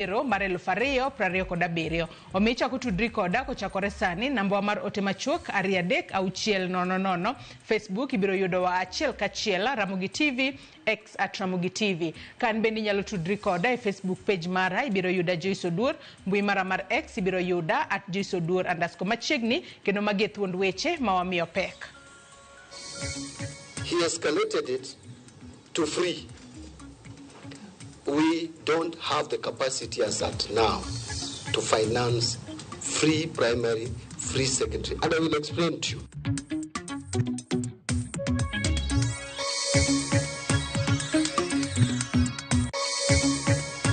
Yiero mar 2027. Omiyo ichako tudri koda kochakore sani, nambawa mar ote machuok 23600. Facebook ibiro yudowa achiel kachiel Ramogi TV, X at Ramogi TV. Ka an bende inyalo tudri koda e Facebook page mara ibiro yuda Joyce Oduor, mbui mara mar X ibiro yuda at Joyce Oduor underscore machiegni kendo magi e thuond weche ma wamiyo pek. He escalated it to free. We don't have the capacity as at now to finance free primary, free secondary. And I will explain to you.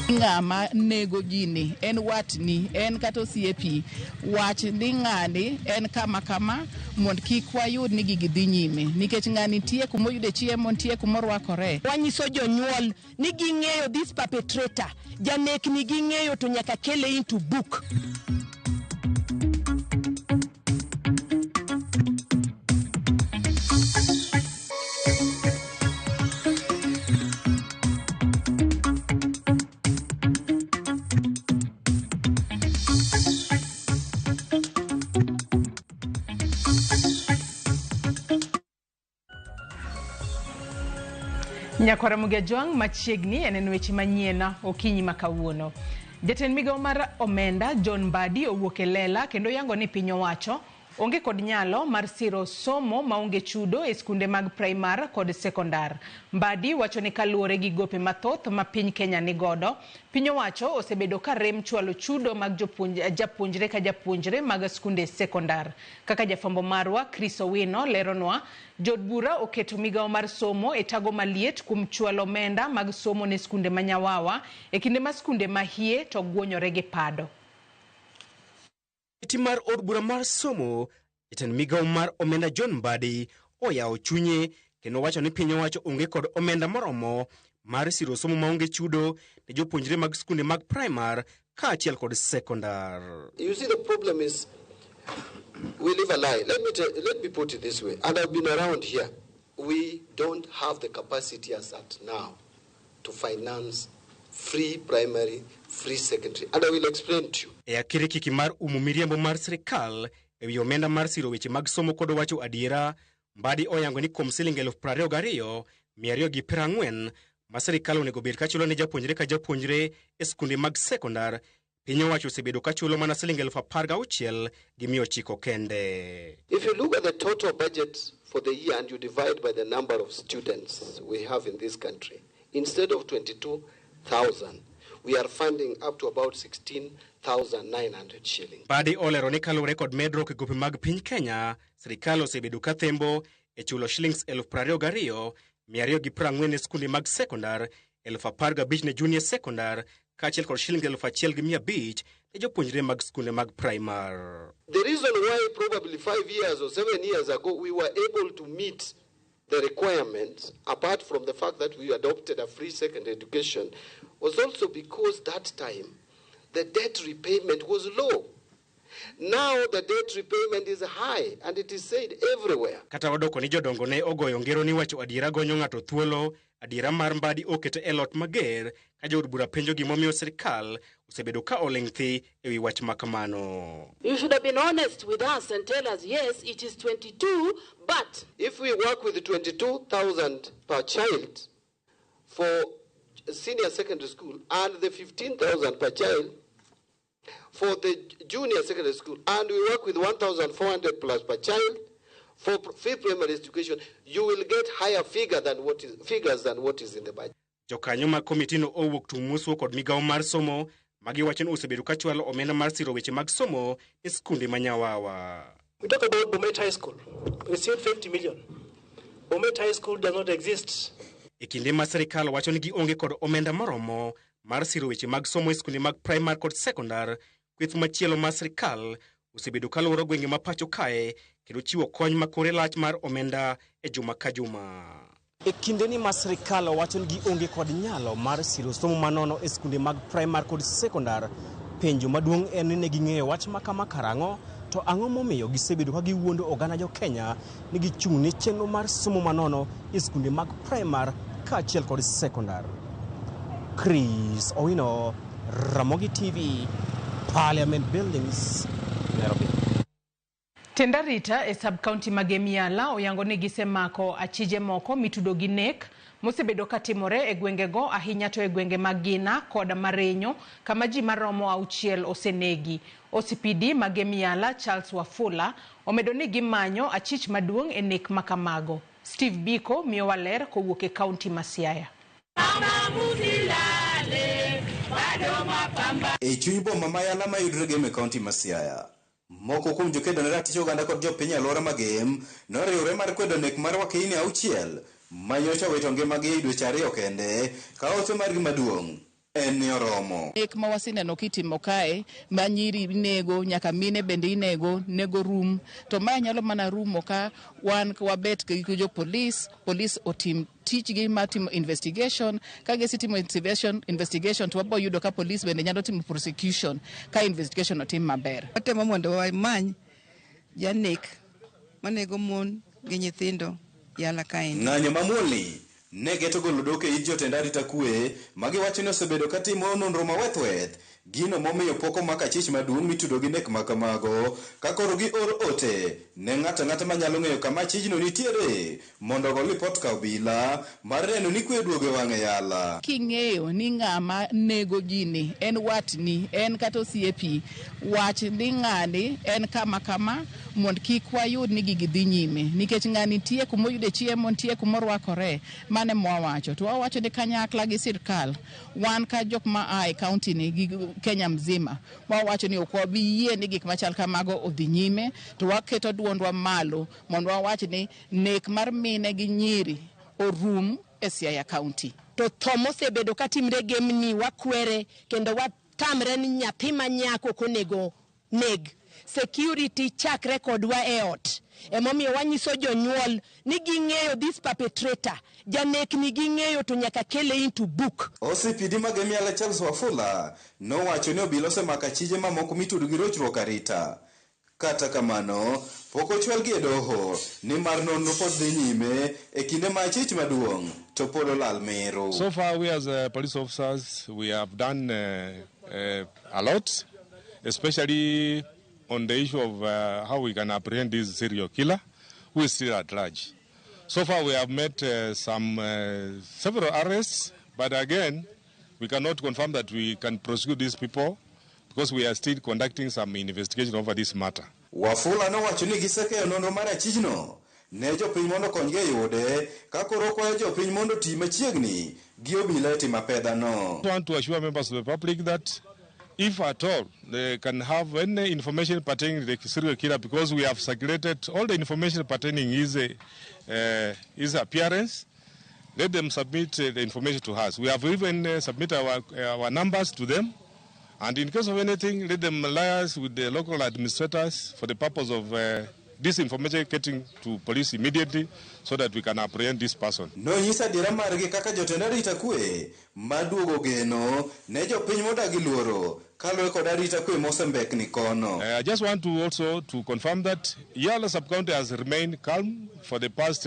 Ng'ama nego gini en watni, en kata osiepi. Wach ni ng'ani en kama kama mondo kik wayud ni gigi dhi nyime nikech ng'ani nitie kuma oyude chiemo, nitie kuma orwakore. Wanyiso jonyuol ni ging'eyo this perpetrator, janekni ging'eyo to nyaka kele into book. Nyakwar Ramogi Ajwang' machiegni en en weche manyien okinyi ma kawuono. Jatend migawo mar omenda John Mbadi owuok e lela kendo yango ni piny owacho onge kod nyalo mar siro somo maonge chudo e skunde mag primar kod sekondar. Mbadi wacho ni kaluwore gi gope mathoth ma piny Kenya nigodo, piny owacho osebedo ka rem chwalo chudo mag japuonjre ka japuonjre mag skunde sekondar. Kaka jafwambo marwa Chris Owino leronwa, jood bura oketo migawo mar somo e tago maliet kuom chwalo omenda mag somo ne skunde ma Nyawawa e kinde ma skunde ma hie to guonyore gi pado. Komiti mar od bura mar somo, jatend migawo mar omenda John Mbadi oyawo chunye kendo wacho ni piny owacho onge kod omenda moromo mar siro somo maonge chudo ne jopuonjre mag skunde mag primar kaachiel kod sekondar. You see, the problem is we live a lie. Let me put it this way, and I've been around here. We don't have the capacity as at now to finance free primary, free secondary. And I will explain to you. E akirikiki mar umo miriambo mar sirikal e wi omenda mar siro weche mag somo kod wacho adiera, Mbadi oyango ni kuom siling 22,240 ma sirikal onego bed kachulo ne japuonjre ka japuonjre e skunde mag sekondar, piny owacho osebedo kachulo mana siling 16,900 kende. If you look at the total budget for the year and you divide by the number of students we have in this country, instead of 22,000, we are funding up to about 16,900 shillings. Mbadi olero ni kaluwore kod medruok e gope mag piny Kenya, sirikal osebedo ka thembo e chulo shillings 22,240 ne skunde mag sekondar, 15,000 ne junior sekondar, kaachiel kod shillings 1,500 ne jopuonjre mag skunde mag primar. The reason why probably 5 years or 7 years ago we were able to meet the requirements, apart from the fact that we adopted a free secondary education, was also because that time the debt repayment was low. Now the debt repayment is high and it is said everywhere. Kata odoko ni jodongo ne ogoyo ngero ni wacho adiera gonyo ng'ato thuolo, adiera mar Mbadi okete e lot mager ka jood bura penjo gimomiyo sirikal osebedo ka oling' thi e wi wach makamano. You should have been honest with us and tell us, yes, it is 22, but... If we work with 22,000 per child for senior secondary school and the 15,000 per child for the junior secondary school, and we work with 1,400 plus per child for free primary education, you will get higher figure than what is, figures than what is in the budget. Jokanyo mag komitino owuok tung' moswo kod migawo mar somo magiwacho ni osebedo ka chwalo omenda mar siro weche mag somo e skunde ma Nyawawa. We talk about Bomet High School. We received 50 million. Bomet High School does not exist. E kinde ma sirikal wacho ni gionge kod omenda moromo mar siro weche mag somo e skunde mag primar kod sekondar, kweth machielo mar sirikal osebedo kaluoro gwenge ma pacho kae kendo chiwo kony ma kore lach mar omenda e juma ka juma. E kindeni ma sirikal wacho ni gionge kod nyalo mar siro somo manono e skunde mag primar kod sekondar, penjo maduong' en ni ne ging'eyo wach ma kama karang'o, to ang'o momiyo gisebedo ka giwuondo oganda jo Kenya ni gichung' ne chenro mar somo manono e skunde mag primar kaachiel kod sekondar. Chris Owino, Ramogi TV, Parliament Buildings, Nairobi. Tend arita e sub-county ma Gem Yala oyango ni gisemako achije moko mitudo gi nek mosebedo katimore e gwengego, ahinya to e gwenge mag Gina kod Marenyo kama ji maromo 6 osenegi. OCPD ma Gem Yala Charles Wafula omedo ni gimanyo achich maduong' e nek makamago. Steve Biko miyowa ler kowuok e kaunti ma Siaya. E chuny boma ma Yala mayudore Gem e kaunti ma Siaya, moko kuom jokedo ne ratich oganda kod jopiny e alwora ma Gem noriwre mar kwedo nek mar wakeini 6 manyocha owito ngimagi e dweche 2 kende ka ote margi maduong' en ni oromo. Nek ma waseneno kitimo kae, ma nyiri inego, nyaka mine bende inego, nego rum. To mae nyalo mana rumo ka wan wabet gi jo polis, polis otim tichgi mar timo investigation. Ka gisetimo investigation to wabo yudo ka polis bende nyalo timo prosecution ka investigation otim maber. Watemo mondo wamany janek manego mon gi nyithindo Yala kaendi. Ng'anyo mamuolni ne geto golo dok e it jotend arita kwe magiwacho ni osebedo katimo nonro mawethweth, gino momiyo pok omak achich maduong' mitudo gi nek makamago, ka koro gior ote ne ng'ato ang'ata manyalo ng'eyo kama achijno nitiere mondo ogo lipot ka obila mar neno ni kwe oduogo e wang'e Yala. King'eyo ni ng'ama nego gini en watni, en kata osiepi, wach ni ng'ani en kama kama mondo kik wayud ni gigi dhi nyime, nikech ng'ani nitie kuma oyude chiemo, nitie kuma orwakore. Mano ema wawacho. To wawacho ni kanyakla gi sirkal, wan ka jok ma a e kaunti ni gi Kenya mzima, wawacho ni ok wabi yie ni gik machal kamago odhi nyime, to waketo duondwa malo mondo wawach ni nek mar mine gi nyiri orum e Siaya County. To tho mosebedo katimre Gemni wakwere kendo watamre ni nyathi ma nyako ok onego neg. Security chakre kodwa e ot. Emomiyo wanyiso jonyuol ni ging'eyo this perpetrator, janek ni ging'eyo to nyaka kele into book. OCPD ma Gem Yala Charles Wafula nowacho ni obila osemako achije mamoko mitudo gi rochruok arita. Kata kamano, pok ochwalgi e doho nimar nonro pod dhi nyime e kinde ma achich maduong' to pod olal Meru. So far we as police officers, we have done a lot, especially on the issue of how we can apprehend this serial killer who is still at large. So far we have made several arrests, but again, we cannot confirm that we can prosecute these people because we are still conducting some investigation over this matter. Wafula nowacho ni gisekeyo nonro mar achijno ne jopiny mondo okonygi e yude, ka koro okwayo jopiny mondo oti machiegni gi obila e timo apedhano. I want to assure members of the public that if at all they can have any information pertaining to the serial killer, because we have circulated all the information pertaining his appearance, let them submit the information to us. We have even submitted our numbers to them. And in case of anything, let them liaise with the local administrators for the purpose of this information getting to police immediately so that we can apprehend this person. Nonyiso adiera margi kaka jotend arita kwe maduogo geno ne jopiny modagi luoro kaluwore kod arita kwe mosembekni kono. I just want to also to confirm that Yala sub-county has remained calm for the past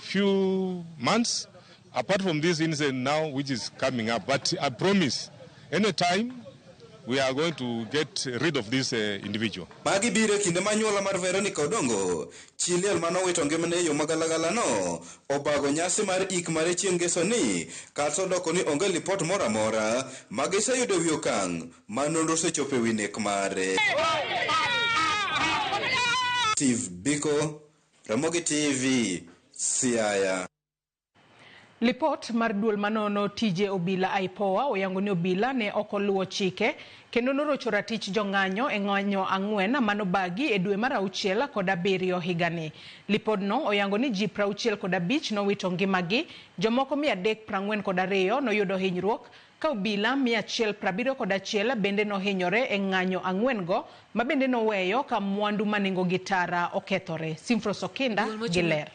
few months, apart from this incident now which is coming up. But I promise, any time we are going to get rid of this individual. Magi biro e kinde ma anyuola mar Veronica Odongo, chi liel manowito ngimane e yo magalagala no, obago nyasi mar ik mare chieng' ngeso ni, kata odoko ni onge lipot moro amora ma giseyudo e wi okang' ma nonro osechopo e wi nek mare. Steve Biko, Ramogi TV, Siaya. Lipot mar duol manono tije obila IPOA oyango ni obila ne ok oluwo chike kendo norocho ratich jong'anyo e ng'anyo 4 manobagi e dwe mar 6 kod 7 higani. Lipodno oyango ni ji 65 nowito ngimagi, jomoko 342 noyudo hinyruok, ka obila 171 bende nohinyore e ng'anyo 4 go ma bende noweyo ka mwandu ma nengogi tara okethore. Simfros Okinda gi ler.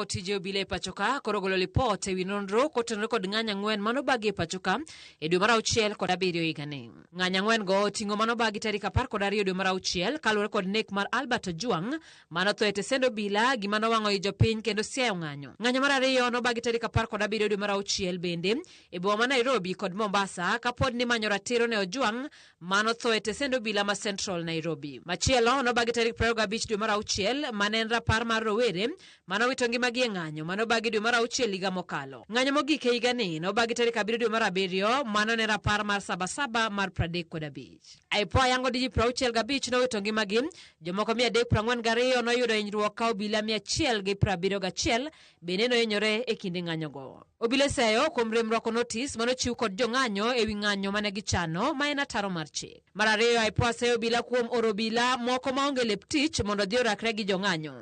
Tije obila e pachoka koro ogolo lipot ewi nonro kotenore kod ng'anyo ang'wen manobagi e pachoka e dwe mar auchiel kod abiriyo higani. Ng'anyo ang'wen go oting'o manobagi tarik 12 dwe mar auchiel kaluwore kod nek mar Albert Ojwang manotho e tesend obila gima nowang'o i jopiny kendo siayo ng'anyo. Ng'anyo mar ariyo nobagi tarik 17 dwe mar auchiel bende e boma ma Nairobi kod Mombasa kapod nimanyo ratiro ne Ojwang manotho e tesend obila ma Central Nairobi. Machielo nobagi tarik 25 dwe mar auchiel mane en rapar mar rowere manowito ngimagi e ng'anyo manobagi dwe mar auchiel higa mokalo. Ng'anyo mogik e higani nobagi tarik 7 dwe mar abiriyo mano ne rapar mar sabasaba mar 35. IPOA yango ni ji 65 nowito ngimagi, jomoko 342 noyudo hinyruok ka obila 171 bende nohinyore e kinde ng'anyogo. Obila oseyo kuom rem rwako notis manochiw kod jong'anyo ewi ng'anyo mane gichano ma en ataro mar chik. Mar ariyo, IPOA seyo obila kuom oro obila moko maonge lep tich mondo odhi orakre gi jong'anyo.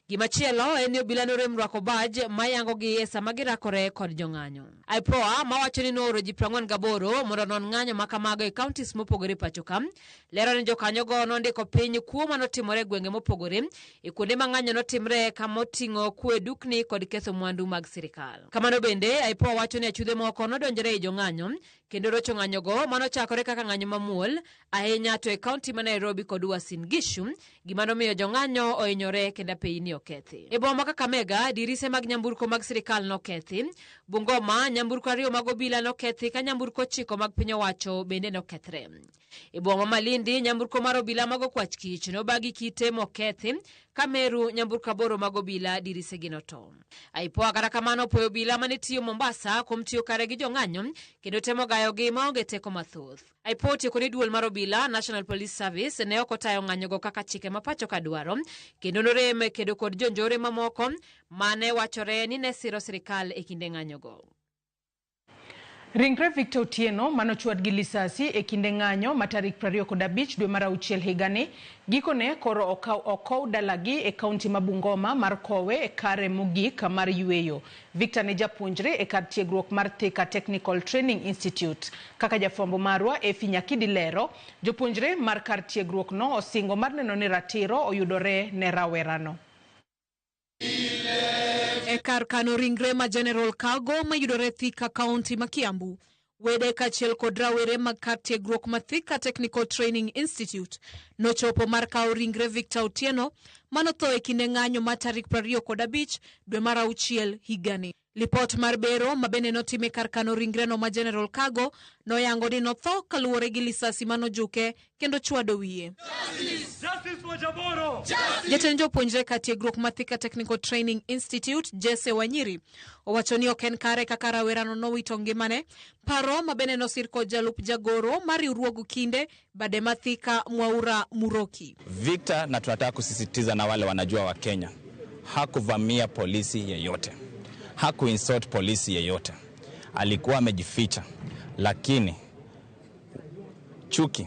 Gimachielo en ni obila norem rwako baj mayangogi e sama girakore kod jong'anyo. IPOA mawacho ni nooro ji 48 mondo onon ng'anyo ma kamago e counties mopogore pacho ka, lero ni jokanyogo nondiko piny kuo manotimore e gwenge mopogore e kuonde ma ng'anyo notimre kamoting'o kuo e dukni kod ketho mwandu mag sirikal. Kamano bende, IPOA wacho ni achudhe moko nodonjore ei jong'anyo kendo rocho ng'anyogo manochakore kaka ng'anyo mamuol ahinya to e kaunti ma Nairobi kod Uasin Gishu, gima nomiyo jong'anyo ohinyore kendo apeyini okethi. E boma ma Kakamega, dirise mag nyamburko mag sirikal nokethi. Bungoma, nyamburko ariyo mag obila nokethi ka nyamburko 9 mag piny owacho bende nokethre. E boma ma Malindi, nyamburko mar obila mag okwach kich nobagi kite mokethi, ka Meru nyamburko 8 mag obila dirisegi noto. IPOA kata kamano opoyo obila mane tiyo Mombasa kuom tiyo kare gi jong'anyo kendo temo gayogi maonge teko mathoth. IPOA otieko ni duol mar obila National Police Service ne ok otayo ng'anyogo kaka chike ma pacho ka dwaro kendo norem kedo kod jonjore mamoko mane wachore ni ne siro sirikal e kinde ng'anyogo. Ringre Victor Otieno manochwad gi lisasi e kinde ng'anyo ma tarik 25 dwe mar auchiel higani gikone koro okow dalagi e kaunti ma Bungoma mar kowe e kare mogik mar yweyo. Victor ne japuonjre e kar tiegruok mar Thika Technical Training Institute. Kaka jafwambo marwa Efi Nyakidi lero, jopuonjre mar kar tiegruok no osingo mar neno ni ratiro oyudore ne rawerano. E kar kano ringre ma General Cargo mayudore Thika County ma Kiambu, wede kaachiel kod rawere mag kar tiegruok ma Thika Technical Training Institute nochopo mar kawo ringre Victor Otieno manotho e kinde ng'anyo ma tarik 25 dwe mar auchiel higani. Lipot mar bero ma bende notim e kar kano ringreno ma General Cargo noyango ni notho kaluwore gi lisasi manojuke kendo chwado wiye. Jatend jopuonjre kar tiegruok ma Thika Technical Training Institute Jesse Wanyiri owacho ni ok en kare kaka rawerano nowito ngimane, paro ma bende nosir kod jalup jagoro mar riwruog kinde bade ma Thika Mwaura Muroki. Victor, na tunataka kusisitiza na wale wanajua wa Kenya, hakuvamia polisi yeyote, hakuinsult polisi yeyote, alikuwa amejificha, lakini chuki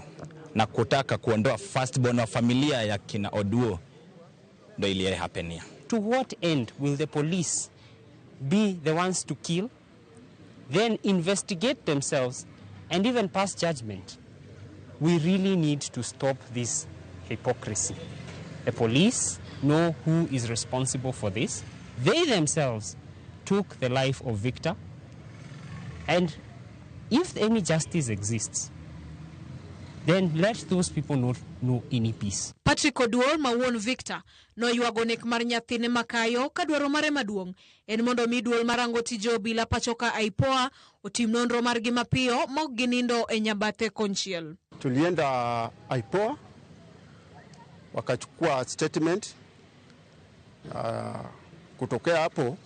na kutaka kuondoa firstborn wa familia ya kina Oduo ndo iliyehappenia. To what end will the police be the ones to kill, then investigate themselves and even pass judgment? We really need to stop this hypocrisy. The police know who is responsible for this. They themselves took the life of Victor. And if any justice exists, then let those people not know any peace. Patrick Oduor ma wuon Victor noywago nek mar nyathine makayo ka dwaro mare maduong' en mondo mi duol marango tije obila pacho ka IPOA otim nonro margi mapiyo ma ok ginindo e nyabathe konchiel. Tulienda IPOA wakachukua statement. Kutokea hapo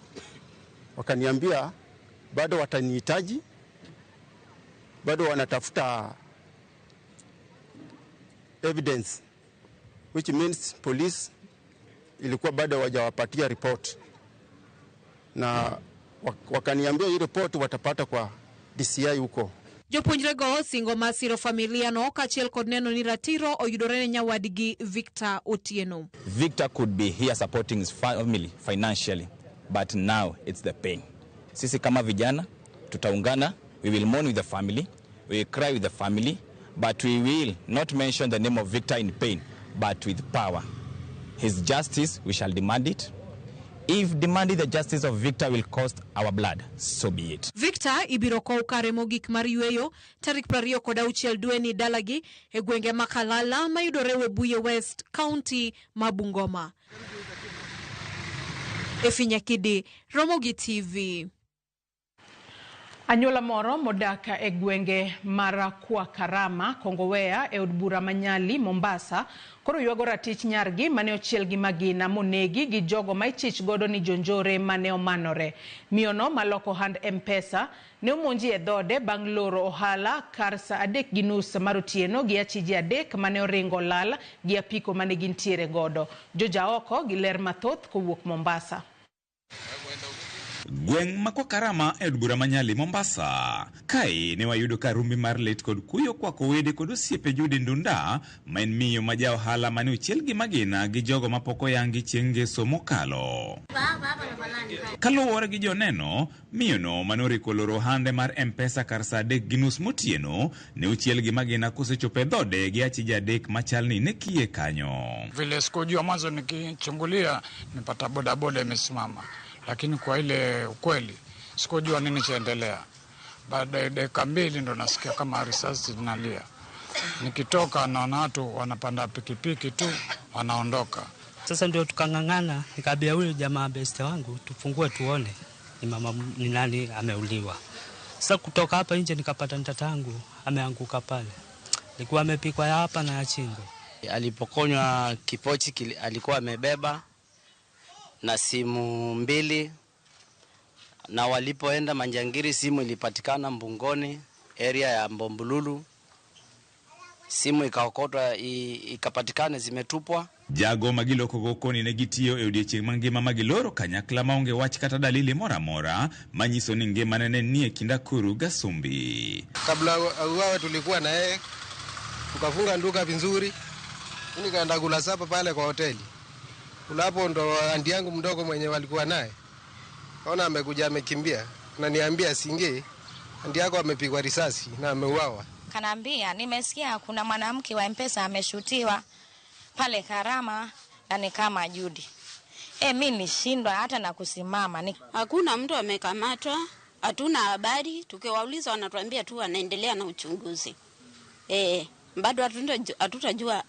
wakaniambia bado watanihitaji, bado wanatafuta evidence, which means police ilikuwa bado hawajawapatia report, na wakaniambia hii report watapata kwa DCI huko. Jopuonjrego osingo mar siro familia no kaachiel kod neno ni ratiro oyudore ne nyawadgi Victor Otieno. Victor could be here supporting his family financially, but now it's the pain. Sisi kama vijana tutaungana, we will mourn with the family, we will cry with the family, but we will not mention the name of Victor in pain, but with power. His justice, we shall demand it. If demanding the justice of Victor will cost our blood, so be it. Victor ibiro kow kare mogik mar yueyo tarik 26 dweni dalagi e gwenge ma Kalala mayudore Webuye West, kaunti ma Bungoma. Efi Nyakidi, Ramogi TV. Anyuola moro modak e gwenge mar Kwakarama, Kongowea e od bura ma Nyali, Mombasa, koro ywago ratich nyargi mane ochiel gi magina monegi gi jogo ma ichich godo ni jonjore mane omanore. Miyono maloko ohand M-Pesa ne omonji e dhode bang' loro ohala kar saa 3:30 mar otieno gi achije 3 mane oringo lal gi apiko mane gintiere godo. Jojaoko gi ler mathoth kowuok Mombasa. Gweng' ma Kwakarama e od bura ma Nyali, Mombasa. Kae ne wayudo ka rumbi mar lit kod kuyo kwako wede kod osiepe Judy Ndunda, ma en miyo ma ja ohala mane ochiel gi magina gi jogo mapok oyangi chieng' ngeso mokalo. Kaluwore gi joneno, miyono mane oriko loro ohande mar M-Pesa kar saa 3:30 motieno ne ochiel gi magina kosechopo e dhode gi achije 3 machal ni ne kiye kanyo. Vile sikujua mwanzo, nikichungulia nipata bodaboda imesimama, lakini kwa ile ukweli sikujua nini chaendelea. Baada ya dakika 2 ndo nasikia kama risasi zinalia. Nikitoka naona watu wanapanda pikipiki tu wanaondoka. Sasa ndio tukang'ang'ana, nikaambia huyu jamaa beste wangu tufungue tuone ni mama ni nani ameuliwa. Sasa kutoka hapa nje nikapata ntatangu ameanguka pale. Alikuwa amepikwa ya hapa na ya chingo. Alipokonywa kipochi alikuwa amebeba na simu 2, na walipoenda Manjangiri simu ilipatikana Mbungoni, area ya Mbombululu. Simu ikaokotwa ikapatikana zimetupwa. Jago magiloko gokoni ne gitiyo e odiechieng' mangima magiloro kanyakla maonge wach kata dalili moro amora manyiso ni ngima ne nie kind Akuru Gasumbi. Kabla auawe tulikuwa na yeye, tukafunga nduka vizuri. Mimi nikaenda kula sapa pale kwa hoteli. Kula ndo andi yangu mdogo mwenye walikuwa naye. Kaona amekuja amekimbia na niambia singe andi yako amepigwa risasi na ameuawa. Kanaambia nimesikia kuna mwanamke wa M-Pesa ameshutiwa pale Karama na ni kama Judy. Mimi nilishindwa hata na kusimama. Hakuna mtu amekamatwa, hatuna habari, tukiwauliza wanatuambia tu wanaendelea na uchunguzi. Bado hatutajua,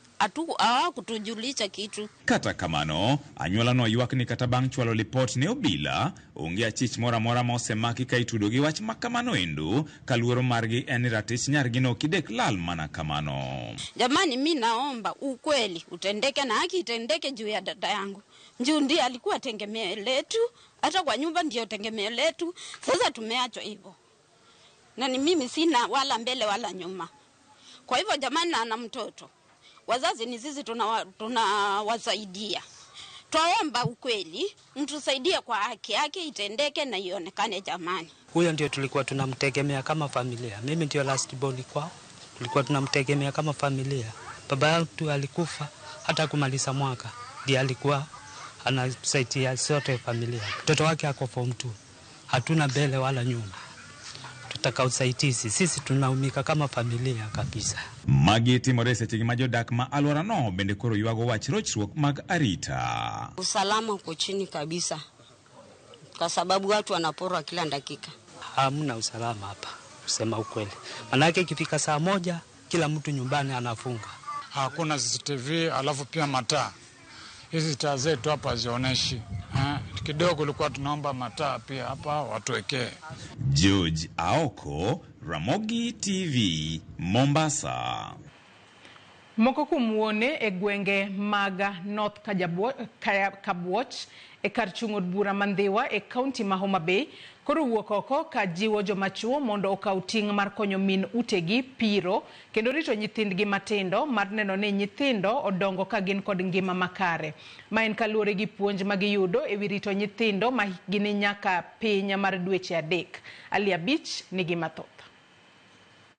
hawakutujulisha kitu. Kata kamano, anyuola no ywak ni kata bang' chwalo lipot ne obila, onge achich moro amora ma osemaki ka itudo gi wach ma kamano endo, ka luoro margi en ni ratich nyargi no kidek lal mana kamano. Jamani, mi naomba ukweli utendeke na haki itendeke juu ya dada yangu. Juu ndiye alikuwa tegemeo letu, hata kwa nyumba ndio tegemeo letu. Sasa tumeachwa hivyo. Na ni mimi sina wala mbele wala nyuma. Kwa hivyo jamani, ana mtoto. Wazazi ni sisi tunawasaidia. Twaomba ukweli, mtusaidie kwa haki yake itendeke na ionekane jamani. Huyo ndio tulikuwa tunamtegemea kama familia. Mimi ndio last born kwao. Tulikuwa tunamtegemea kama familia. Baba yetu alikufa hata kumaliza mwaka. Ndiye alikuwa anasaidia sote familia. Mtoto wake ako form 2. Hatuna mbele wala nyuma. Tutaka usaidizi. Sisi tunaumika kama familia kabisa. Magi timore seche ma jodak ma alworano bende koro ywago wach rochruok mag arita. Usalama uko chini kabisa kwa sababu watu wanaporwa kila dakika. Hamna usalama hapa kusema ukweli. Manake ikifika saa 1 kila mtu nyumbani anafunga. Hakuna CCTV, alafu pia mataa. Hizi taa zetu hapa hazionyeshi. Kidogo ulikuwa tunaomba mataa pia hapa watuwekee. George Aoko, Ramogi TV, Mombasa. Moko kuom wuone e gwenge mag North Kabuoch e kar chung' od bura ma Ndhiwa e kaunti ma Homa Bay koro wuok oko ka jiwo joma chuo mondo okaw ting' mar konyo min utegi piro kendo rito nyithindgi matindo mar neno ni nyithindo odongo ka gin kod ngima makare. Ma en kaluwore gi puonj ma giyudo ewi rito nyithindo ma hikgi ni nyaka piny mar dweche 3. Ali Abich nigi mathoth.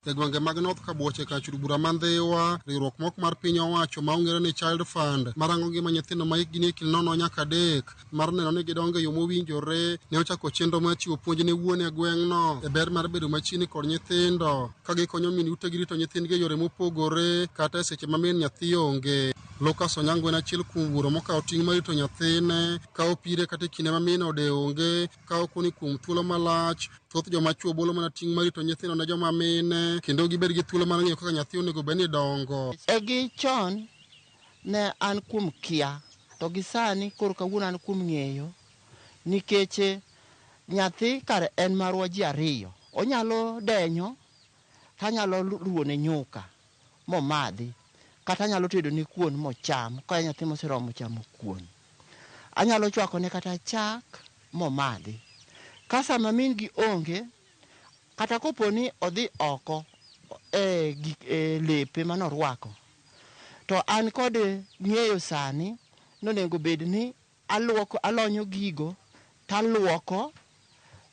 E gwenge mag North Kabuoche kach od bura ma Ndhiwa, riwruok moko mar piny owacho ma ong'ere ni Child Fund marango ngima nyithindo ma hikgi nie kind 0 nyaka 3 mar neno ni gidongo e yo mowinjore ne ochako chenro mar chiwo puonj ne wuone e gweng'no e ber mar bedo machiegni kod nyithindo ka gikonyo min utegi rito nyithindgi e yore mopogore kata e seche ma min nyathi onge. Lucas Onyango en achiel kuom wuoro mokawo ting' mar rito nyathine ka opire kata e kinde ma min ode onge ka okoni kuom thuolo malach thoth joma chwo bolo mana ting' mar rito nyithindo ne joma mine kendo gibed gi thuolo mar ng'eyo kaka nyathi onego bed ni dongo. E gi chon ne an kuom kia to gi sani koro kawuono an kuom ng'eyo nikech nyathi kare en marwa ji ariyo. Onyalo denyo tanyalo ruone nyuka momadhi kata anyalo tedo ne kuon mocham ka en nyathi moseromo chamo kuon. Anyalo chwakone kata chak momadhi. Ka sama min gi onge kata kopo ni odhi oko e gik e lepe manorwako to an kod ng'eyo sani nonego bed ni aluoko alonyo gigo taluoko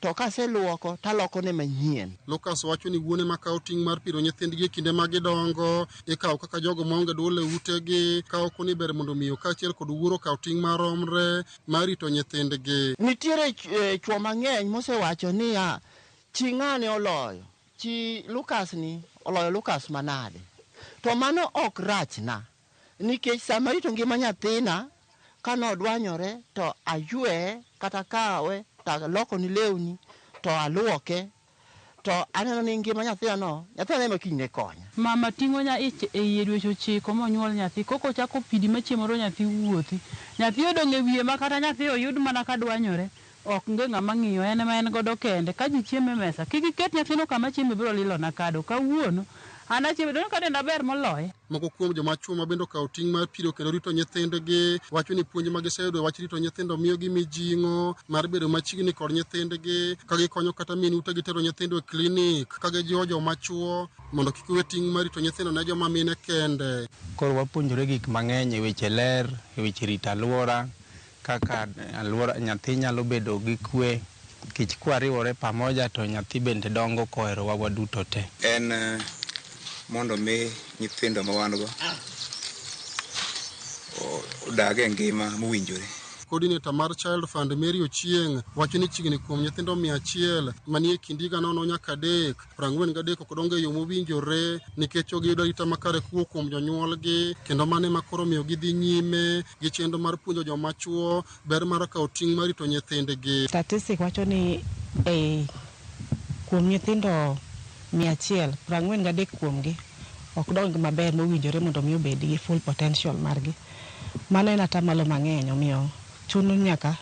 to kaseluoko taloko ne manyien. Lucas wacho ni wuone makawo ting' mar piro nyithindgi e kinde ma gidongo ikawo kaka jogo maonge duol e utegi ka ok ni ber mondo miyo kaachiel kod wuoro okaw ting' maromre mar rito nyithindgi. Nitiere chwo mang'eny mosewacho niya chi ng'ane oloyo chi Lucas ni oloyo Lucas manade. To mano ok rachna nikech sama rito ngima nyathina kanodwanyore to aywe kata kawe to alokone lewni to aluoke to aneno ni ngima nyathina no nyathina ema kiny ne konya. Mama ting'o nya ich e iye dweche 9 monyuol nyathi koko ochako pidi ma chieng' moro nyathi wuothi. Nyathi odong' e wiye ma kata nyathi oyud mana ka dwanyore ok onge ng'ama ng'iyo en ema en godo kende. Ka ji chiemo e mesa kik iket nyathino kama chiemo biro lilona kado. Kawuono an achiemo donge ka denda ber moloye. Moko kuom joma chwo ma bende okawo ting' mar piro kendo rito nyithindgi wacho ni puonj ma giseyudo e wach rito nyithindo miyogi mijing'o mar bedo machiegni kod nyithindgi ka gikonyo kata min utegi tero nyithindo e klinik ka gijiwo joma chwo mondo kik we ting' mar rito nyithindo ne joma mine kende. Koro wapuonjore gik mang'eny e weche ler, e weche rito alwora, kaka alwora nyathi nyalo bedo gi kwe nikech kwariwore pamoja to nyathi bende dongo koherowa waduto te. En mondo mi nyithindo ma wan go odag e ngima mowinjore. Coordinator mar Child Fund Mary Ochieng wacho ni chiegni kuom nyithindo 100 manie kind higa 0 nyaka 3 43 ok dongo e yo mowinjore nikech ok giyudo arita makare kowuok kuom jonyuolgi kendo mano ema koro miyo gidhi nyime gi chenro mar puonjo joma chwo ber mar kawo ting' mar rito nyithindgi. Statistic wacho ni kuom nyithindo 100, 43 kuomgi ok dong maber mowinjore mondo mi obed gi full potential margi. Mano en atamalo mang'eny omiyo chuno nyaka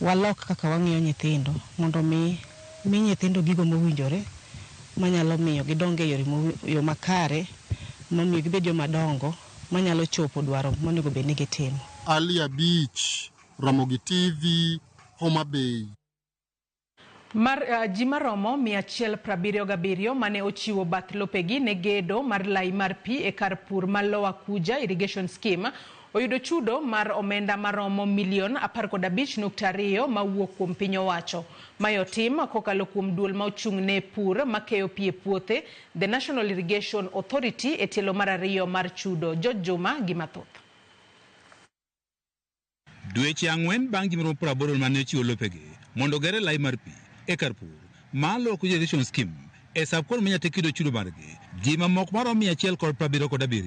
walok kaka wang'iyo nyithindo mondo mi nyithindo gigo mowinjore manyalo miyo gidong e yo makare mamiyo gibed joma dongo manyalo chopo dwaro monego bed ni gitimo. Ali Abich, Ramogi TV, Homa Bay. Mar ji maromo 177 mane ochiwo bath lopegi ne gedo mar lai mar pi e kar pur ma Lower Kuja Irrigation Scheme oyudo chudo mar omenda maromo milion 15.2 mawuok kuom piny owacho. Mae otim kokalo kuom duol ma ochung' ne pur makeyo pi e puothe, The National Irrigation Authority e tielo mar 2 mar chudo. George Juma gi mathoth. Dweche 4 bang' ji maromo 80 mane ochiwo lopegi mondo ogere lai mar pi e kar pur ma Lower Kuja Irrigation Scheme e sub-county ma Nyatekino yudo chudo margi. Ji mamoko maromo 177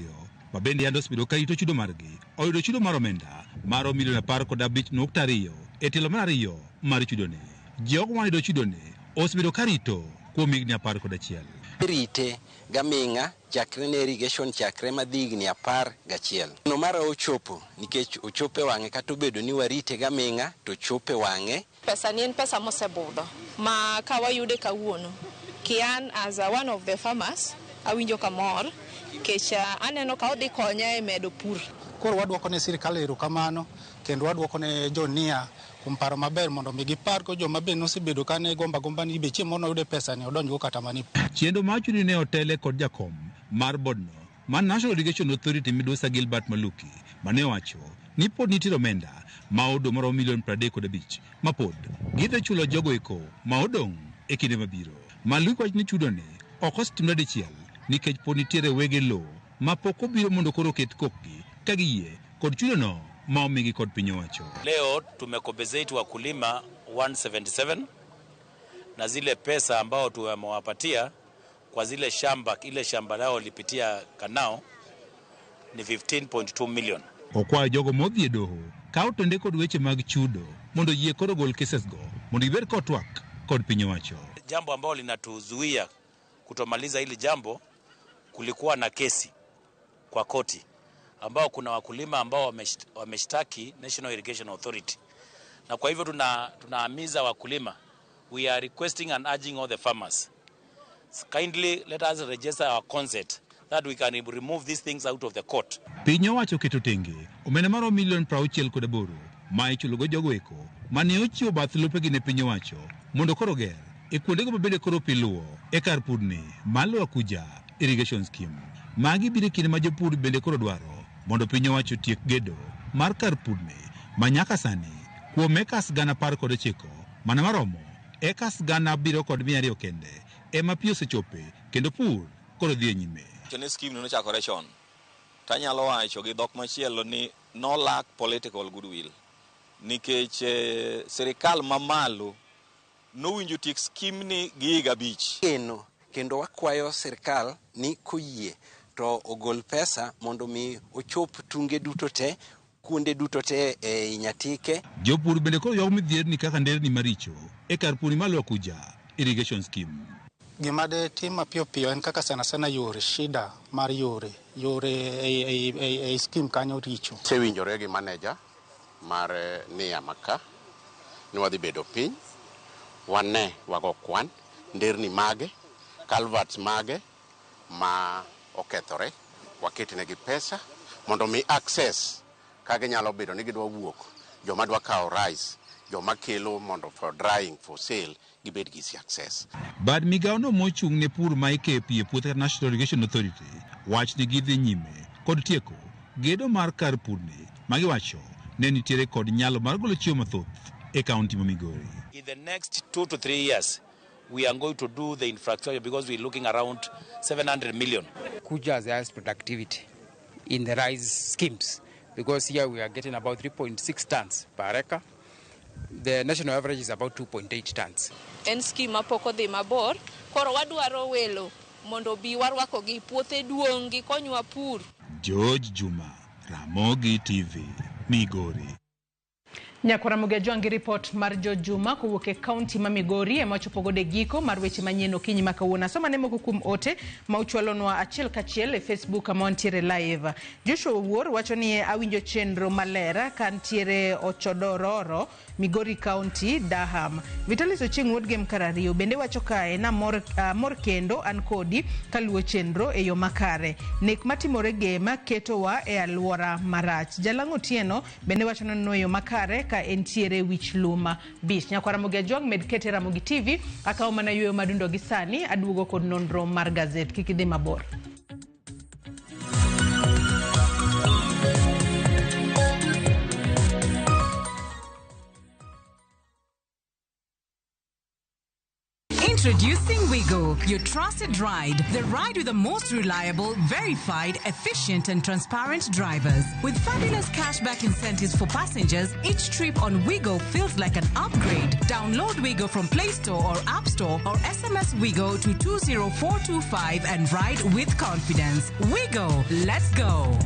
ma bende yande osebedo ka rito chudo margi oyudo chudo mar omenda maromo milion 15.2 e tielo mar 2 mar chudone. Jogo mane chudone osebedo ka rito kuom higni 11. Rite gaming'a chakre ne irrigation chakre madhi higni 11. No mara ochopo nikech ochopo e wang'e kata obedo ni warite gaming'a to chopo e wang'e. Pesa ni en pesa mosebudho ma ka wayude kawuono kian as one of the farmers awinjo kamor nikech aneno ka odhi konya e medo pur. Koro waduoko ne sirikal erokamano kendo waduoko ne jonia kuom paro maber mondo mi gipar go joma be nosebedo ka ne gomba gomba ni be chieng' moro noyude pesa ni odonjgo kata mana. Chenro mar chudo ne otele kod jakom mar bodno mar National Irrigation Authority midusa Gilbert Maluki mane owacho ni pod nitiere omenda ma odong' maromo milion 35 ma pod gidhi chulo jogo eko ma odong' e kinde mabiro. Maluki wacho ni chudone ok osetimre dichiel nikech pod nitiere wege lowo ma pok obiro mondo koro oket kokgi ka giyie kod chudono ma omigi kod piny owacho. Leo tumecompensate wakulima 177 na zile pesa ambao tumewapatia kwa zile shamba, ile shamba lao lipitia kanao ni 15.2 million. Okwayo jogo modhi e doho ka otende kod weche mag chudo mondo yie koro gol cases go mondo gibed kod twak kod piny owacho. Jambo ambalo linatuzuia kutomaliza hili jambo, kulikuwa na kesi kwa koti ambao kuna wakulima ambao wameshtaki National Irrigation Authority, na kwa hivyo tunahimiza wakulima, we are requesting and urging all the farmers, kindly let us register our consent that we can remove these things out of the court. Piny owacho oketo tenge omenda maromo milion 68 ma ichulogo jogo eko mane ochiwo bath lopegi ne piny owacho mondo koro ger e kuondego mabende koro pi luwo e kar purni mar Lower Kuja Irrigation Scheme. Magi biro e kinde ma jopur bende koro dwaro mondo piny owacho otiek gedo mar kar purni ma nyaka sani kuom ekas 19,000 mana maromo ekas 7,200 kende ema pi osechope kendo pur koro dhi e nyime. Ni scheme no nochakore chon, tanyalo wacho gi dhok machielo ni no lack political goodwill nikech sirikal mamalo nowinjo tiek scheme ni gi higa 5. Geno kendo wakwayo sirikal ni koyie to ogol pesa mondo mi ochop tunge duto te, kuonde duto te e Nyatike. Jopur bende koro ywak midhierni kaka nderni maricho e kar purni mar Lower Kuja Irrigation Scheme. Gima de tim mapiyo piyo en kaka sana sana yore, shida mar yore e scheme kanyo richo. Osewinjore gi manager mar NIA maka ni wadhi bedo piny wane wago kwan nderni mage, culverts mage ma okethore, waketnegi pesa mondo mi access ka ginyalo bedo ni gidwa wuok, joma dwa kawo rice, joma kelo mondo for drying for sale gibed gi access. Bad migawo no mochung' ne pur ma ikeyo pi e puothe National Irrigation Authority wach ni gidhi nyime kod tieko gedo mar kar purni ma giwacho ne nitiere kod nyalo mar golo chiemo mathoth e kaunti ma Migori. In the next 2 to 3 years we are going to do the infrastructure because we are looking around 700 million. Kuja has the highest productivity in the rice schemes because here we are getting about 3.6 tons per acre. The national average is about 2.8 tons. En scheme mapok odhi mabor, koro wadwaro welo mondo bi warwakogi puothe duong' gikonywa pur. George Juma, Ramogi TV, Migori. Nyakwara Ramogi Ajwang' gi ripot mar George Juma kowuok e kaunti ma Migori ema wachopo godo e giko mar weche manyien okinyi ma kawuono. Asoma ne moko kuom ote ma uchwalonwa achiel kachiel e Facebook kama wantiere live. Joshua Owuor wacho ni awinjo chenro maler ka ntiere Ochodororo, Migori County, Durham. Vitalis Ochieng' wuod Gem Karariyo bende wacho kae na mor kendo an kodi kaluwo chenro e yo makare. Nek matimore Gema ketowa e alwora marach. Jalang'o Otieno bende wacho ni e yo makare ka entiere wich luma beach. Nyakwara Ramogi Ajwang' med kete Ramogi TV akawo mana yueyo madundo gi sani aduogo kod nonro mar gazet. Kik idhi mabor. Introducing Wigo, your trusted ride. The ride with the most reliable, verified, efficient and transparent drivers. With fabulous cashback incentives for passengers, each trip on Wigo feels like an upgrade. Download Wigo from Play Store or App Store or SMS Wigo to 20425 and ride with confidence. Wigo, let's go.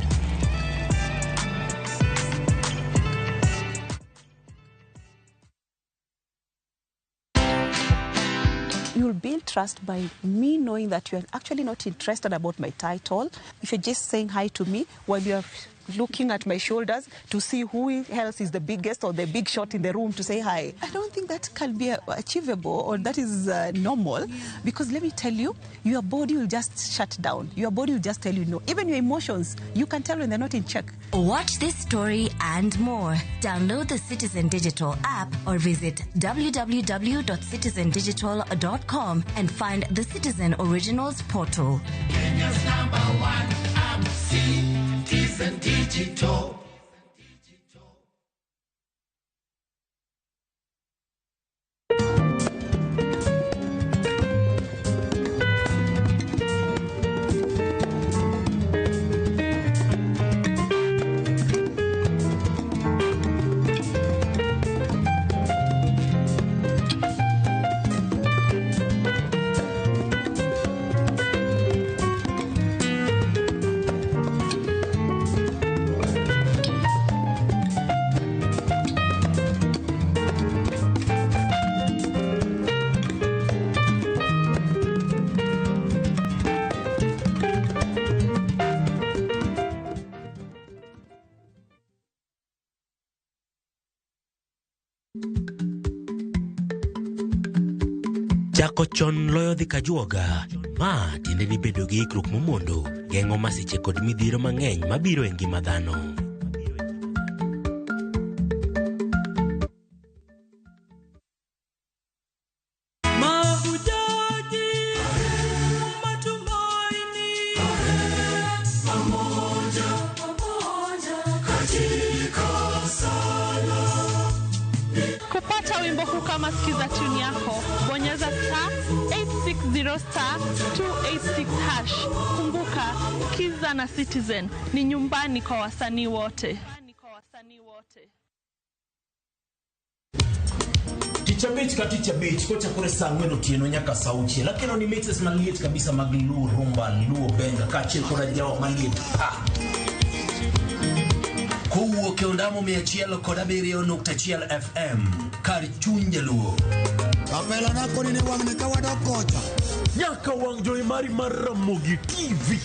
You'll build trust by me knowing that you're actually not interested about my title. If you're just saying hi to me while you're looking at my shoulders to see who else is the biggest or the big shot in the room to say hi. I don't think that can be achievable or that is normal, because let me tell you, your body will just shut down. Your body will just tell you no. Even your emotions, you can tell when they're not in check. Watch this story and more. Download the Citizen Digital app or visit www.citizendigital.com and find the Citizen Originals portal. Kenya's number one app, Citizen Digital. Chako chon loyo dhi kajuoga. Ma tiende ni bedo gi ikruok momondo geng'o masiche kod midhiero mang'eny mabiro e ngima dhano. Mahujaji matumaini, pamoja pamoja katika sala. Kupata wimbo huu kama sikiza tune yako, bonyeza star 860 star 286 hash. Kumbuka, Kiza na Citizen ni nyumbani kwa wasanii wote. Tich abich ka tich abich kochakore saa ang'wen otieno nyaka saa auchiel akelo ni mixes maliet kabisa mag Luo Rumba, Luo Benga kaachiel kod ajawa maliet pa kowuok e ondamo 107.1 FM kar chuny jaluo. Kapela nako ni wang'ni ka wadok kocha. Nyaka wang' jowi mari mar Ramogi TV.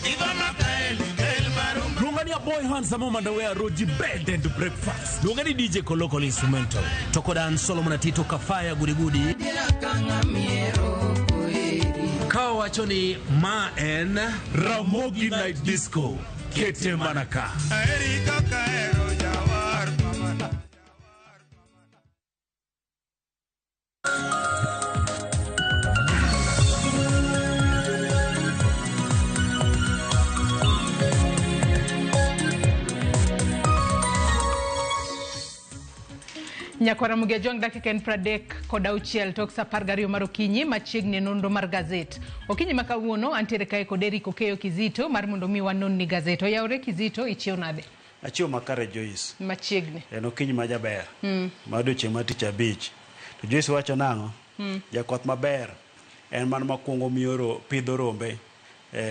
Luonga ni Aboy Handsome Mandawe Roji Bed and Breakfast. Luonga ni DJ Kolokol Instrumental. To kod an Solomon Atito Kafaya Gudigudi. Ka wacho ni ma en Ramogi Night Disco. Kete mana ka. Nyakwara Mugejwang' dakika en 36 tok saa 12 mar okinyi machiegni e nonro mar gazet. Okinyi ma kawuono antiere kae kod Eric Okeyo Kizito mar mondo mi wanon ni gazet. Oyawre Kizito, ichiew nade? Achiew makare Joyce. Machiegni. En okinyi ma jaber. Ma odiochieng' mar tich abich. To Joyce wacho nang'o? Jakwath maber en man makwongo miyo pidho rombe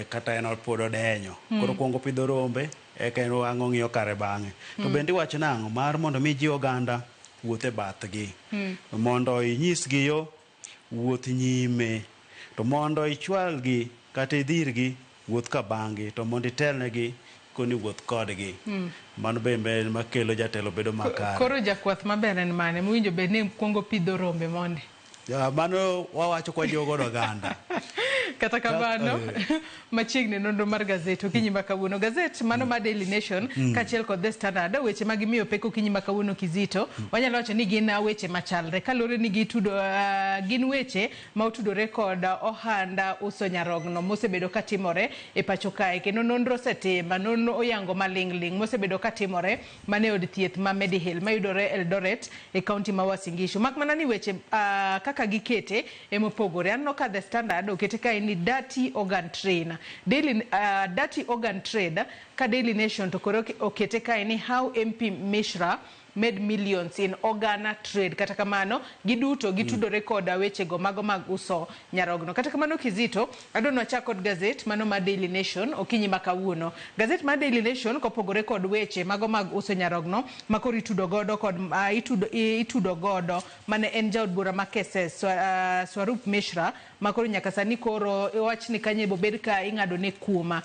kata en pod odenyo. Koro kwongo pidho rombe eka en ang' ong'iyo kare bang'e. To bende iwacho nang'o? Mar mondo mi ji oganda wuoth e bathgi. Mondo inyisgi yo wuoth nyime. To mondo ichwalgi kata idhirgi wuoth ka bang'gi. To mondo itelnegi koni wuoth kodgi. Mano bende makelo jatelo bedo makare. Koro jakwath maber en mane? Mowinjo bed ni kwongo pidho rombe mondi. Ja, mano wawacho kwa jiwo godo oganda. Kata kamano machiegni nonro mar gazet okinyi ma kawuono. Gazet mano mar Daily Nation kaachiel kod The Standard weche ma gimiyo pek okinyi ma kawuono Kizito wanyalo wacho ni gin weche machalre kaluwore ni gitudo gin weche ma otudore kod ohanda uso nyarogno mosebedo katimore e pacho kae kendo nonro osetim nonro oyango maling' ling' mosebedo katimore mane od thieth ma Medihill mayudore Eldoret e kaunti ma Uasin Gishu. Mak mana ni weche kaka gikete emopogore. Aneno ka The Standard okete kae ni dirty organ trade. Daily, dirty organ trade ka Daily Nation to koro okete kae ni how MP Mishra made millions in organ trade. Kata kamano giduto gitudore koda wechego mago mag uso nyarogno. Kata kamano Kizito, adwa ni wachak kod gazet mano mar Daily Nation okinyi ma kawuono. Gazet mar Daily Nation kopogore kod weche mago mag uso nyarogno makoro itudo godo kod itudo godo mane en jaod bura ma Keses Swarup Mishra makoro nyaka sani koro wach ni kanye bobed ka ing'ado ne kuma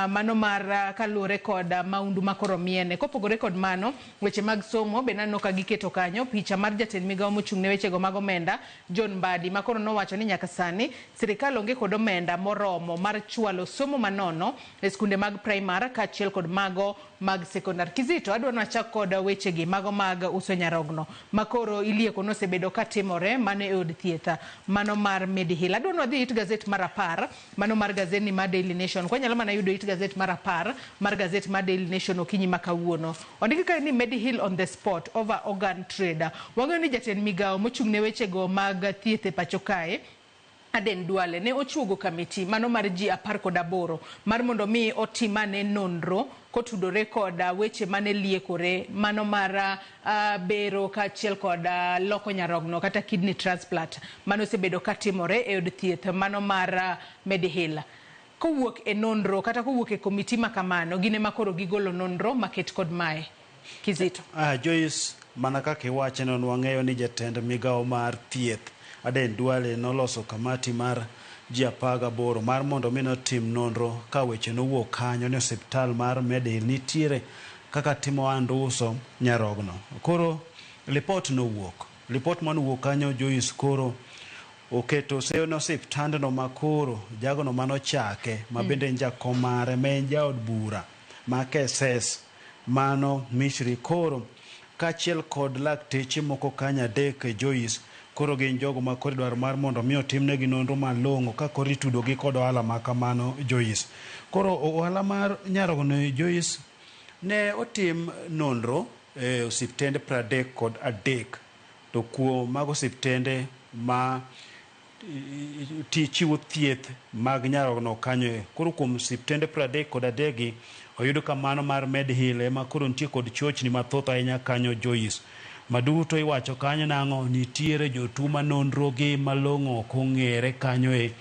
mano mar kaluwore kod maundu makoro miene. Kopogore kod mano weche mag somo be naneno ka giketo kanyo picha mar jatend migawo mochung' ne wechego mag omenda John Mbadi makoro nowacho ni nyaka sani sirikal onge kod omenda moromo mar chwalo somo manono e skunde mag primar kaachiel kod mago mag sekondar. Kizito, adwa ni wachak kod wechegi mago mag uso nyarogno makoro ilieko nosebedo katimore mano e od thieth mano mar Medihill. Adwa ni wadhi it gazet mar 10 mano mar gazet ni mar Daily Nation. Kwanyalo mana yudo it gazet mar 10 mar gazet mar Daily Nation okinyi ma kawuono. Ondiki kae ni Medihill on the spot over organ trade. Wang'eyo ni jatend migawo mochung' ne wechego mag thieth e pacho kae Aden Duale ne ochuogo kamiti mano mar ji 18 mar mondo mi otimane nonro kotudore kod weche mane liekore mano mar bero kaachiel kod loko nyarogno kata kidney transplant mano osebedo katimore e od thieth mano mar Medihill. Kowuok e nonro kata kowuok e komiti ma kamano gin ema koro gigolo nonro maket kod mae. Kizito. Joyce, mana kaka iwache no wang'eyo ni jatend migawo mar thieth Aden Duale noloso kamati mar ji 18 mar mondo mi notim nonro ka weche nowuok kanyo ni osiptal mar Medihill nitiere kaka timo ohand uso nyarogno. Koro lipot nowuok. Lipot manowuok kanyo Joyce koro oketo seyo ne osiptandno makoro jagono manochake ma bende en jakom mare ma en jaod bura ma KSS mano Misri koro kaachiel kod lakteche moko kanyo adek Joyce koro gin jogo ma koro idwaro mar mondo mi otimnegi nonro malong'o ka koro itudogi kod ohala ma kamano Joyce. Koro ohala mar nyarogno Joyce ne otim nonro e osiptende 33 to kuom mago osiptende ma chiwo thieth mag nyarogno kanyo. Koro kuom osiptende 33 gi oyudo ka mano mar Medhill ema koro nitie kod chochni mathoth ahinya kanyo Joyce. Maduto iwacho kanyo nang'o nitiere jotuo ma nonro gi malong'o ok ong'ere kanyo e.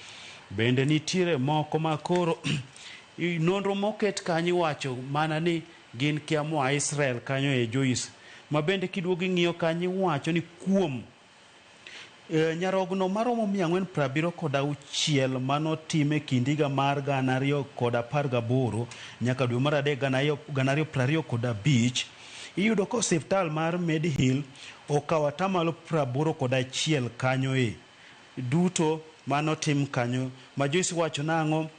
Bende nitiere moko ma koro nonro moket kanyo iwacho mana ni gin kia moa Israel kanyo e Joyce. Ma bende kiduogo ing'iyo kanyo iwacho ni kuom nyarogno maromo 476 manotim e kind higa mar 2018 nyaka dwe mar 3 2025 iyudo ka osiptal mar Medhill okawo atamalo 81 kanyo e duto manotim kanyo ma Joyce wacho nang'o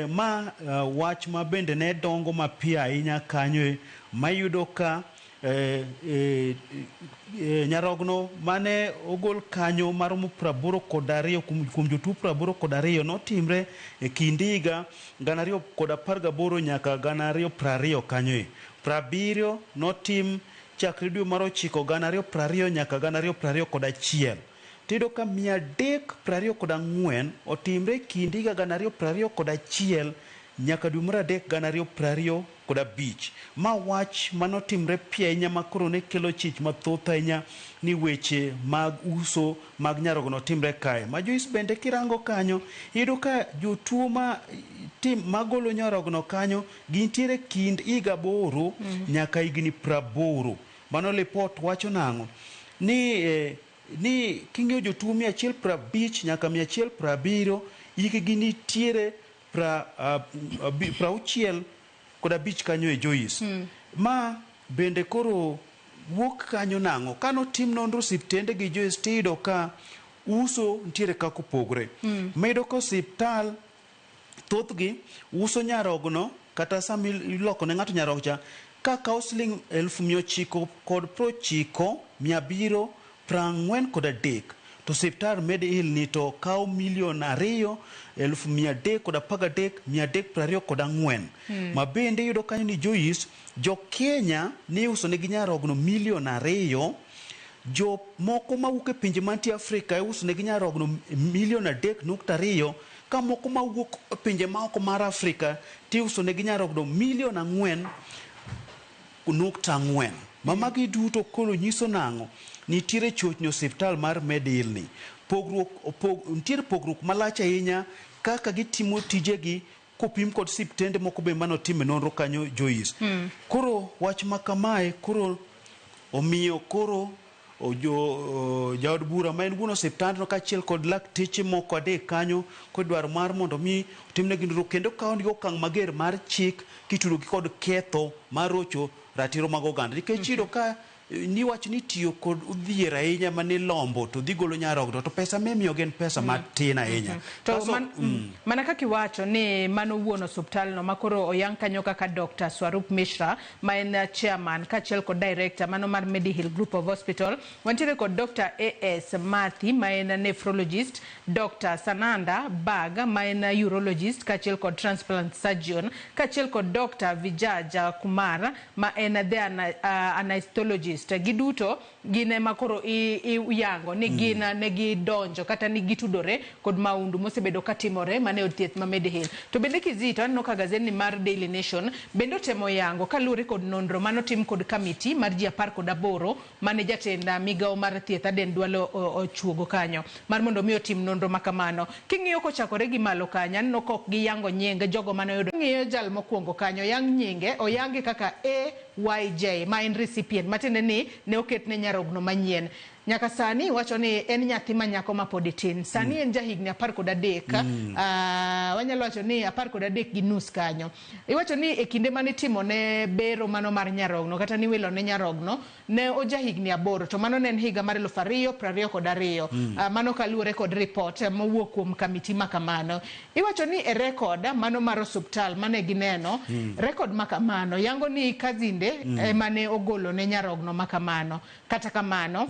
ma wach ma bende ne dongo mapiyo ahinya kanyo e mayudo ka nyarogno mane ogol kanyo maromo 82 kuom jotuo 82 notimre e kind higa 2018 nyaka 2020 kanyo e. 70 notim chakre dwe mar 9 2020 nyaka 2021. Tiyudo ka 324 otimre e kind higa 2021 nyaka dwe mar 3 2025. Ma wach manotimre piyo ahinya ma koro ne kelo chich mathoth ahinya ni weche mag uso mag nyarogno timre kae. Ma Joyce bende kirango kanyo iyudo ka jotuo ma tim magolo nyarogno kanyo gintiere kind higa 8 nyaka higni 80. Mano lipot wacho nang'o? Ni ni king'iyo jotuo 150 nyaka 170 hikgi nitiere 65 kanyo e Joyce. Ma bende koro wuok kanyo nang'o? Kanotim nonro osiptende gi Joyce tiyudo ka uso nitiere kaka opogre. Mayudo ka osiptal thothgi uso nyarogno kata sama iloko ne ng'ato nyarogno cha ka kawo siling 990 743 to osiptal Medhill ni to kawo 2,313 324. Ma bende iyudo kanyo ni Joyce jo Kenya ni iuso negi nyarogno 2 milion, jo moko mawuok e pinje mantie Afrika iuso negi nyarogno 3.2 milion, ka moko mawuok e pinje maoko mar Afrika tiuso negi nyarogno 4.4 milion. Ma magi duto koro nyiso nang'o? Nitiere chochni osiptal mar Medhill ni. Nitiere pogruok malach ahinya kaka gitimo tijegi kopim kod osiptende moko be manotime nonro kanyo Joyce. Koro wach ma kamae koro omiyo koro jaod bura ma en wuon osiptandno kaachiel kod lakteche moko adek kanyo kodwaro mar mondo mi otimnegi nonro kendo kaw negi okang' mager mar chik kitudogi kod ketho mar rocho ratiro mag oganda. Nikech iyudo ka niwacho ni tiyo kod odhier ahinya manilombo to dhi golo nyarogno to pesa mimiyogi en pesa matin ahinya. To mana kaka iwacho ni mano wuon osiptalno ma koro oyang kanyo kaka Dr. Swarup Mishra ma en chairman kaachiel kod director mano mar Medihill Group of Hospital. Wantiere kod Dr. A.S. Mathi ma en nephrologist, Dr. Sananda Bag ma en urologist kaachiel kod transplant surgeon, kaachiel kod Dr. Vijay Kumar ma en the anesthesiologist. Giduto gin ema koro iyango ni gin ne gidonjo kata ni gitudore kod maundu mosebedo katimore mane od thieth ma Medihill. To bende Kizito aneno ka gazetni mar Daily Nation bende otemo yango kaluwore kod nonro manotim kod kamiti mar ji 18 mane jatend migawo mar thieth Aden Duale ochuogo kanyo mar mondo mi otim nonro makamano. King'iyo kochakore gi malo kanyo aneno ka ok giyango nying jogo mane oyudo. Ng'iyo jal mokwongo kanyo yang nyinge oyangi kaka AYJ ma en recipient matiende ni ne oketne nyarogno manyien. Nyaka sani wacho ni en nyathi ma nyako ma pod tin. Sani en jahigni 13. Wanyalo wacho ni 13.5 kanyo. Iwacho ni e kinde mane itimo ne bero mano mar nyarogno kata niwilo ne nyarogno ne ojahigni 8 to mano ne en higa mar 2022. Mano kaluwore kod report mowuok kuom kamiti ma kamano. Iwacho ni e record mano mar osuptal mane gineno, record ma kamano yango ni kazinde ema ne ogolo ne nyarogno ma kamano. Kata kamano,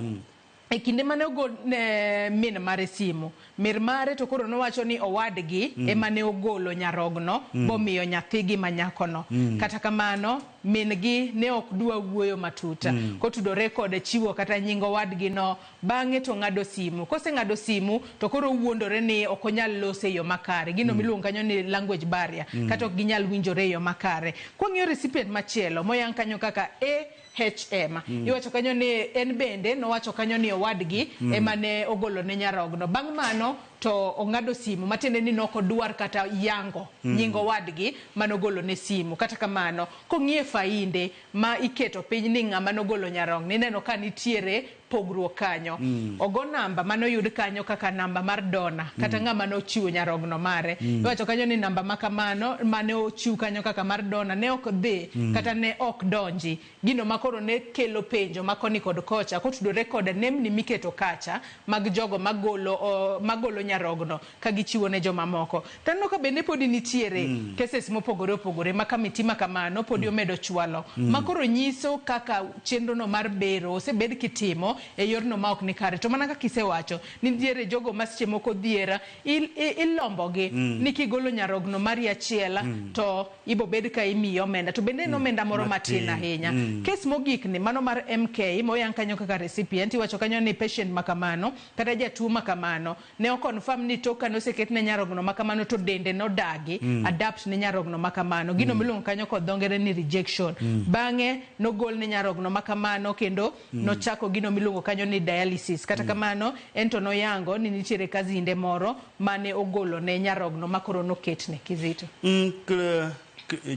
e kinde mane ogol ne min mare simu, mir mare to koro nowacho ni owadgi ema ne ogolo nyarogno bomiyo nyathigi ma nyakono. Kata kamano, min gi ne ok dwa wuoyo matut kotudore kod chiwo kata nying owadgi no. Bang'e to ng'ado simu. Koseng'ado simu to koro wuondore ni ok onyal lose e yo makare. Gino miluongo kanyo ni language barrier. Kata ok ginyal winjore e yo makare. Kwang'iyo recipient machielo moyang kanyo kaka AHM. Iwacho kanyo ni en bende nowacho kanyo ni owadgi ema ne ogolo ne nyarogno. Bang' mano to ong'ado simu matiende ni nokodwar kata yango nying owadgi manogolo ne simu. Kata kamano, kong'iye fainde ma iketo piny ni ng'ama nogolo nyarogno, ineno ka nitiere pogruok kanyo. Ogo namba manoyud kanyo kaka namba mar dona kata ng'ama nochiwo nyarogno mare. Iwacho kanyo ni namba ma kamano mane ochiw kanyo kaka mar dona ne ok dhi kata ne ok donji. Gino ma koro ne kelo penjo ma koni kod kocha kotudore kod nemni miketo kacha mag jogo magolo nyarogno ka gichiwo ne jomamoko. Taneno ka bende podi nitiere cases mopogore opogore ma kamiti ma kamano podi omedo chwalo. Ma koro nyiso kaka chenro no mar bero osebed kitimo e yorno ma ok ni kare. To mana kaka isewacho, nitiere jogo ma seche moko dhier ilombogi ni kigolo nyarogno mari achiel to ibobed ka imiyi omenda. To bende en omenda moro matin ahinya. Kes mogik ni mano mar MK moyang kanyo kaka recipient, iwacho kanyo ni patient ma kamano kata jatuo ma kamano ne okonfirm ni tok kane oseket ne nyarogno ma kamano to dende nodagi adapt ne nyarogno ma kamano. Gino miluongo kanyo kod dho ngere ni rejection. Bang'e nogol ne nyarogno ma kamano kendo nochako gino miluongo kanyo ni dialysis. Kata kamano en to noyango ni nitiere kazinde moro mane ogolo ne nyarogno ma koro noketne. Kizito.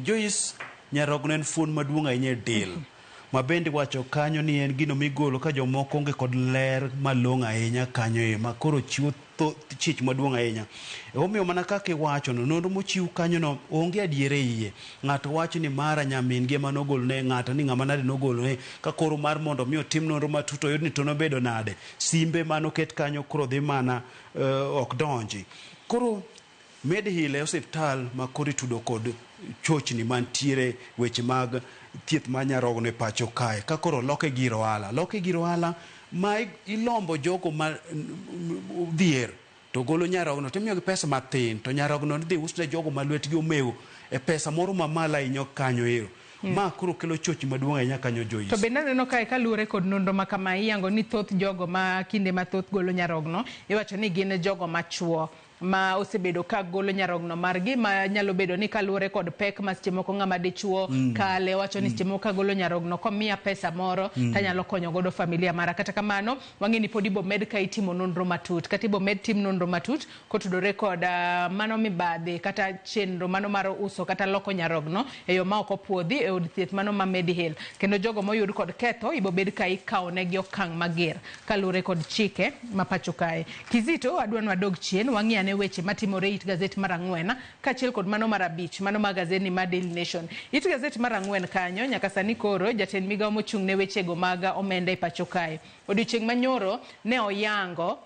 Joyce, nyarogno en fuon maduong' ahinya e del. Ma bende wacho kanyo ni en gino migolo ka jomoko onge kod ler malong'o ahinya kanyo e ma koro chiwo chich maduong' ahinya. Omiyo mana kaka iwacho no, nonro mochiw kanyo no onge adiera e iye. Ng'ato wacho ni mara nyamin gi ema nogolne, ng'ato ni ng'ama nade nogolne, ka koro mar mondo mi otim nonro matut oyud ni to nobedo nade. Simbe manoket kanyo koro dhi mana ok donji. Koro Medhill e osiptal ma koro itudo kod chochni mantiere weche mag thieth mar nyarogno e pacho kae. Ka koro loke gir ohala. Loke gir ohala ma ilombo jogo ma dhier to golo nyarogno to imiyogi pesa mathin to nyarogno idhi us ne jogo ma lwetgi omew e pesa moro mamalo ahinya kanyo ero. Ma koro kelo chochni maduong' ahinya kanyo Joyce. To bende aneno kae kaluwore kod nonro ma kama iyango ni thoth jogo ma kinde mathoth golo nyarogno iwacho ni gin jogo machuo ma osebedo ka golo nyarogno margi ma nyalo bedo ni kaluwore kod pek ma seche moko ng'ama dichuo kale wacho ni seche moko kagolo nyarogno komiya pesa moro tanyalo konyo godo familia mara. Kata kamano wang'e ni pod ibo med ka itimo nonro matut kata ibo med tim nonro matut kotudore kod mano mibadhi kata chenro mano mar uso kata loko nyarogno e yo ma ok opuodhi e od thieth mano ma Mediheal. Kendo jogo moyud kod ketho ibo bed ka ikawo negi okang' mager kaluwore kod chike ma pacho kae. Kizito adwa ni wadog chien wang'i ane weche matimore it gazet mar 4 kaachiel kod mano mar 5 mano mar gazet ni mar Daily Nation. It gazet mar 4 kanyo nyaka sani koro jatend migawo mochung' ne wechego mag omenda e pacho kae odiochieng' manyoro ne oyango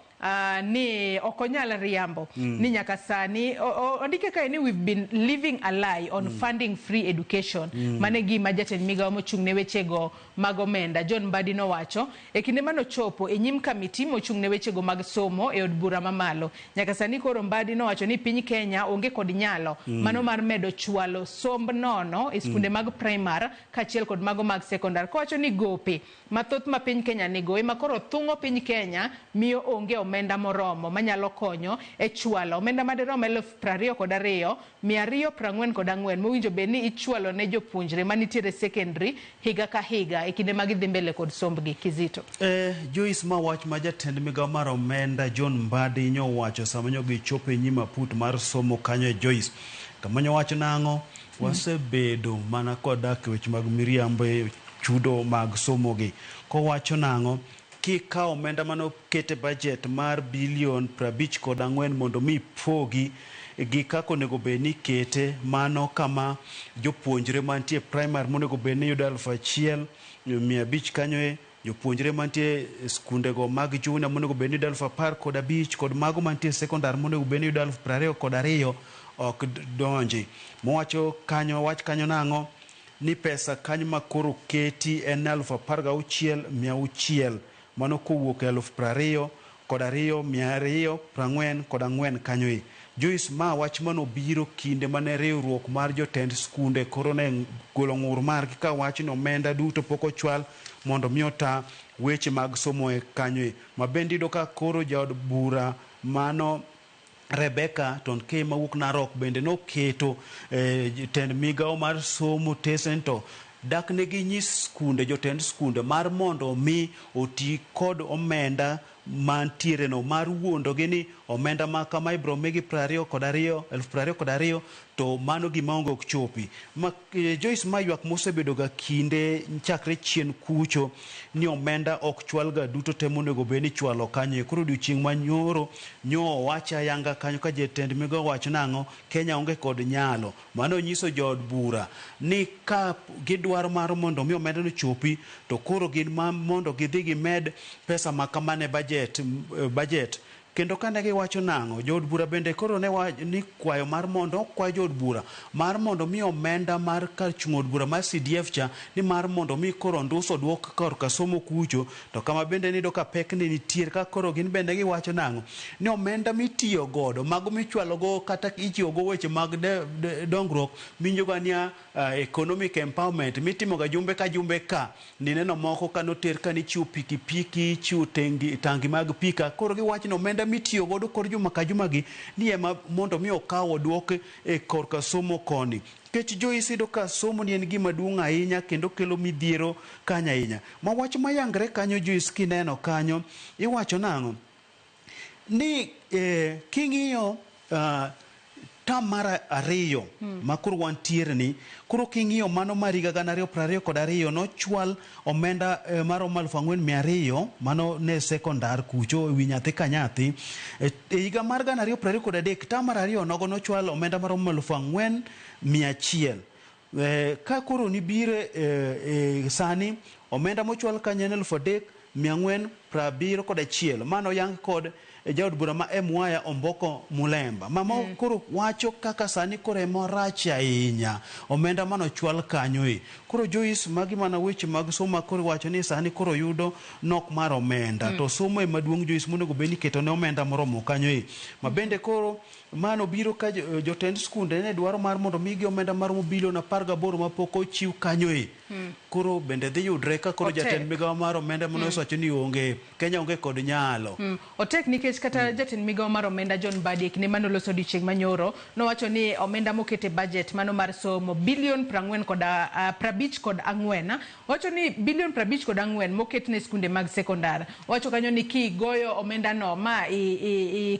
ni ok onyal riambo ni nyaka sani ondike kae ni we've been living a lie on funding free education. Mane gima jatend migawo mochung' ne wechego mag omenda John Mbadi nowacho e kinde manochopo e nyim kamiti mochung' ne wechego mag somo e od bura mamalo. Nyaka sani koro Mbadi nowacho ni piny Kenya onge kod nyalo mano mar medo chwalo somb nono e skunde mag primar kaachiel kod mago mag sekondar. Kowacho ni gope mathoth ma piny Kenya nigo ema koro thung'o piny Kenya miyo onge omenda moromo manyalo konyo e chwalo omenda madirom 22,244 mowinjo bed ni ichwalo ne jopuonjre manitiere secondary higa ka higa e kinde ma gidhi mbele kod sombgi. Kizito. Joyce, ma wach ma jatend migawo mar omenda John Mbadi nyowacho sama nyo gichopo e nyim aput mar somo kanyo e Joyce. Kama nyowacho nang'o? Wasebedo mana kodak e weche mag miriambo e chudo mag somo gi. Kowacho nang'o? Kikawo omenda mane oket e budget mar bilion 54 mondo mi pogi gi kaka onego bed ni ikete, mano kama jopuonjre mantie primary monego bed ni yudo 1500 kanyo e jopuonjre mantie e skundego mag junior monego bed ni yudo 15,000 kod mago mantie secondary monego bed ni yudo 22,000 ok donji. Mowacho kanyo wach kanyo nang'o ni pesa kanyo ma koro keti en 16,600 mano kowuok e 22,244 kanyo e. Joyce, ma wach manobiro kinde mane riwruok mar jotend skunde koro ne golo ng'ur margi ka wacho ni omenda duto pok ochwal mondo mi ota weche mag somo e kanyo e. Ma bende iyudo ka koro jaod bura mano Rebecca Tonkei mawuok Narok bende noketo tend migawo mar somo tesen to dak ne ginyis skunde jotend skunde mar mondo mi oti kod omenda mantiere no mar wuondogi ni omenda ma kama ibiro migi 22, 22,000 to mano gima onge ok chopi. Ma, Joyce, ma ywak mosebedo ga kinde chakre chien kucho ni omenda ok chwal ga duto te monego bed ni ichwalo kanyo. Koro odiochieng' ma nyoro nyo owach ayanga kanyo ka jatend migawo owacho nang'o Kenya onge kod nyalo. Mano nyiso jood bura ni ka gidwaro mar mondo mi omenda no chopi to koro gin ma mondo gidhi gimed pesa ma kamano e budget. Kendo kane giwacho nang'o, jood bura bende koro ne ni kwayo mar mondo okwa jood bura mar mondo mi omenda mar kar chung' od bura mar CDF cha ni mar mondo mi koro nduso duok korka somo kucho to kama bende niyudo ka pek ne nitie ka koro gin bende giwacho nang'o ni omenda mitiyo godo mago michwalo go kata ichiwo go weche mag dongruok minjo ga niya economic empowerment mitimo ga jumbe ka jumbe ka nineno moko ka noter ka nichiwo pikipiki ichiwo tangi mag pi ka koro giwacho ni omenda mitiyo godo kor juma ka juma gi ni ema mondo mi okaw oduok e korka somo koni. Nikech Joyce iyudo ka somo ni en gima duong' ahinya kendo kelo midhiero kanyo ahinya. Ma wach mayangre kanyo Joyce kineno kanyo iwacho nang'o? Ni king'iyo term mar ariyo ma koro wantiere ni koro king'iyo mano mar higa 2022 nochwal omenda maromo 4,200 mano ne sekondar kucho ewi nyathi ka nyathi. E higa mar 2023 term mar ariyo nogo nochwal omenda maromo 4,100. Ka koro nibire sani omenda mochwal kanyo en 3,471 mano yang kod jaod bura ma Mwaya Omboko Mulemba. Mama koro wacho kaka sani koro ema rach ahinya omenda manochwal kanyo e. Koro Joyce, magi mana weche mag somo koro wacho ni sani koro yudo nok mar omenda to somo ema duong' Joyce monego bed ni iketo ne omenda moromo kanyo e. Ma bende koro mano biro ka jotend skunde ne dwaro mar mondo migi omenda maromo bilion 18 mapok ochiw kanyo e. Koro bende dhi yudre ka koro jatend migawo mar omenda mane osewacho ni onge Kenya onge kod nyalo. Otek nikech kata jatend migawo mar omenda John Mbadi e kinde mane oloso odiochieng' manyoro nowacho ni omenda mokete budget mano mar somo bilion 54 owacho ni bilion 54 moket ne skunde mag sekondar. Owacho kanyo ni kigoyo omenda no ma i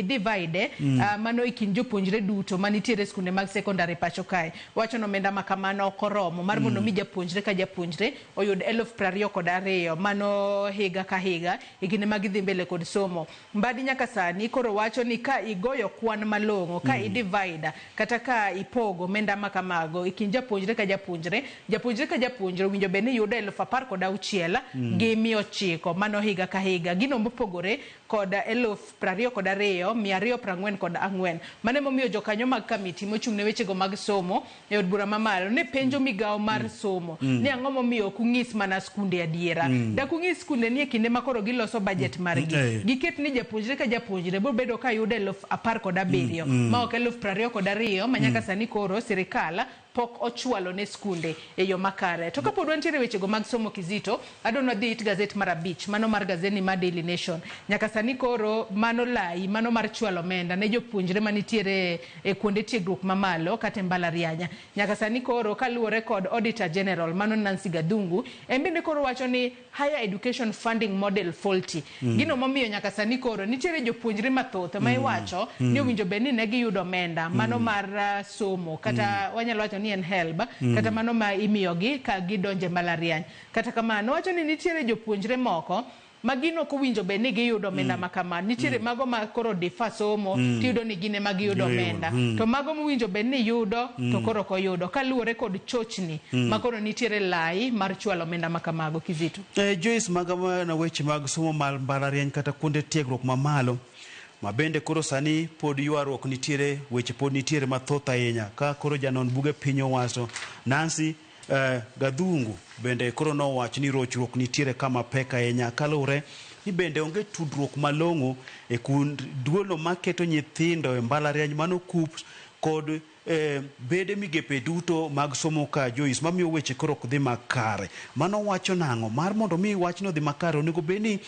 divide mano e kind jopuonjre duto manitiere skunde mag sekondar e pacho kae. Owacho ni omenda ma kamano ok oromo mar mondo mi japuonjre ka japuonjre oyud 22,000 mano higa ka higa e kinde ma gidhi mbele kod somo. Mbadi nyaka sani koro wacho ni ka igoyo kwan malong'o ka i divide kata ka ipogo omenda ma kamago e kind japuonjre ka japuonjre, japuonjre ka japuonjre owinjo bed ni yudo 16,900 mano higa ka higa. Gino mopogore kod 22,244. Mano emomiyo jokanyo mag kamiti mochung' ne wechego mag somo e od bura mamalo ne penjo migawo mar somo ni ang'o momiyo ok ung'is mana skunde adiera. Dak ung'is skunde ni e kinde ma koro giloso budget margi giket ni japuonjre ka japuonjre biro bedo ka yudo 17,000 ma ok 22,000 ma nyaka sani koro sirikal pok ochwalo ne skunde e yo makare. To kapod wantiere wechego mag somo Kizito, adwa nwadhi it gazet mar 5 mano mar gazeti mar Daily Nation. Nyaka sani koro mano lai mano mar chwalo omenda ne jopuonjre manitiere e kuonde tiegruok mamalo kata e mbalariany. Nyaka sani koro kaluwore kod Auditor General mano Nancy Gathungu, en bende koro wacho ni higher education funding model faulty. Gino momiyo nyaka sani koro nitiere jopuonjre mathoth ma iwacho ni owinjo bed ni ne giyudo omenda mano mar somo kata wanyalo wacho ni en HELB kata mano ma imiyogi ka gidonje mbalariany. Kata kamano wacho ni nitiere jopuonjre moko ma gin ok owinjo bed ni giyudo omenda ma kamano. Nitiere mago ma koro defer somo tiyudo ni gin ema giyudo omenda. To mago mowinjo bed ni yudo to koro ok oyudo kaluwore kod chochni ma koro nitiere lai mar chwalo omenda ma kamago. Kizito. Joyce, maga mana weche mag somo mar mbalariany kata kuonde tiegruok mamalo ma bende koro sani pod ywaruok nitiere, weche pod nitiere mathoth ahinya ka koro janon buge piny owacho Nancy Gathungu bende koro nowacho ni rochruok nitiere kama pek ahinya kaluwore ni bende onge tudruok malong'o e kund duolo maketo nyithindo e mbalariany mano KUCCPS kod bede migepe duto mag somo ka Joyce, mamiyo weche koro ok dhi makare. Mano wacho nang'o? Mar mondo mi wachno dhi makare onego bed ni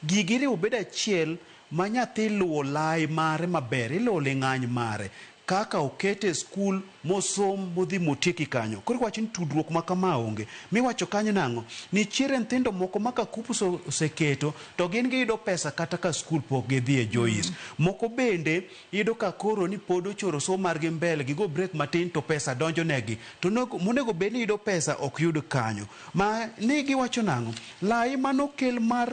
gigi riwo bedo achiel ma nyathi luwo lai mare maber, iluwo ling'any mare kaka okete e skul mosom modhi motieki kanyo. Koro iwacho ni tudruok ma kama onge. Miwacho kanyo nang'o? Nitiere nyithindo moko ma ka KUCCPS oseketo to gin giyudo pesa kata ka skul pok gidhiye Joyce. Moko bende iyudo ka koro ni pod ochoro somo margi mbele, gigo break matin to pesa donjo negi. To monego bed ni yudo pesa ok yud kanyo. Ma ni giwacho nang'o? Lai manokel mar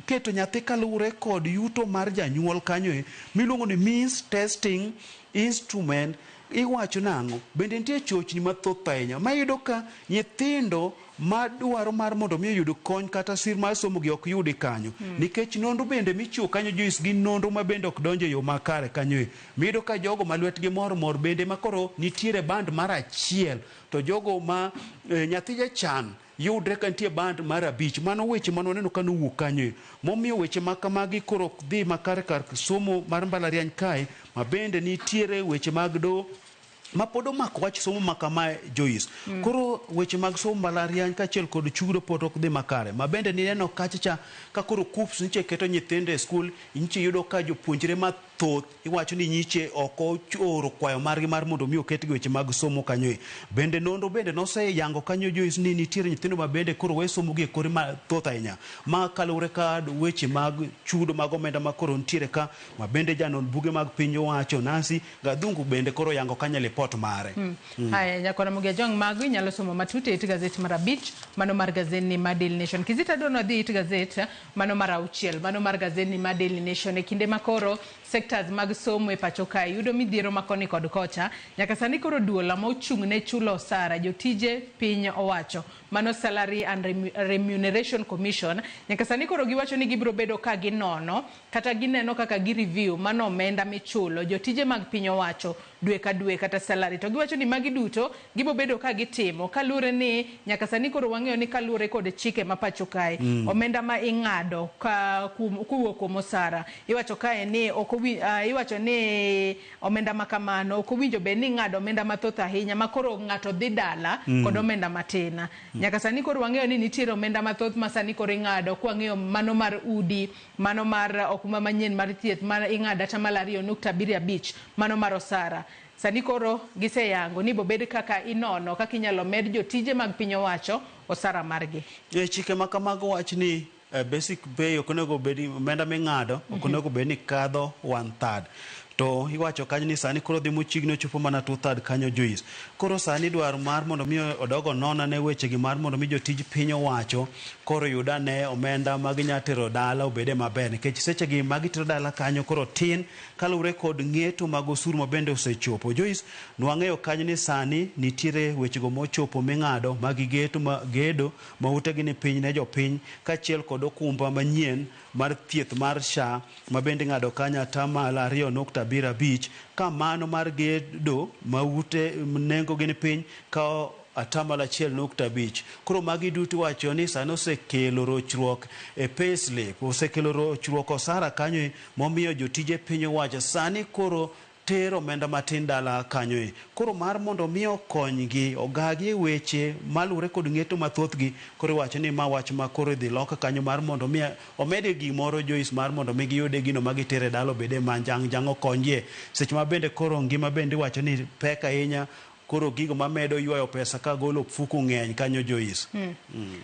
keto nyathi kaluwore kod yuto mar janyuol kanyo e miluongo ni means testing instrument iwacho nang'o? Bende nitie chochni mathoth ahinya ma iyudo ka nyithindo madwaro mar mondo mi oyud kony kata sir mar somo gi ok yudi kanyo. Nikech nonro bende michiwo kanyo Joyce gin nonro ma bende ok donjo e yo makare kanyo e. Miyudo ka jogo ma lwetgi mor mor bende ma koro nitiere band mar achiel to jogo ma nyathi jachan yudre ka nitie band mar 5. Mano weche mane waneno ka nowuok kanyo e. Momiyo weche ma kamagi koro ok dhi makare kar somo mar mbalariany kae ma bende nitiere weche mag do ma pod omako wach somo ma kamae Joyce. Koro weche mag somo mbalariany kaachiel kod chudo pod ok dhi makare. Ma bende nineno kacha cha ka koro KUCCPS nyiche keto nyithindo e skul, nyiche yudo ka jopuonjre mathoth iwacho ni nyiche ok ooro kwayo margi mar mondo mi oketgi weche mag somo kanyo e. Bende nonro bende noseyango kanyo Joyce ni nitiere nyithindo ma bende koro we somo gi e kore mathoth ahinya. Ma kaluwore ka weche mag chudo mag omenda ma koro nitiere ka ma bende janon buge mag piny owacho Nancy Gathungu bende koro yango kanyo lipot mare. Haya, Nyakora Mugia Jong, mago inyalo somo matut e it gazet mar 5 mano mar gazet mar Daily Nation. Kizito adwa nwadhi it gazet mano mar 6 mano mar gazet mar Daily Nation e kinde makoro sectors mag somo e pacho kae yudo midhiero ma koni kod kocha. Nyaka sani koro duol ma ochung' ne chulo osara jotije piny owacho mano Salary and Remuneration Commission nyaka sani koro giwacho ni gibiro bedo ka ginono kata gineno kaka gi review mano omenda michulo jotije mag piny owacho dwe ka dwe kata salary to giwacho ni magi duto gibo bedo ka gitimo kaluwore ni nyaka sani koro wang'eyo ni kaluwore kod chike ma pacho kae omenda ma ing'ado ka kowuok kuom osara iwacho kae ni ok iwacho ni omenda ma kamano ok owinjo bed ni ing'ado omenda mathoth ahinya ma koro ng'ato dhi dala kod omenda matin. Nyaka sani koro wang'eyo ni nitiere omenda mathoth ma sani koro ing'ado kwang'iyo mano mar udi, mano mar okumba manyien mar thieth ma ing'ado 2.75% mano mar osara. Sani koro giseyango ni bobed kaka inono kaka inyalo med jotije mag piny owacho osara margi. E chike ma kamago wach ni basic pay ok onego bed omenda ming'ado ok onego bed ni kadho 1/3. To iwacho kanyo ni sani koro dhi machiegni ochopo mana 2/3 kanyo Joyce. Koro sani dwaro mar mondo mi odogo nona ne wechegi mar mondo mi jotij piny owacho koro yud ane omenda ma ginya tero dala obede maber nikech sechegi ma gitero dala kanyo koro tin kaluwore kod ng'eto mag osuru ma bende osechopo. Joyce, nwang'eyo kanyo ni sani nitiere wechego mochopo ming'ado mag geto ma gedo ma utegi ni piny ne jopiny kaachiel kod okumba manyien mar thieth mar SHA ma bende ing'ado kanyo 2.75% ka mano mar gedo ma ute nengo gi ni piny ka 1.5%. Koro magi duto iwacho ni sani osekelo rochruok e payslip, osekelo rochruok osara kanyo momiyo jotije piny owacho sani koro tero omenda matin dala kanyo. Koro mar mondo mi okonygi ogagi e weche maluwore kod ng'eto mathothgi, koro iwacho ni ma wach ma koro idhi loka kanyo mar mondo mi omede gimoro Joyce mar mondo mi giyude gino ma gitere dala obede manjang' jang' okonygie. Seche ma bende koro ngima bende iwacho ni pek ahinya, Koro gigo mamedo ywayo pesa ka golo fuku ng'eny kanyo, Joyce.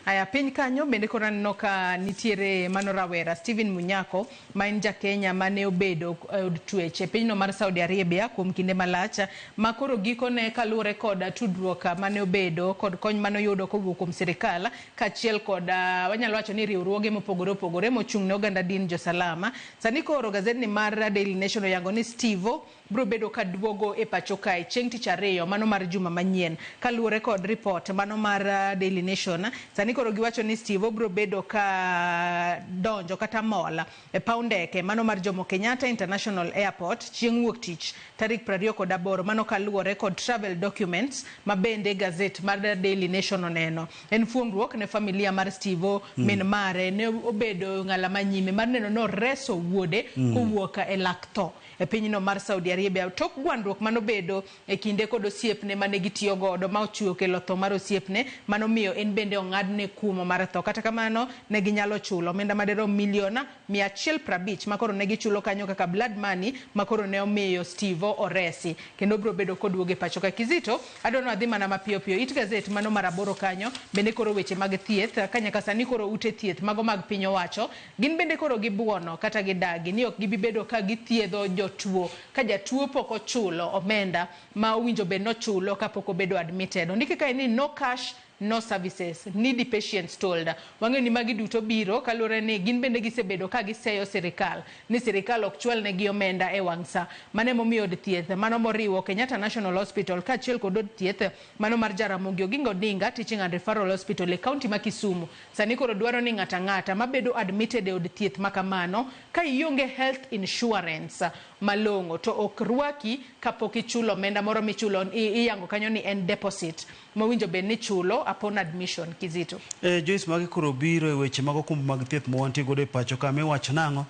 Aya, piny kanyo bende koro aneno ka nitiere mano rawera Stephen Munyako ma en ja Kenya mane obedo e od twech e pinyno mar Saudi Arabia kuom kinde malach, ma koro gikone kaluwore kod tudruok mane obedo kod kony mane oyudo kowuok kuom sirikal kaachiel kod wanyalo wacho ni riwruoge mopogore opogore mochung' ne oganda din josalama. Sani koro gazetni mar Daily Nation oyango ni Steve biro bedo ka duogo e pacho kae chieng' tich ariyo mano mar juma manyien, kaluwore kod report mano mar Daily Nation. Sani koro giwacho ni Steve biro bedo ka donjo kata mol e paw ndeke mano mar Jomo Kenyatta International Airport chieng' wuok tich tarik 28, mano kaluwore kod travel documents ma bende gazet mar Daily Nation oneno. En fuongruok ne familia mar Steve. Min mare ne obedo ng'ala manyime mar neno noreso wuode kowuok e lak tho e pinyno mar Saudi Arabia tok gwandruok manobedo e kinde kod osiepne mane gitiyo godo ma ochiwo kelo tho mar osiepne manomiyo en bende ong'adne kumo mar tho. Kata kamano, ne ginyalo chulo omenda madirom milion 150 ma koro ne gichulo kanyo kaka blood money, ma koro ne omiyo Steve oresi kendo biro bedo koduogo e pacho ka. Kizito, adwa ni wadhi mana mapiyo piyo it gazet mano mar 8 kanyo bende koro weche mag thieth, ka nyaka sani koro ute thieth mago mag piny owacho gin bende koro gibuono kata gidagi ni ok gibi bedo ka githiedho jotuo ka jatuo pok ochulo omenda ma owinjo bed nochulo kapok obedo admitted. Ondiki kae ni "No cash, no services, needy patients told." Wang'eyo ni magi duto biro kaluwore ni gin bende gisebedo ka giseyo sirikal ni sirikal ok chwal negi omenda e wang' sa. Mano emomiyo od thieth mano moriwo Kenyatta National Hospital kaachiel kod od thieth mano mar Jaramogi Oginga Odinga Teaching and Referral Hospital e kaunti ma Kisumu sani koro dwaro ni ng'ato ang'ata mabedo admitted e od thieth ma kamano, ka ionge health insurance malong'o to ok rwaki kapok ichulo omenda moro michulo, iyango kanyo ni en deposit mowinjo bed ni chulo upon admission. Kizito. Joyce, magi koro biro e weche mag okumba mag thieth ma wantie godo e pacho ka. Miwacho nang'o?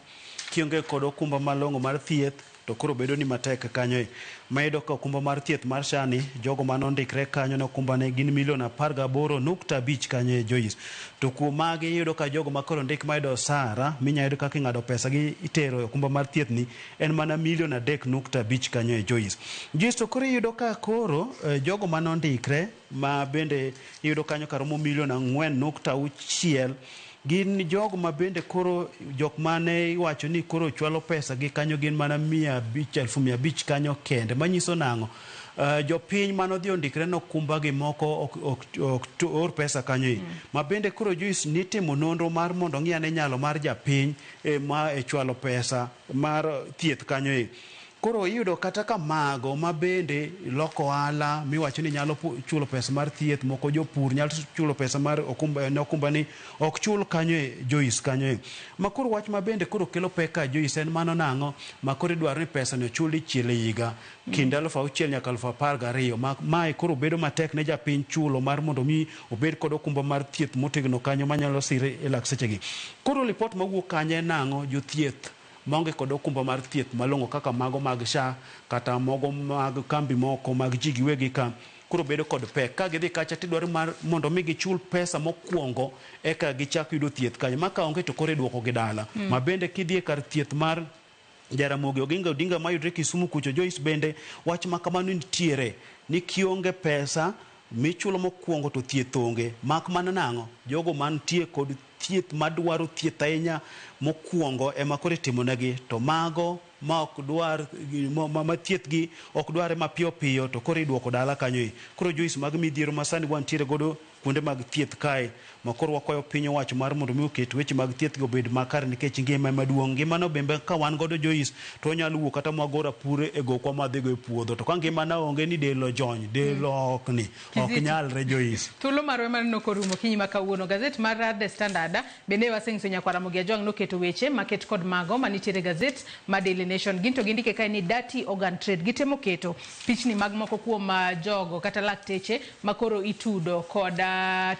Kionge kod okumba malong'o mar thieth to koro bedo ni matek kanyo e. Ma iyudo ka okumba mar thieth mar SHA ni, jogo manondikre kanyo ne okumba ne gin milion 18.5 kanyo e, Joyce. To kuom magi iyudo ka jogo ma koro ondik mayudo osara minya yudo kaka ing'ado pesa gi itero e okumba mar thieth ni en mana milion 3.5 kanyo e, Joyce. Joyce, to koro iyudo ka koro jogo manondikre ma bende iyudo kanyo karomo milion 4.6 gin jogo ma bende koro jok mane iwacho ni koro chwalo pesa gi kanyo gin mana 500, 500,000 kanyo kende. Manyiso nang'o? Jopiny manodhi ondikre nokumba gi moko ok or pesa kanyo e. Ma bende koro, Joyce, nitimo nonro mar mondo ng'i ane nyalo mar japiny ma e chwalo pesa mar thieth kanyo e. Koro iyudo kata ka mago ma bende loko ohala miwacho ni nyalo chulo pesa mar thieth, moko jopur nyalo chulo pesa mar okumba ne okumba ni ok chul kanyo e, Joyce, kanyo e. Ma koro wach ma bende koro kelo pek ka, Joyce, en mano nang'o ma koro idwaro ni pesa ni ochul dichiel e higa kind 6,000 nyaka 12,000, ma mae koro bedo matek ne japiny chulo mar mondo mi obed kod okumba mar thieth motegno kanyo manyalo sire e lak sechegi. Koro lipot mawuok kanyo en nang'o? Jothieth maonge kod okumba mar thieth malong'o kaka mago mag SHA kata mogo mag kambi moko mag ji giwegi ka koro bedo kod pek ka gidhi kacha tidwaro mar mondo mi gichul pesa mokwongo eka gichak yudo thieth kanyo, ma ka onge to koro iduoko gi dala. Ma bende kidhi e kar thieth mar Jaramogi Oginga Odinga mayudre Kisumu kucho, Joyce, bende wach ma kamano nitiere ni kionge pesa michulo mokwongo to thieth onge, mak mana nang'o jogo mantie kod thieth madwaro thieth ahinya mokwongo ema koro itimonegi, to mago ma ok dwar ma thieth gi ok dware mapiyo piyo to koro iduoko dala kanyo e. Koro, Joyce, mag midhiero ma sani wantiere godo kuonde mag thieth kae, ma koro wakwayo piny owacho mar mondo mi oket weche mag thieth gi obed makare, nikech ngima ema duong'. Ngimano bende ka wan godo, Joyce, to wanyalo wuok kata mwagor apure e gokwa mwadhigo e puodho, to ka ngimana onge ni del ojony, del okni ok Kizito. nyalre, Joyce. Thuolo marwa maneno korumo okinyi ma kawuono. Gazet mar The Standard bende waseng'iso nyakwar Ramogi Ajwang' noketo weche maket kod mago manitiere e gazet mar Daily Nation. Gin to gindike kae ni "Dirty organ trade". Gitemo keto pichni mag moko kuom jogo kata lakteche ma koro itudo kod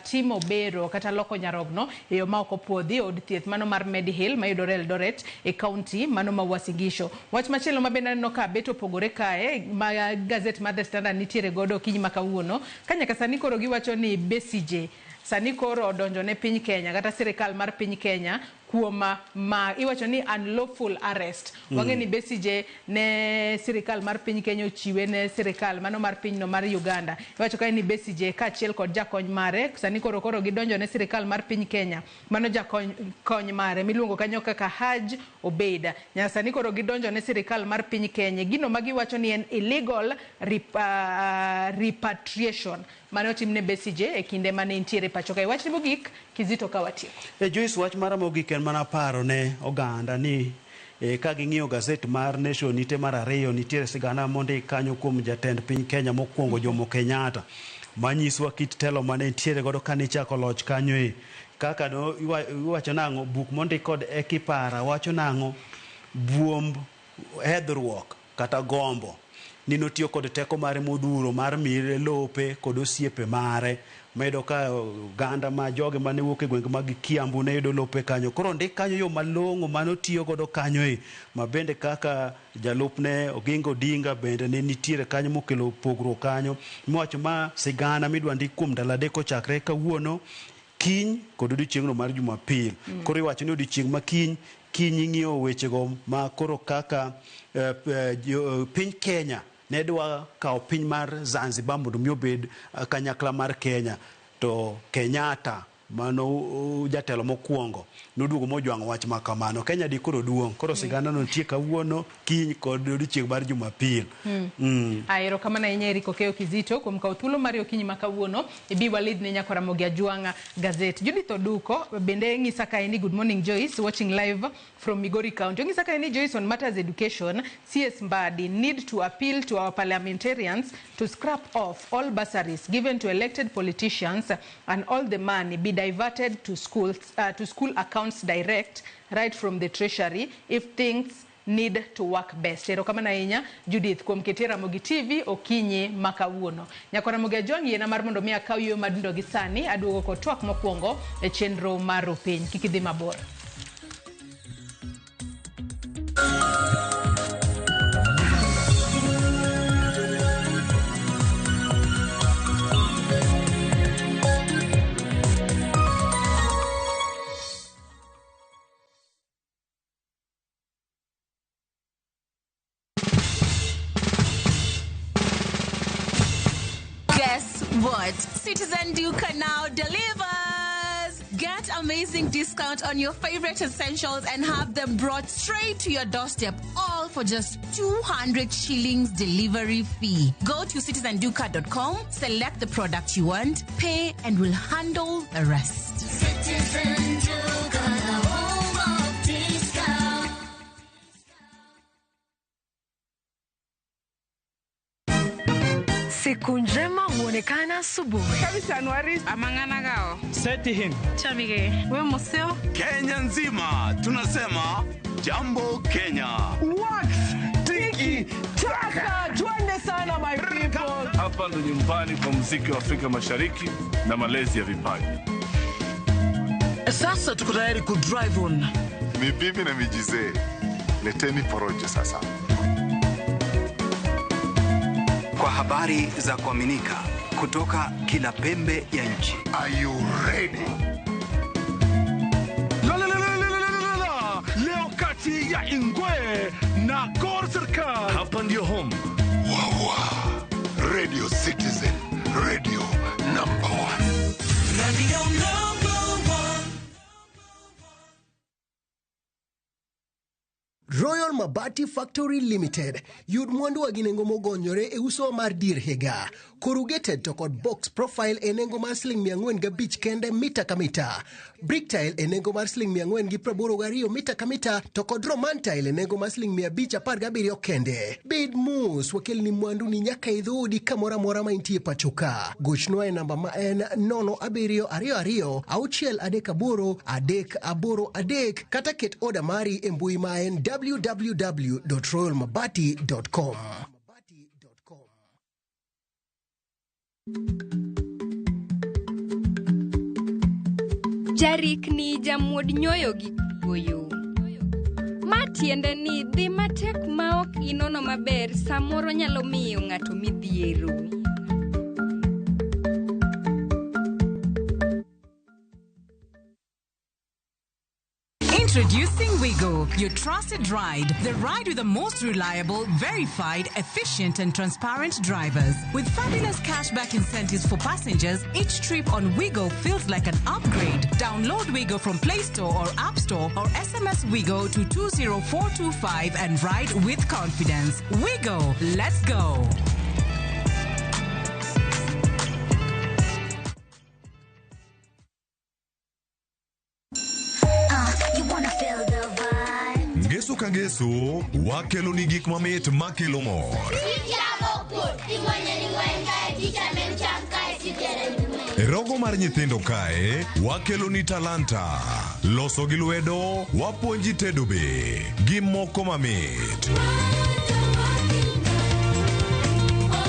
timo bero kata loko nyarogno e yo ma ok opuodhi e od thieth mano mar Mediheal mayudore Eldoret e kaunti mano ma Uasin Gishu. Wach machielo ma bende aneno ka bet opogore kae ma gazet mar The Standard nitiere godo okinyi ma kawuono, ka nyaka sani koro giwacho ni Besigye sani koro odonjo ne piny Kenya kata sirikal mar piny Kenya. kuom ma iwacho ni unlawful arrest. Wang'e ni Besigye ne sirikal mar piny Kenya ochiwe ne sirikal mano mar pinyno mar Uganda. Iwacho kae ni Besigye kaachiel kod jakony mare sani koro gidonjo ne sirikal mar piny Kenya, mano jakony kony mare miluongo kanyo kaka Haj Obeid. Nyaka sani koro gidonjo ne sirikal mar piny Kenya gino ma giwacho ni en illegal repatriation mane otim ne Besigye e kinde mane entiere pacho kae. Wachni mogik Kizito ka watieko. Joyce, wach mara mogik en mana paro ne oganda ni ka ging'iyo gazet mar Nation ite mar 2 nitiere sigana mondik kanyo kuom jatend piny Kenya mokwongo Jomo Kenyatta manyiswa kit telo mane nitiere godo kane ichako loch kanyo kaka no iwacho nang'o buk mondik kod Ekipara wacho nang'o buomb hedhruok kata gombo ni notiyo kod teko mare modhuro mar mire lope kod osiepe mare medo ka oganda ma joge mane wuok e gwenge mag Kiambu ne yudo lope kanyo. Koro ndik kanyo yo malong'o mane otiyo godo kanyo ma bende kaka jalupne Oginga Odinga bende ne nitiere kanyo mokelo pogruok kanyo miwacho ma sigana midwa ndik kuom ndalo 3 kochakre kawuono kiny kod odiochieng'no mar Jumapil. Koro iwacho ni odiochieng' ma kiny kiny ing'iyo wechego ma koro kaka piny Kenya ne dwa kawo piny mar Zanzibar mondo mi obed kanyakla mar Kenya to Kenyatta mano jatelo mokwongo noduogo mojwang'o wach ma kamano. Kenya di koro duong', koro sigana no nitie kawuono kiny kod odiochieng' mar Jumapil. Erokamano ahinya Eric Okeyo Kizito kuom kawo thuolo mari okinyi ma kawuono ibi walid ne nyako Ramogi Ajwang'a gazet. Judith Oduko bende ng'isa kae ni good morning Joyce, watching live from Migori County. Ong'isa kae ni Joyce, on matters education, CS Mbadi need to appeal to our parliamentarians to scrap off all bursaries given to elected politicians and all the money be diverted to schools, to school accounts direct right from the treasury if things need to work best. Erokamano ahinya Judith kuom ketie Ramogi TV okinyi ma kawuono. Nyako Ramogi Ajwang' yiena mar mondo mi akaw yueyo madundo gi sani aduogo kod twak mokwongo e chenro mar Rupiny. Kik idhi mabor. Guess what? Citizen Duka now delivers! Get amazing discount on your favorite essentials and have them brought straight to your doorstep, all for just 200 shillings delivery fee. Go to citizenduka.com, select the product you want, pay, and we'll handle the rest. Citizen Duka, the home of discount. Siku njema huonekana asubuhi. Amang'ana Seti him. Chamige. We museo. Kenya nzima tunasema jambo Kenya. Wax tiki taka, twende sana my people. Hapa ndo nyumbani kwa muziki wa Afrika Mashariki na malezi ya vipaji. Sasa tuko tayari ku drive on. Mibibi na mijizee, leteni porojo sasa. Kwa habari za kuaminika kutoka kila pembe ya nchi. Are you ready? La la la la la la la. Leo kati ya Ingwe na Gor Serikal. Hapa ndio home. Wawa. Radio Citizen, radio number 1. Radio number 1. Royal Mabati Factory Limited yud mwandu gi nengo mogonyore e uso mar dir higa. Corrugated to kod box profile e nengo mar siling 405 kende mita ka mita. Brick tile e nengo mar siling 482 mita ka mita to kod Roman tile e nengo mar siling 517 kende. Bed mos, wakelni mwandu ni nyaka e dhoodi kamoro amora ma intie pacho ka. Gochnwa e namba ma en 0722 638 383 kata ket oda mari e mbui ma en www.royalmabati.com. Jarikni jamuod nyoyo gi goyo. Ma tiende ni dhi matek ma ok inono maber samoro nyalo miyo ng'ato midhiero. Introducing Wigo, your trusted ride. The ride with the most reliable, verified, efficient, and transparent drivers. With fabulous cashback incentives for passengers, each trip on Wigo feels like an upgrade. Download Wigo from Play Store or App Store or SMS Wigo to 20425 and ride with confidence. Wigo, let's go. You wanna feel the vibe. Ngeso ka ngeso wakelo ni gik mamit makelo mor. E rogo mar nyithindo kae wakelo ni talanta, loso gi lwedo, wapuonji tedo be gi moko mamit.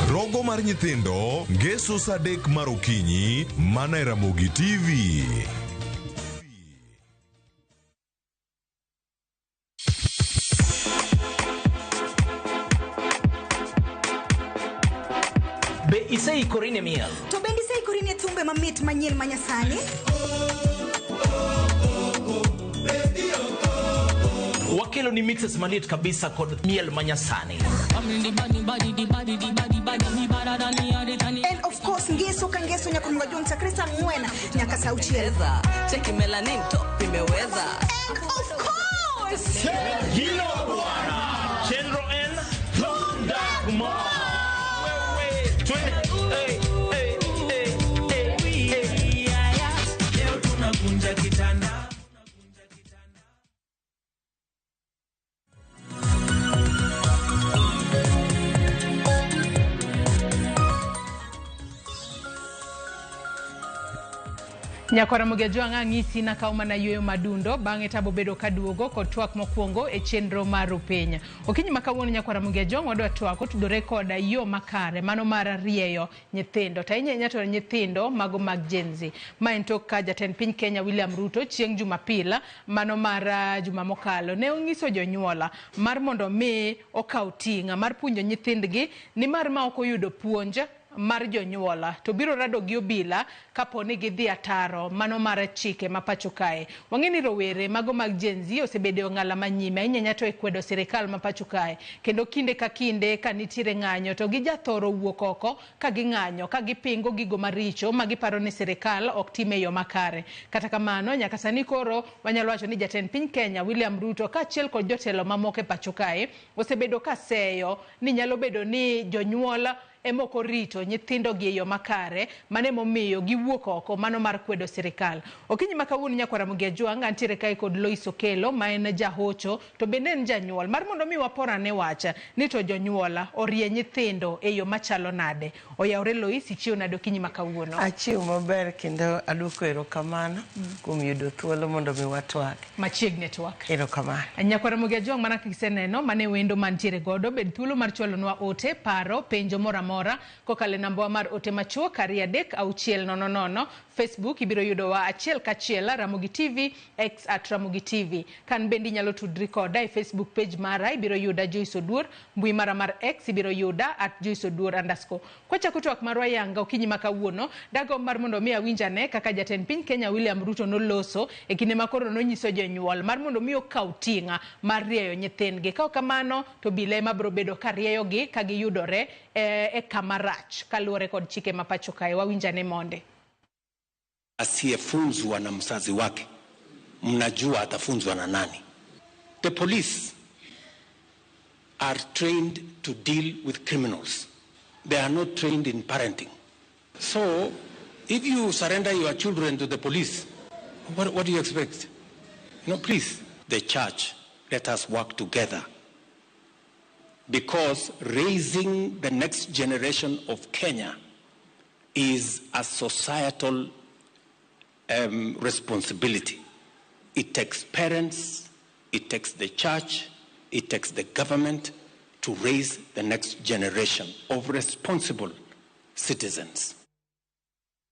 Rogo mar nyithindo ngeso saa 3 mar okinyi mana e Ramogi TV. Be iseikori ne miel? To bende iseikori ne thumbe mamit manyien manyasani? Wakelo ni mixes maliet kabisa kod miel manyasani. And of course ngeso ka ngeso nyaka mga chakre saa 4 nyaka saa 6. Cheki melanin top imeweza. And of course Hilo bwana Chenro N Thunder Kumar. Nyakwara Ramogi Ajwang' ang'isi nakaw mana yueyo madundo bang'e tabo bedo kaduogo kod twak mokwongo e chenro mar Rupiny. Okinyi ma kawuono Nyakwara Ramogi Ajwang' wadwa twak otudore koda yo makare mano mar rieyo nyithindo to ahinya ahinya to nyithindo mago mag Gen Z. Ma en tok ka jatend piny Kenya William Ruto chieng' Jumapil mano mar juma mokalo ne onyiso jonyuola mar mondo mi okaw ting' mar puonjo nyithindgi nimar ma ok oyudo puonj mar jonyuola to biro rado gi obila kapo ni gidhi ataro mano mar chike ma pacho kae. Wang'e ni rowere mago mag Gen Z osebedo e ong'ala manyime ahinya ahinya to e kwedo sirikal ma pacho kae kendo kinde ka kinde ka nitiere ng'anyo to gijathoro wuok oko ka ging'anyo ka gipingo gigo maricho ma giparo ni sirikal ok tim e yo makare. Kata kamano nyaka sani koro wanyalo wacho ni jatend piny Kenya William Ruto kaachiel kod jotelo mamoko e pacho kae osebedo ka seyo ni nyalo bedo ni jonyuol emoko rito nyithindo gi e yo makare mane momiyo giwuok oko mano mar kwedo sirikal. Okinyi ma kawuono Nyakwara Ramogi Ajwang' antiere kae kod Lois Okelo ma en jahocho to bende en janyuol mar mondo mi waporane wach ni to jonyuol orie nyithindo e yo machalo nade. Oyawre Lois, ichiew nade okinyi ma kawuono? Achiew maber kendo aduoko erokamano kuom yudo thuolo mondo mi watwak. Machiegni twak. Erokamano. Nyakwara Ramogi Ajwang' mana kaka iseneno mane wendo mantiere godo bed thuolo mar chwalonwa ote, paro, penjo moro amora kokalo e namba mar ote machuok 2 3 6 0 0. Facebook ibiro yudowa achiel kachiel Ramogi TV, X at Ramogi TV. Kan bende inyalo tudri koda e Facebook page mara ibiro yuda Joyce Oduor, mbui mara mar X ibiro yuda at Joyce Oduor _. Kwachako twak marwa yanga okinyi ma kawuono, dagomb mar mondo mi awinj ane kaka jatend piny Kenya William Ruto noloso e kinde ma koro nonyiso jonyuol mar mondo mi okaw ting'a mar rieyo nyithindgi. Ka ok kamano to obila ema biro bedo ka rieyogi ka giyudore e kama rach kaluwore kod chike ma pacho kae. Wawinjane monde. Asiyefunzwa na mzazi wake, mnajua atafunzwa na nani? The police are trained to deal with criminals. They are not trained in parenting. So, if you surrender your children to the police, what do you expect? You know, please, the church, let us work together. Because raising the next generation of Kenya is a societal responsibility. It takes parents, it takes the church, it takes the government to raise the next generation of responsible citizens.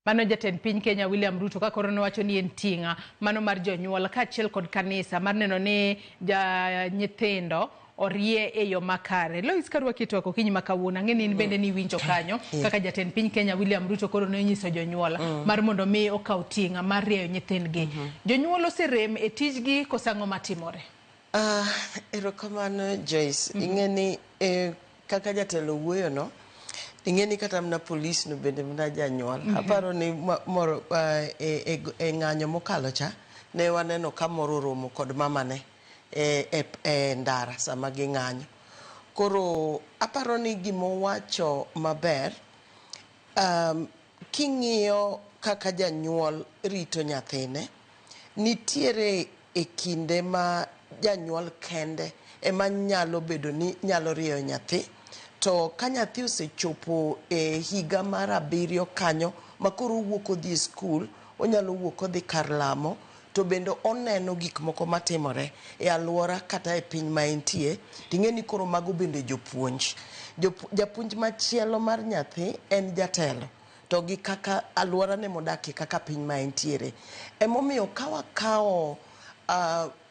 Mano jatend piny Kenya William Ruto ka koro nowacho ni en ting'a mano mar jonyuol kaachiel kod kanisa mar neno ni nyithindo orie e yo makare. Lois Karwaki twak okinyi ma kawuono, ang'e ni in bende niwinjo kanyo kaka jatend piny Kenya William Ruto koro ne onyiso jonyuol mar mondo mi okaw ting' mar rieyo nyithindgi. Jonyuol oserem e tijgi koso ang'o matimore? Erokamano Joyce. Ing'e ni kaka jatelo wuoyo no, ing'e ni kata mana polis no bende mana janyuol. Aparo ni moro e ng'anyo mokalo cha, ne waneno ka moro oromo kod mamane e ndara sama ging'anyo. Koro aparo ni gimowacho maber, king'iyo kaka janyuol rito nyathine, nitiere e kinde ma janyuol kende ema nyalo bedo ni nyalo rieyo nyathi. To ka nyathi osechopo e higa mar 7 kanyo ma koro owuok odhi e skul, onyalo wuok odhi kar lamo, to bende oneno gik moko matimore e alwora kata e piny ma entie, ting'e ni koro mago bende jopuonj. Japuonj machielo mar nyathi en jatelo, to gi kaka alworane modakie, kaka piny ma entiere. Emomiyo ka wakawo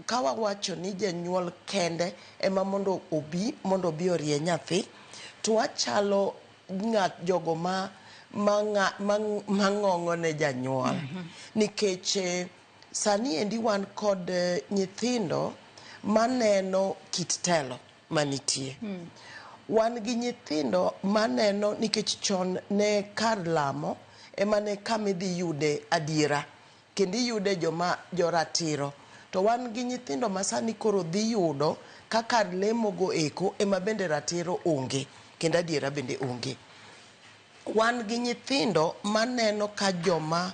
ka wawacho ni janyuol kende ema mondo obi orie nyathi, to wachalo ng'at jogo ma ng'ong'o ne janyuol. Nikech sani endi wan kod nyithindo maneno kit telo manitie. Wan gi nyithindo maneno nikech chon ne kar lamo ema ne kama idhi yude adiera, kendo iyude joma joratiro. To wan gi nyithindo ma sani koro dhi yudo ka kar lemo go eko ema bende ratiro onge, kendo adiera bende onge. Wan gi nyithindo maneno ka joma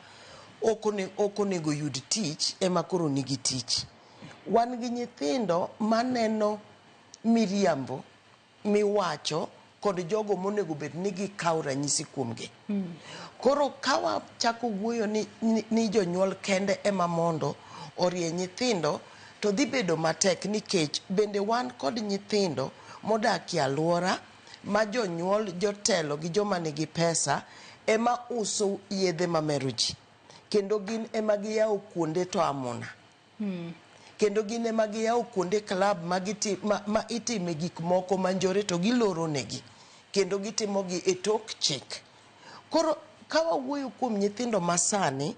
ok onego yud tich ema koro nigi tich. Wan gi nyithindo maneno miriambo miwacho kod jogo monego bed ni gikawo ranyisi kuomgi. Koro ka wachako wuoyo ni jonyuol kende ema mondo orie nyithindo, to dhi bedo matek nikech bende wan kod nyithindo modak e alwora ma jonyuol, jotelo gi joma nigi pesa ema uso yedhe mamero ji, kendo gin ema giyawo kuonde to amuna. Kendo gin ema giyawo kuonde club ma itime gik moko manjore to giloro negi, kendo gitimogi e tok chik. Koro ka wawuoyo kuom nyithindo masani,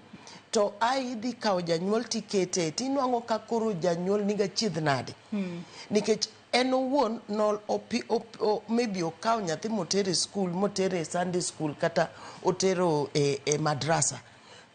to ai idhi kawo janyuol tikete, tinwang'o ka koro janyuol niga chiedh nade. Nikech en owuon maybe okawo nyathi motere skul, motere Sunday school kata otero e madrasa.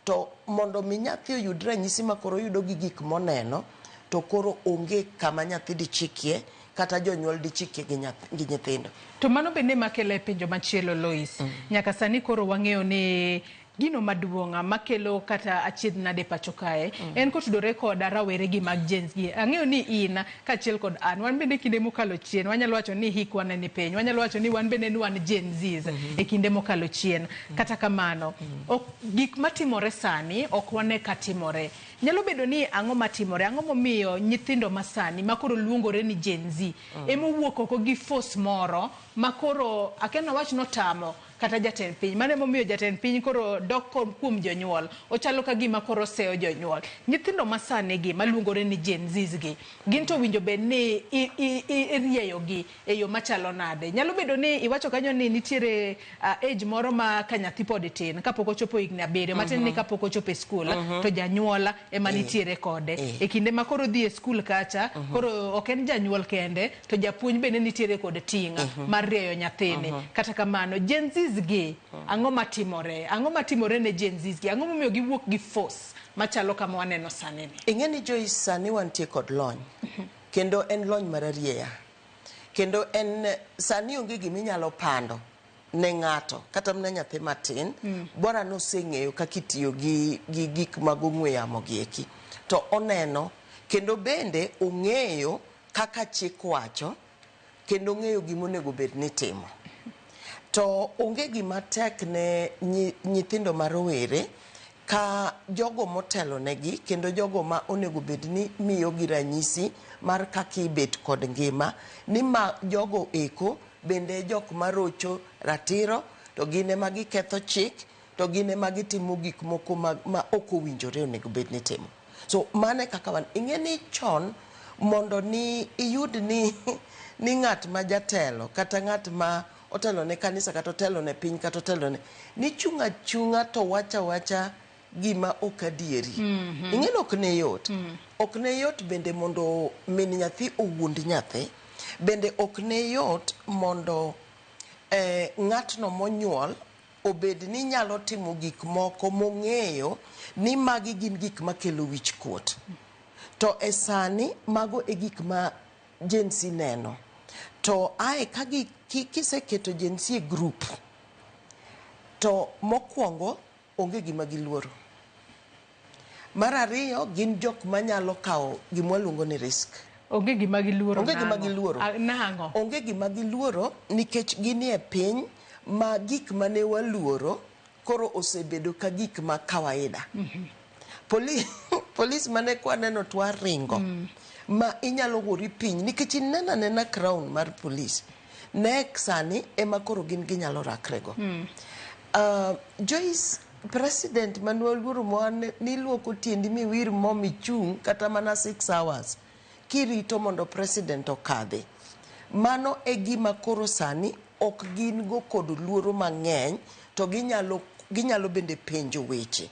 To mondo mi nyathi oyud ranyisi ma koro oyudo gi gik moneno, to koro onge kama nyathi dichikie kata jonyuol dichikie gi nyithindo. To mano bende makelo e penjo machielo, Lois. Nyaka sani koro wang'eyo ni gino maduong' makelo kata achiedh nade pacho kae en kotudore koda rawere gi mag Gen Z. Ang'eyo ni in kaachiel kod an, wan bende kinde mokalo chien wanyalo wacho ni hikwa ne ni piny, wanyalo wacho ni wan bende ni wan Gen Zs e kinde mokalo chien. Kata kamano, gik matimore sani ok wane ka timore. Nyalo bedo ni ang'o matimore, ang'o momiyo nyithindo masani makoro luongore ni Gen Z emowuok oko gi force moro makoro akia wach notamo kata jatend piny. Mano emomiyo jatend piny koro dok kuom jonyuol, ochalo ka gima koro seyo jonyuol. Nyithindo masani gi maluongore ni Gen Zs gi, gin to winjo bed ni irieyogi e yo machalo nade? Nyalo bedo ni iwacho kanyo ni nitiere age moro ma ka nyathi pod tin, kapok ochopo higni 7, matin ni kapok ochopo e skul, to janyuol ema nitiere kode. E kinde ma koro dhi e skul kacha, koro ok en janyuol kende, to japuonj bende nitiere kod ting' mar rieyo nyathini. Kata kamano, Gen Zs gi, ang'o matimore? Ang'o matimore ne Gen Zs gi? Ang'o momiyo giwuok gi force machalo kama waneno sani ni? Ing'e ni Joyce, sani wantie kod lony, kendo en lony mar arieya. Kendo en sani onge giminyalo pando ne ng'ato, kata mana nyathi matin, bora noseng'eyo kaka itiyo gi gik mag ong'we yamo gi eki. To oneno, kendo bende ong'eyo kaka chik wacho, kendo ong'eyo gima onego bed ni timo. To onge gima tek ne nyithindo ma rowere ka jogo motelo negi, kendo jogo ma onego bed ni miyogi ranyisi mar kaka ibet kod ngima, ni ma jogo eko bende jok marocho ratiro, to gin ema giketho chik, to gin ema gitimo gik moko ma ok owinjore onego bed ni timo. So mano e kaka wan. Ing'e ni chon Mondo ni iyud ni ni ng'at ma jatelo kata ng'at ma otelo ne kanisa kata otelo ne piny kata otelo ne ni chung' achung'a to wacha wacha gima ok adieri. Ing'e ni ok ne yot. Ok ne yot bende mondo min nyathi owuond nyathi. Bende ok ne yot mondo ng'atno monyuol obed ni nyalo timo gik moko mong'eyo ni magi gin gik makelo wich kuot. To e sani mago e gik ma Gen Z neno. To ae ka gi kiseketo Gen Z e group to mokwongo onge gima giluoro. Mar ariyo gin jok manyalo kawo gima waluongo ni risk. Onge gima giluoro. Onge gima giluoro. Nang'o? Onge gima giluoro nikech ginie piny ma gik mane waluoro koro osebedo ka gik ma kawaida. Polis mane kwaneno to waringo. Ma inyalo gori piny nikech ineno anena crown mar polis. Nek sani ema koro gin ginyalo rakrego. Joyce, president mane waluoro mane niluoko tiendi miwir mo michung' kata mana 6 hours kirito mondo president okadhi. Mano e gima koro sani ok gin go kod luoro mang'eny to ginyalo bende penjo weche.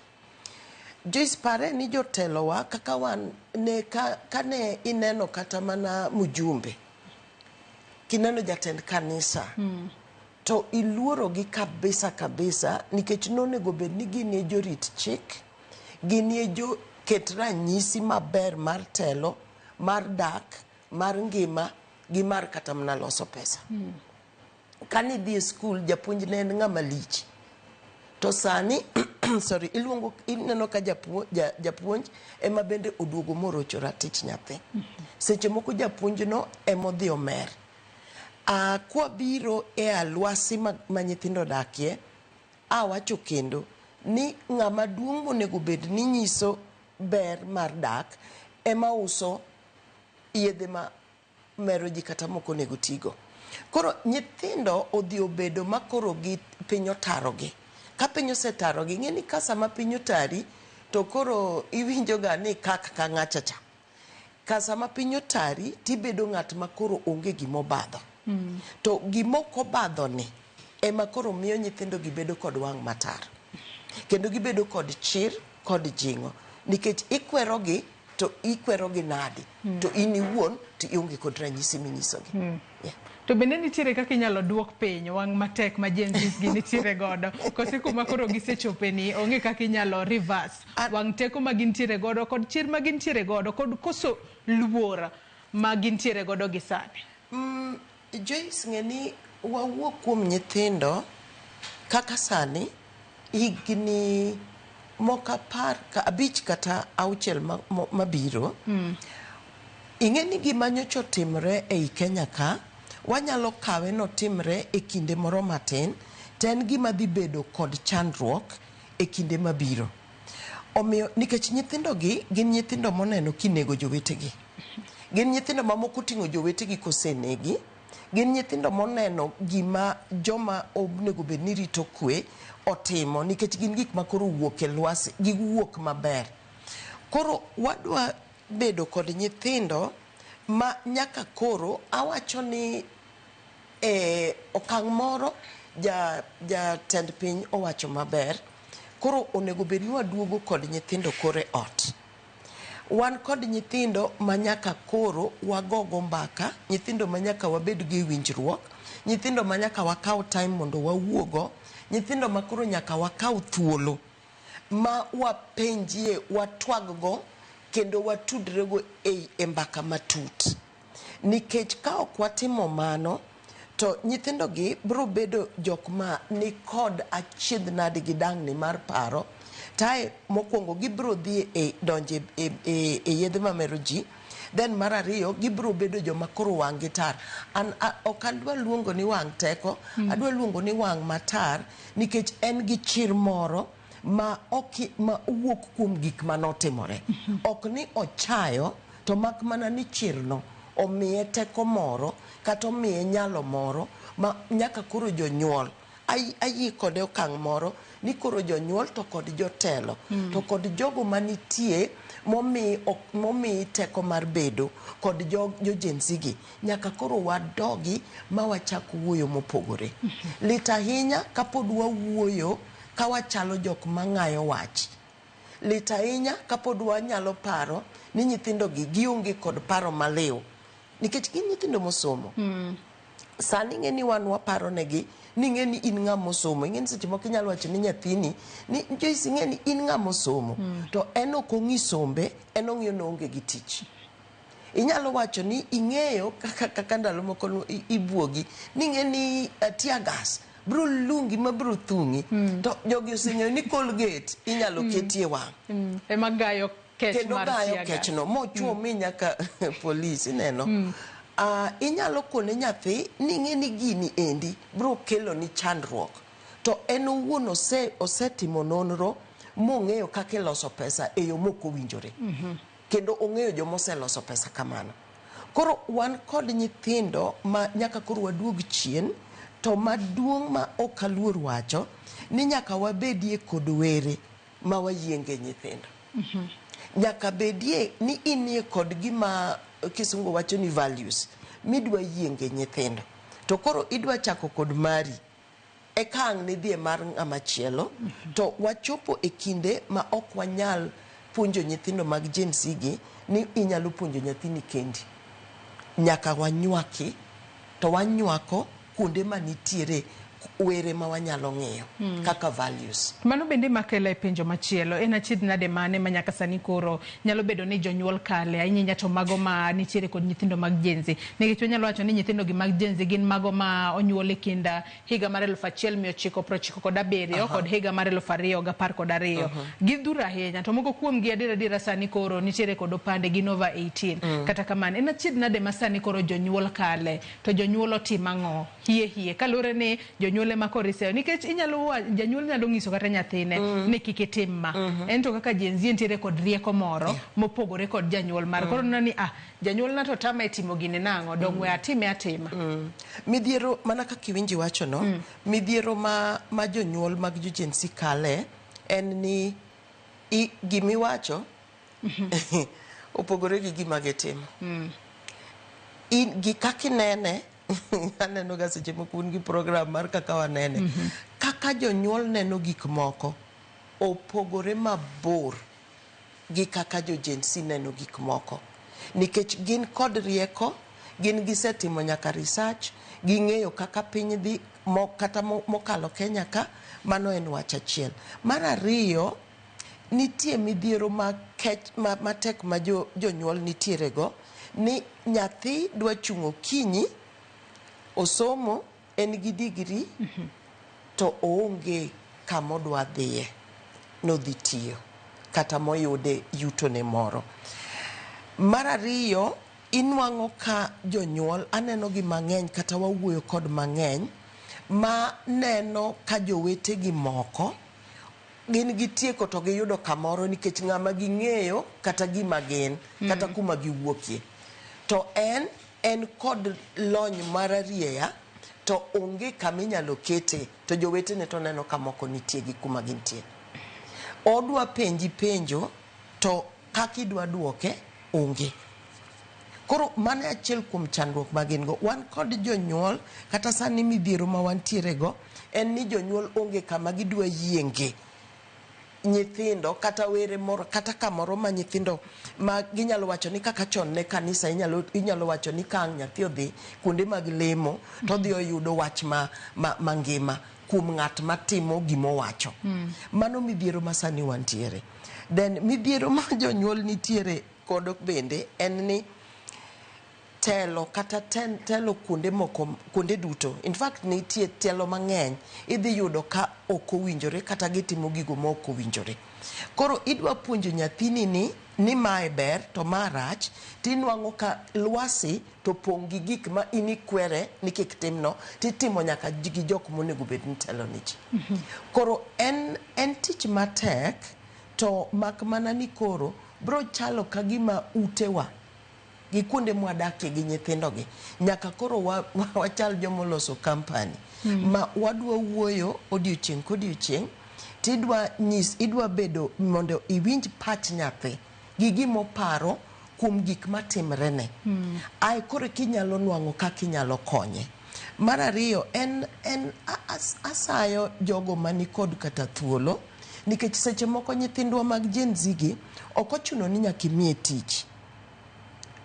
Joyce, pare ni jotelowa kaka wan ne kane ineno kata mana mjumbe, kineno jatend kanisa, to iluoro gi kabisa kabisa nikech nonego bed ni gin e jorit chik, gin e jo ket ranyisi maber mar telo, mar dak, mar ngima gi mar kata mana loso pesa. Kane idhi e skul, japuonj ne en ng'ama lich. To sani, sorry, iluongo ineno ka japuonj ema bende oduogo morocho ratich nyathi. Seche moko japuonj no emodhi omer. Kwabiro e alwasi ma nyithindo odakie, awacho kendo ni ng'ama duong' monego bed ni nyiso ber mar dak ema uso yedhe ma mero ji kata mok onego tigo. Koro nyithindo odhi obedo ma koro gi piny otarogi. Ka piny osetarogi, ing'e ni ka sama piny otari, to koro iwinjo ga ni kak ka ng'acha cha. Ka sama piny otari, tibedo ng'at ma koro onge gimobadho. To gima ok obadho ni ema koro miyo nyithindo gi bedo kod wang' matar. Kendo gibedo kod chir kod jing'o. Nikech ikwerogi to ikwerogi nadi. To in iwuon to ionge kod ranyisi minyisogi. Yeah. To bende nitiere kaka inyalo duok piny wang' matek ma Gen Z gi nitiere godo. Kose kuma koro gisechope ni onge kaka inyalo reverse wang' teko ma gintiere godo kod chir ma gintiere godo kod koso luor ma gintiere godo gi sani. Joyce, ng'e ni wawuok kuom nyithindo kaka sani higni moko 15 kata 6 mabiro. Ing'e ni gima nyocha otimre ei Kenya ka, wanyalo kawe notimre e kinde moro matin, to en gima dhi bedo kod chandruok e kinde mabiro. Omiyo nikech nyithindo gi gin nyithindo moneno kinego jowetegi. Gin nyithindo ma moko oting'o jowetegi kosenegi. Gin nyithindo moneno gima joma onego bed ni rito kwe otimo nikech gin gik ma koro wuok e lwasi, giwuok maber. Koro wadwa bedo kod nyithindo ma nyaka koro awacho ni okang' moro jatend piny owacho maber. Koro onego bed ni waduogo kod nyithindo koro e ot. Wan kod nyithindo ma nyaka koro wagogo mbaka, nyithindo ma nyaka wabed gi winjruok, nyithindo ma nyaka wakaw time mondo wawuogo, nyithindo ma koro nyaka wakaw thuolo ma wapenjie, watwaggo kendo watudrego e mbaka matut. Nikech ka ok watimo mano, to nyithindo gi biro bedo jok ma nikod achiedh nadi gi dang'ni mar paro. Tae mokwongo gibiro dhi e donje e yedhe mamero ji. Then mar ariyo gibiro bedo joma koro wang' gi tar. An ok adwa luongo ni wang' teko, adwa luongo ni wang' matar nikech en gi chir moro ma ok ma owuok kuom gik manotimore. Ok ni ochayo to mak mana ni chirno omiye teko moro kata omiye nyalo moro ma nyaka koro jonyuol ayie kode okang' moro ni koro jonyuol to kod jotelo to kod jogo manitie momi momi teko mar bedo kod jo Gen Z gi nyaka koro wadogi ma wachak wuoyo mopogore. Lit ahinya kapod wawuoyo ka wachalo jok mang'ayo wach. Lit ahinya kapod wanyalo paro ni nyithindo gi gionge kod paro maliw nikech gin nyithindo mosomo. Sani ing'e ni wan waparo negi ni ing'e ni in ng'ama osomo. Ing'e ni seche moko inyalo wacho ni nyathini ni Joyce ing'e ni in ng'ama osomo. To en ok ong'i sombe, en ong'iyo ni oonge gi tich. Inyalo wacho ni ing'eyo kaka kaka ndalo moko ibuogi ni ing'e ni tear gas biro lungi ma biro thung'i. To jogi oseng'eyo ni Colgate inyalo ketie wang'. Ema gayo kech kendo mar gayo tear gas. kechno mochuo mi nyaka polis ineno. Inyalo kone nyathi ni ing'e ni gini endi biro kelo ni chandruok. To en owuon osetimo nonro mong'eyo kaka iloso pesa e yo mok owinjore. Kendo ong'eyo joma oseloso pesa kamano. Koro wan kod nyithindo ma nyaka koro waduog chien, to maduong' ma ok aluor wacho ni nyaka wabedie kod were ma wayienge nyithindo. Nyaka bedie ni inie kod gima kisungu wacho ni values midwa yienge nyithindo. To koro idwa chako kod mari eka ang' nidhi e mar ng'ama chielo. To wachopo e kinde ma ok wanyal puonjo nyithindo mag Gen Z gi ni inyalo puonjo nyathini kendi. Nyaka wanywaki to wanywako kuonde manitiere were ma wanyalo ng'iyo kaka values. Mano bende makela e penjo machielo en achiedh nade mane ma nyaka sani koro nyalo bedo ni jonyuol kale ahinya to mago ma nitiere kod nyithindo mag Gen Z, nikech wanyalo wacho ni nyithindo gi mag Gen Z gin mago ma onyuol e kind higa mar 1997 kod higa mar 2012. Gidhuro ahinya to moko kuom gi adier adiera sani koro nitiere kod opande, gin over 18. Kata kamano en achiedh nade ma sani koro jonyuol kale to jonyuol otim ang'o hie hie kaluwore ni jonyuol ema koro iseyo, nikech inyalo janyuol nyalo nyiso kata nyathine ni kik itim ma, en to kaka Gen Z nitiere kod rieko moro mopogore kod janyuol mare, koro neno ni janyuol na to tama e timo gini nang'o dong we atime atima. Midhiero mana kaka iwinji wacho no, midhiero ma jonyuol mag jo Gen Z kale en ni gimiwacho opogore gi gima gitimo. In gi kaka inene aneno ga seche moko un gi program mar kaka wanene. Kaka jonyuol neno gik moko opogore mabor gi kaka jo Gen Z neno gik moko. Nikech gin kod rieko, gin gisetimo nyaka research, ging'eyo kaka piny dhi kata mokalo Kenya ka, mano en wach achiel. Mar ariyo, nitie midhiero matek ma jonyuol nitiere go, ni nyathi dwa chung' okinyi, osomo, en gi degree, to oonge kama odwa dhiye, nodhi tiyo, kata moyude yutone moro. Mar ariyo, inwang'o ka jonyuol, aneno gi mang'eny kata wawuoyo kod mang'eny, ma neno ka jowetegi moko gin gitieko to giyudo kamoro nikech ng'ama ging'eyo kata gima gin, kata kuma giwuokie. To en kod lony mararieya to onge kama inyalo kete, to jowetene to neno ka moko nitie gi kuma gintie. Odwa penji penjo to kaka idwa duoke onge. Koro mano e achiel kuom chandruok ma gin go. Wan kod jonyuol kata sani midhiero ma wantiere go en ni jonyuol onge kama gidwa yienge nyithindo kata were moro kata kamoro ma nyithindo ma ginyalo wacho ni kaka chon ne kanisa inyalo wacho ni ka ang' nyathi odhi kuonde mag lemo to odhi oyudo wach mangima kuom ng'at matimo gimowacho. Mano midhiero ma sani wantiere. Then midhiero ma jonyuol nitiere kodo bende en ni telo kata telo kuonde moko, kuonde duto. In fact nitie telo mang'eny idhi yudo ka ok owinjore kata gitimo gigo ma ok owinjore. Koro idwa puonjo nyathini ni mae ber to ma rach, tinwang'o ka lwasi to pong' gi gik ma in ikwere ni kik timno, titimo nyaka gi jok monego bed ni telo ni ji. Koro en tich matek, to mak mana ni koro bro chalo ka gima utewa gi kuonde mwadakie gi nyithindogi nyaka koro wachal jomoloso company ma wadwa wuoyo odiochieng' kodiochieng' Tidwa nyis, idwa bedo mondo iwinj pach nyathi gi gimoparo kuom gik matimrene. Ae koro kinyalo nwang'o kaka inyalo konye. Mar ariyo en asayo jogo manikod kata thuolo, nikech seche moko nyithindwa mag Gen Z gi ok ochuno ni nyaka imiye tich.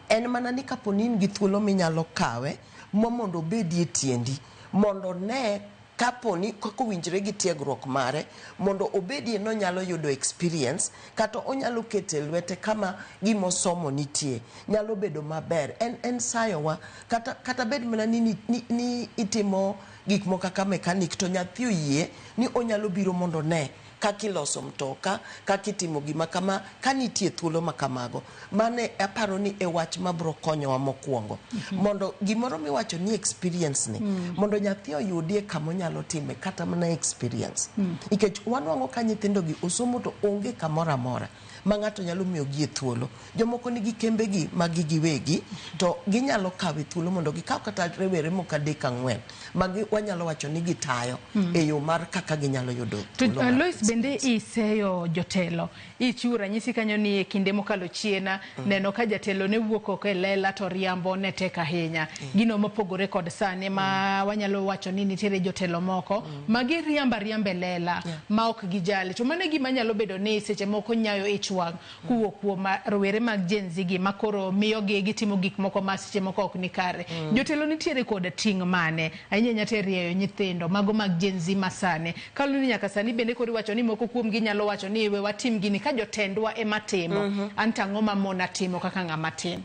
En mana ni kapo ni in gi thuolo minyalo kawe mo mondo obedie tiendi, mondo one kapo ni kaka owinjore gi tiegruok mare, mondo obedie nonyalo yudo experience kata onyalo keto e lwete kama gimosomo nitie nyalo bedo maber. En sayowa kata bed mana ni itimo gik moko kaka mechanic to nyathi oyie ni onyalo biro mondo one kaka iloso mtoka, kaka itimo gima kama, ka nitie thuolo ma kamago. Mane aparo ni e wach mabro konyowa mokwongo. Mondo gimoro miwacho ni experience ni, mondo nyathi oyudie kama onyalo time kata mana experience. Nikech wanwang'o ka nyithindo gi osomo to onge kamoro amora ma ng'ato nyalo miyogi e thuolo. Jomoko nigi kembegi mag gi giwegi to ginyalo kawe thuolo mondo gikaw kata rowere moko 3 4 ma wanyalo wacho ni gitayo e yo mar kaka ginyalo yudo thuolo. To Lois, bende iseyo jotelo, ichiwo ranyisi kanyo ni e kinde mokalo chien neno ka jatelo ne wuok oko e lela to riambo ne tek ahinya. Gino mopogore kod sani ma wanyalo wacho ni nitiere jotelo moko ma giriambo ariamba e lela ma ok gijali. To mano e gima nyalo bedo ni seche moko nyayo ich wang' kowuok kuom rowere mag Gen Z gi ma koro miyogi gitimo gik moko ma seche moko ok ni kare. Jotelo nitiere kod ting' mane ahinya ahinya to e rieyo nyithindo mago mag Gen Z ma sani. Kaluwore ni nyaka sani bende koro iwacho ni moko kuom gi nyalo wacho ni we watim gini ka jotendwa ema timo. An to ang'o ma mona timo kaka ng'ama tin?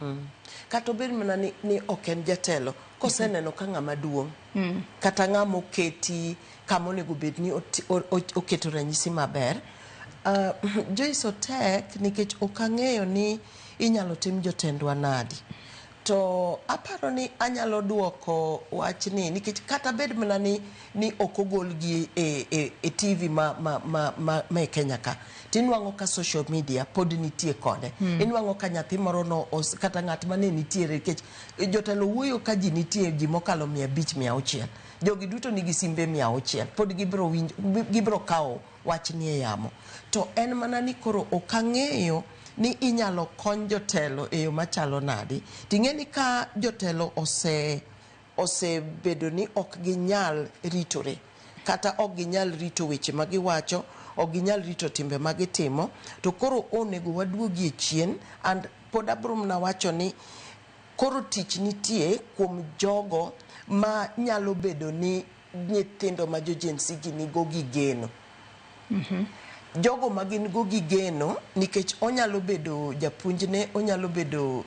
Kata obed mana ni ok en jatelo, koseneno ka ng'ama duong' kata ng'ama oketi kama onego bed ni oketo ranyisi maber. Joyce, otek nikech ok ang'eyo ni inyalo tim jotendwa nadi. To aparo ni anyalo duoko wachni nikech kata bed mana ni ok ogolgi e TV ma e Kenya ka, tinwang'o ka social media pod nitie kode. Inwang'o ka nyathi moro no kata ng'at mane nitiere, nikech jotelo wuoyo ka ji nitie ji mokalo 500 600. Jogi duto nigi simbe 600, pod gibiro kawo wachni e yamo. To en mana ni koro ok ang'eyo ni inyalo kony jotelo e yo machalo nadi. Ting'e ni ka jotelo osebedo ni ok ginyal ritore, kata ok ginyal rito weche ma giwacho, ok ginyal rito timbe ma gitimo, to koro onego waduogie chien. And pod abiro mana wacho ni koro tich nitie kuom jogo ma nyalo bedo ni nyithindo ma jo Gen Z gi nigo gi geno. Jogo ma gin go gi geno, nikech onyalo bedo japuonjne, onyalo bedo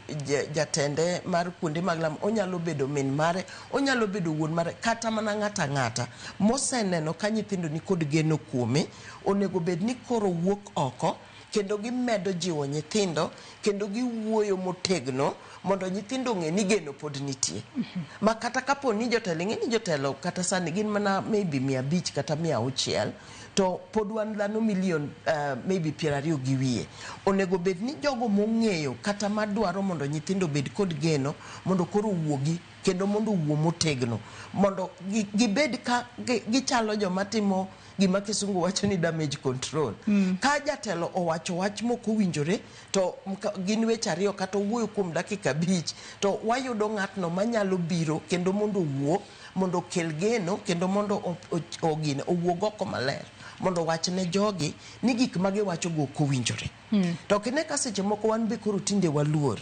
jatende mar kuonde mag lamo, onyalo bedo min mare, onyalo bedo wuon mare, kata mana ng'ata ng'ata moseneno ka nyithindo ni kod geno kuome, onego bed ni koro wuok oko kendo gimedo jiwo nyithindo kendo giwuoyo motegno mondo nyithindo ong'e ni geno pod nitie. Ma kata kapo ni jotelo, ing'e ni jotelo kata sani gin mana maybe 500 kata 600, to pod wan dhano milion maybe 20 gi wiye. Onego bed ni jogo mong'eyo kata madwaro mondo nyithindo obed kod geno mondo koro owuogi kendo mondo owuo motegno, mondo gibed ka gichalo joma timo gima kisungu wacho ni damage control. Ka jatelo owacho wach mok owinjore to gin weche ariyo kata owuoyo kuom dakika 5, to wayudo ng'atno manyalo biro kendo mondo owuo, mondo okel geno kendo mondo owuog oko maler, mondo owach ne jogi ni gik ma giwacho go ok owinjore. To ok ine ka seche moko wan be koro tinde waluor.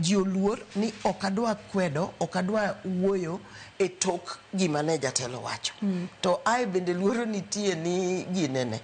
Ji oluor ni ok adwa kwedo, ok adwa wuoyo e tok gima ne jatelo wacho. To ae bende luoro nitie ni ginene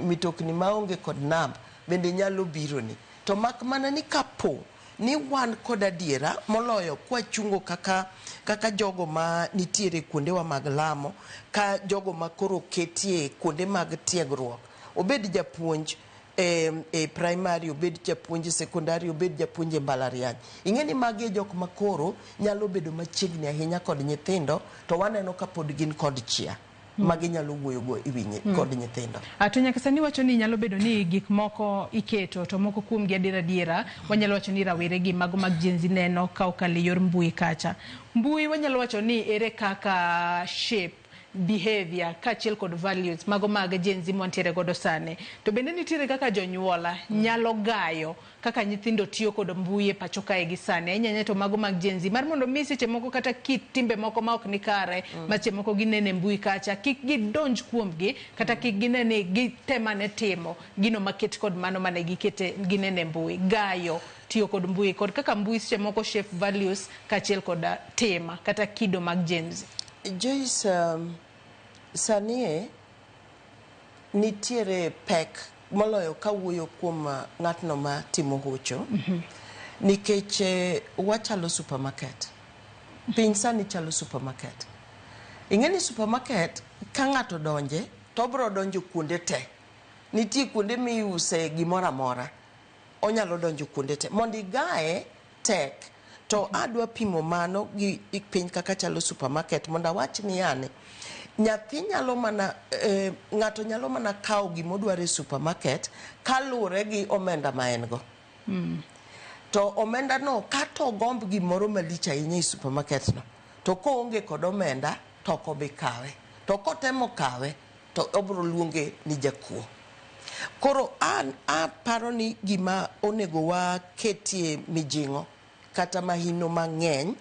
mitokni maonge kod namba bende nyalo bironi. To mak mana ni kapo ni wan kod adiera moloyo kwachungo kaka jogo ma nitiere kuondewa mag lamo, ka jogo ma koro ketie kuonde mag tiegruok, obed japuonj e primary, obed japuonj e secondary, obed japuonj e mbalariany. Ing'e ni magi e jok ma koro nyalo bedo machiegni ahinya kod nyithindo, to waneno ka pod gin kod chia ma ginyalo wuoyogo e wi kod nyithindo. To nyaka sani wacho ni nyalo bedo ni gik moko iketo to moko kuom gi adiera adiera wanyalo wacho ni rawere gi mago mag Gen Z neno ka okalo e yor mbui kacha. Mbui wanyalo wacho ni ere kaka shape behavior kaachiel kod values mago mag Gen Z mwantiere godo sani. To bende nitiere kaka jonyuola nyalo gayo kaka nyithindo tiyo kod mbui e pacho kae gi sani. Ahinya ahinya to mago mag Gen Z mar mondo mi seche moko kata kit timbe moko ma ok ni kare ma seche moko ginene e mbui kacha kik gidonj kuomgi kata kik gine ni gitemane timo gino maket kod mano mane gikete ginene e mbui. Gayo tiyo kod mbui kod kaka mbui seche moko shape values kaachiel kod tim kata kido mag Gen Z. Joyce, sani e nitiere pek moloyo kawuoyo kuom ng'atno ma timo hocho nikech wachalo supermarket. Piny sani chalo supermarket. Ing'e ni supermarket ka ng'ato donje to obro donjo kuonde te. Nitie kuonde miuse gimoro amora. Onyalo donjo kuonde te. Mondo igaye tek. To adwa pimo mano gi piny kaka chalo supermarket mondo awach ni yani nyathi nyalo mana ng'ato nyalo mana kawo gimodwaro e supermarket kaluwore gi omenda ma en go. To omenda no kata ogomb gimoro malich ahinya e supermarket no to koonge kod omenda to ok obi kawe. To kotemo kawe to obro luonge ni jakuo. Koro an aparo ni gima onego waketie mijing'o kata mahino mang'eny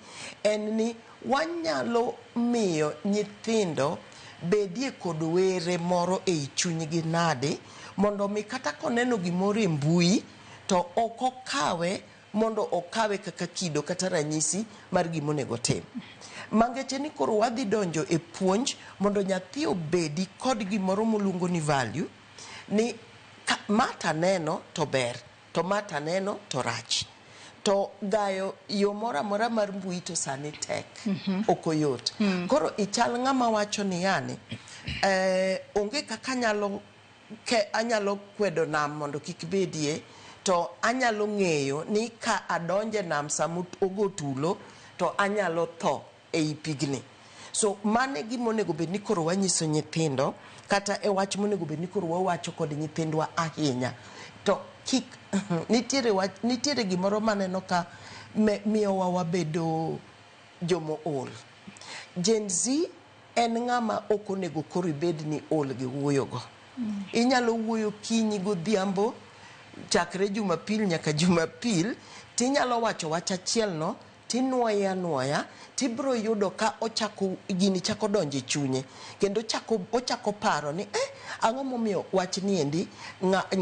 en ni wanyalo miyo nyithindo bedie kod were moro ei chunygi nade mondo mi kata koneno gimoro e mbui to ok okawe mondo okawe kaka kido kata ranyisi mar gima onego otim. Mangeche ni koro wadhi donjo e puonj mondo nyathi obedi kod gimoro moluongo ni value ni ma taneno to ber to ma taneno to rach. To gayo yo moro amora mar mbui to sani tek. Ok oyot. Koro ichal ng'ama wacho ni yani onge kaka anyalo kwedo nam mondo kik bedie to anyalo ng'eyo ni ka adonje nam sama ogo tulo to anyalo tho ei pigni. So mano e gima onego bed ni koro wanyiso nyithindo kata e wach monego bed ni koro wawacho kod nyithindwa ahinya. To kik nitiere gimoro maneno ka miyowa wabedo jomo ol. Gen Z en ng'ama ok onego koro ibed ni ol gi wuoyogo. Inyalo wuoyo kinyi godhiambo chakre Jumapil nyaka Jumapil tinyalo wacho wach achiel no tinuoye anuoya tibro yudo ka ochako gini chako donjo e chunye kendo ochako paro ni ang'o momiyo wach ni endi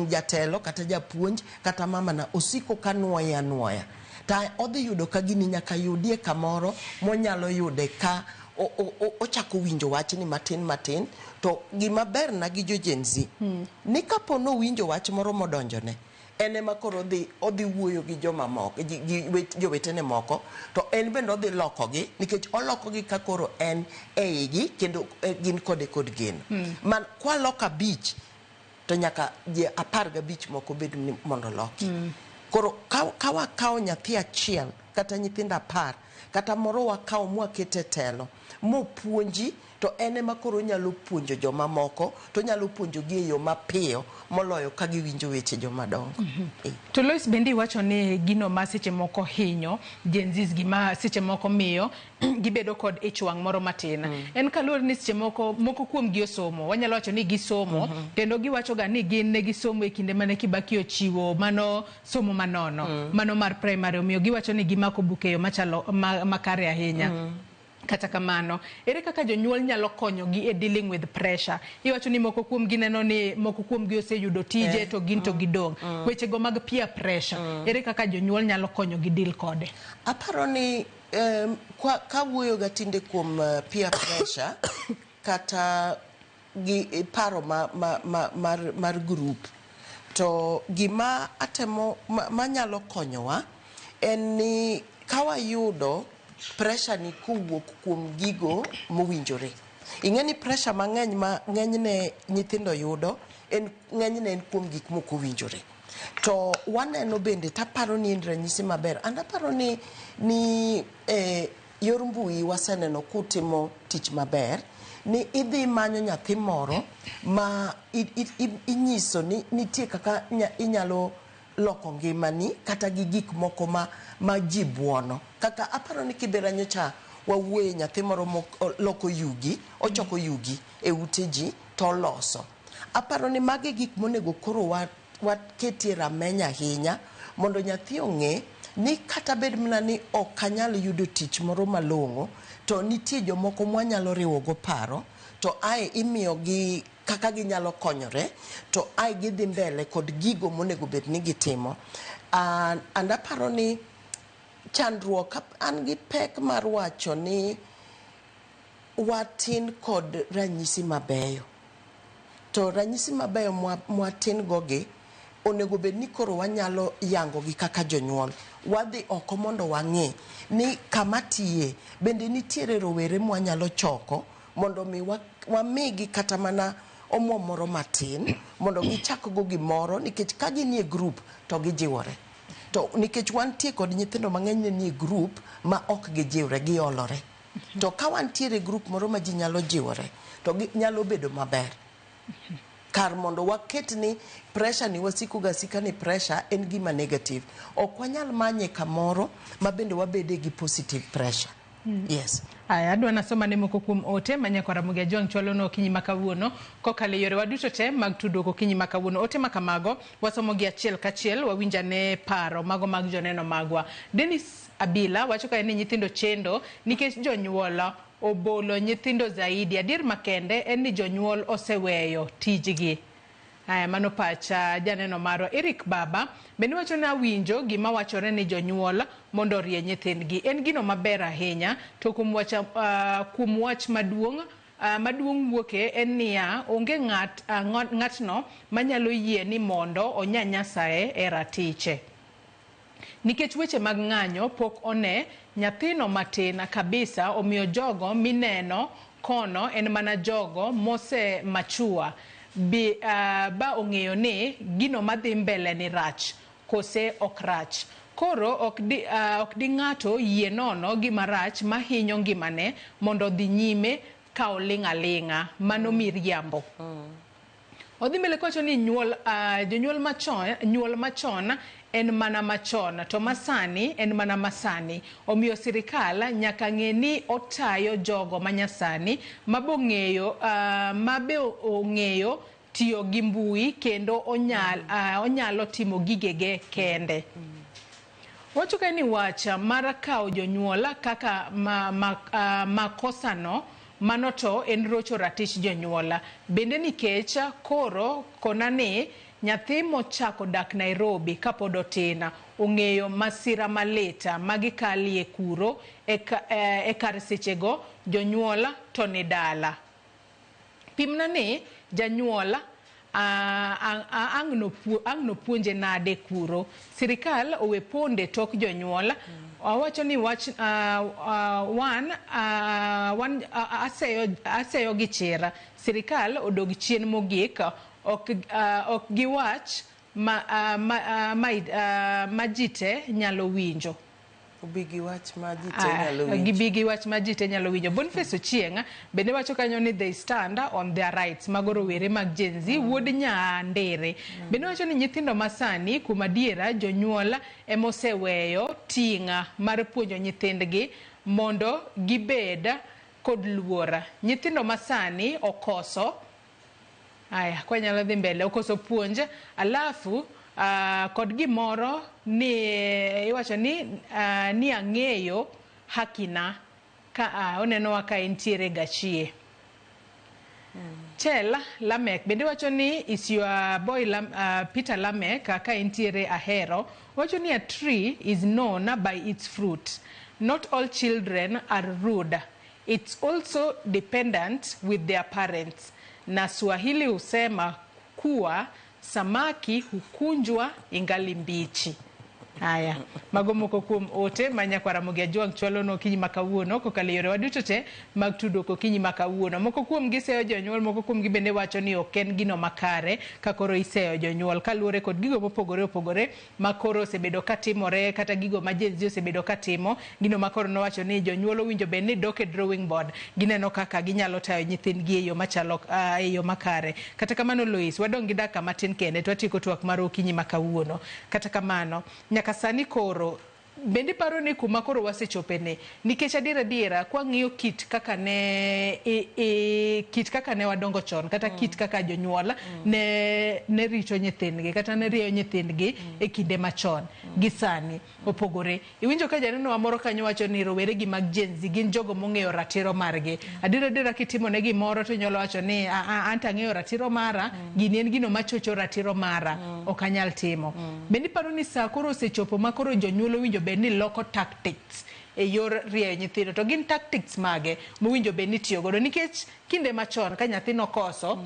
jatelo kata japuonj kata mamana osiko ka nuoye anuoya. Ta odhi yudo ka gini nyaka yudie kamoro monyalo yude ka ochako winjo wachni matin matin. To gima ber na gi jo Gen Z ni kapo nowinjo wach moro modonjone en ema koro odhi wuoyo gi joma moko gi jowetene moko to en bende odhi lokogi nikech olokogi ka koro en eigi kendo gin kode kod geno. Man kwaloko 5 to nyaka ji 15 moko bed ni mondo oloki. Koro ka wakawo nyathi achiel kata nyithindo 10 kata moro wakawo mwakete telo mopuonji to en ema koro onyalo puonjo joma moko to onyalo puonjogi e yo mapiyo moloyo ka giwinjo weche joma dongo. To Lois bende iwacho ni gino ma seche moko hinyo Gen Zs gima seche moko miyo gibedo kod ich wang' moro matin. En kaluwore ni seche moko moko kuom gi osomo, wanyalo wacho ni gisomo kendo giwacho ga ni gin ne gisomo e kinde mane Kibaki ochiwo mano somo manono mano mar primary, omiyo giwacho ni gimako buk e yo machalo makare ahinya. Kata kamano, ere kaka jonyuol nyalo konyogi e dealing with pressure? Iwacho ni moko kuom gi neno ni moko kuom gi oseyudo tije to gin to gidong'. Weche go mag peer pressure, ere kaka jonyuol nyalo konyogi deal kode? Aparo ni kawuoyo ga tinde kuom peer pressure kata gi paro mar group to gima atemo manyalo konyowa en ni kawayudo pressure ni kowuok kuom gigo mowinjore. Ing'e ni pressure mang'eny ma ng'enyne nyithindo yudo en ng'enyne en kuom gik mok owinjore. To waneno bende taparo ni en ranyisi maber. And aparo ni yor mbui waseneno kutimo tich maber ni idhi manyo nyathi moro ma inyiso ni nitie kaka inyalo loko ngimani kata gi gik moko ma ji buono. Kaka aparo ni Kibera nyocha wawuoye nyathi moro moloko yugi, ochoko yugi e ute ji to oloso. Aparo ni magi gik monego koro waketie rameny ahinya mondo nyathi ong'e ni kata bed mana ni ok anyal yudo tich moro malong'o, to nitie jomoko mwanyalo riwogo paro, to ae imiyogi kaka ginyalo konyore, to ae gidhi mbele kod gigo monego bed ni gitimo. And aparo ni chandruok, an gi pek mar wacho ni watin kod ranyisi mabeyo. To ranyisi mabeyo mwatin go gi, onego bed ni koro wanyalo yango gi kaka jonyuol. Wadhi oko mondo wang'e ni kama tiye bende nitiere rowere mwanyalo choko mondo mi wamigi kata mana omuom moro matin mondo gichak go gimoro, nikech ka ginie group to gijiwore. To nikech wantie kod nyithindo mang'eny ne nie group ma ok gijiwre, giolore. To ka wantiere group moro ma ji nyalo jiwore, to nyalo bedo maber. Kar mondo waket ni pressure ni wasiko ga sika ni pressure en gima negative. Ok wanyal manye kamoro ma bende wabede gi positive pressure. Yes. Aya, adwa nasoma ne moko kuom ote ma nyakwar Ramogi Ajwang' chwalo no okinyi ma kawuono kokalo e yorewa duto te mag tudruok okinyi ma kawuono. Ote ma kamago wasomo gi achiel kachiel, wawinj ane paro mago mag joneno magwa. Dennis Abila wacho kae ni nyithindo chendo nikech jonyuol obolo nyithindo zaidi. Adier makende en ni jonyuol oseweyo tijgi. Aya, mano pacha janeno marwa. Eric Baba bende wacho ni awinjo gima wachore ni jonyuol mondo orie nyithindgi. En gino maber ahinya, to kuom wach maduong' maduong' wuoke en niya, onge ng'atno manyalo yie ni mondo onyanyasae e ratiche. Nikech weche mag ng'anyo pok one nyathino matin kabisa, omiyo jogo mineno kono en mana jogo mose machua ba ong'eyo ni gino madhi mbele ni rach kose ok rach. Koro ok di ng'ato yie nono gima rach mahinyo ngimane mondo dhi nyime ka oling' aling'a. Mano miriambo. Odhi mbele kowacho ni jonyuol machon, nyuol machon en mana machon, to masani en mana masani. Omiyo sirikal nyaka ng'e ni otayo jogo manyasani mabe ong'eyo tiyo gi mbui kendo onyalo timo gigege kende. Wacho kae ni wach mar kawo jonyuol kaka makosano, mano to en rocho ratich jonyuol. Bende nikech koro kona ni nyathi mochako dak Nairobi kapod otin ong'eyo masira malit magikalie kuro e kar sechego jonyuol to ni dala. Pimna ni janyuol ang' nopuonje nade kuro. Sirikal owe ponde tok jonyuol. Awacho ni wach wan aseyo gi chir. Sirikal odog chien mogik, ok giwach ma ji te nyalo winjo. Gibi wach ma ji te nyalo winjo. Boniface Ochieng' bende wacho kanyo ni they stand on their rights. Mago rowere mag Gen Z, wuod Nyandere. Bende wacho ni nyithindo masani kuom adiera jonyuol emoseweyo ting'a mar puonjo nyithindgi mondo gibed kod luor. Nyithindo masani okoso. Aya, kwa nyalo dhi mbele, okoso puonj, alafu kod gimoro ni iwacho ni ni ang'eyo hakina ka oneno ka entiere gachie. Chel Lamek bende wacho ni is your boy Peter Lamek ka entiere Ahero. Wacho ni a tree is known by its fruit. Not all children are rude. It's also dependent with their parents. Na Swahili husema kuwa samaki hukunjwa ingali mbichi. Haya, mago moko kuom ote ma nyakwar Ramogi Ajwang' chwalo no okinyi ma kawuono kokalo e yorewa duto te mag tudruok okinyi ma kawuono. Moko kuom gi seyo jonyuol, moko kuom gi bende wacho ni ok en gino makare ka koro iseyo jonyuol kaluwore kod gigo mopogore opogore ma koro osebedo katimore kata gigo ma Gen Z osebedo katimo. Gino ma koro nowacho ni jonyuol owinjo bed ni dok e drawing board, gineno kaka ginyalo tayo nyithindgi e yo machalo e yo makare. Kata kamano Lois, wadong' gi dakika matin kende to watieko twak mar okinyi ma kawuono. Kata kamano nyaka sani koro Bende iparo ni kuma koro wasechopeni, nikech adier adiera kwang'iyo kit kaka ne kit kaka ne wadongo chon kata kit kaka jonyuol ne rito nyithindgi kata ne rieyo nyithindgi e kinde machon gi sani opogore. Iwinjo ka janeno wa moro kanyo wacho ni rowere gi mag Gen Z gin jogo mong'eyo ratiro margi. Adier adiera kitimo ne gimoro to inyalo wacho ni an to ang'eyo ratiro mara, gini en gino machocho ratiro mara, ok anyal timo. Bende iparo ni saa koro osechopo ma koro jonyuol owinjo bed ni loko tactics e yor rieyo nyithindo, to gin tactics mage mowinjo bed ni itiyo godo? Nikech kinde machon ka nyathi nokoso,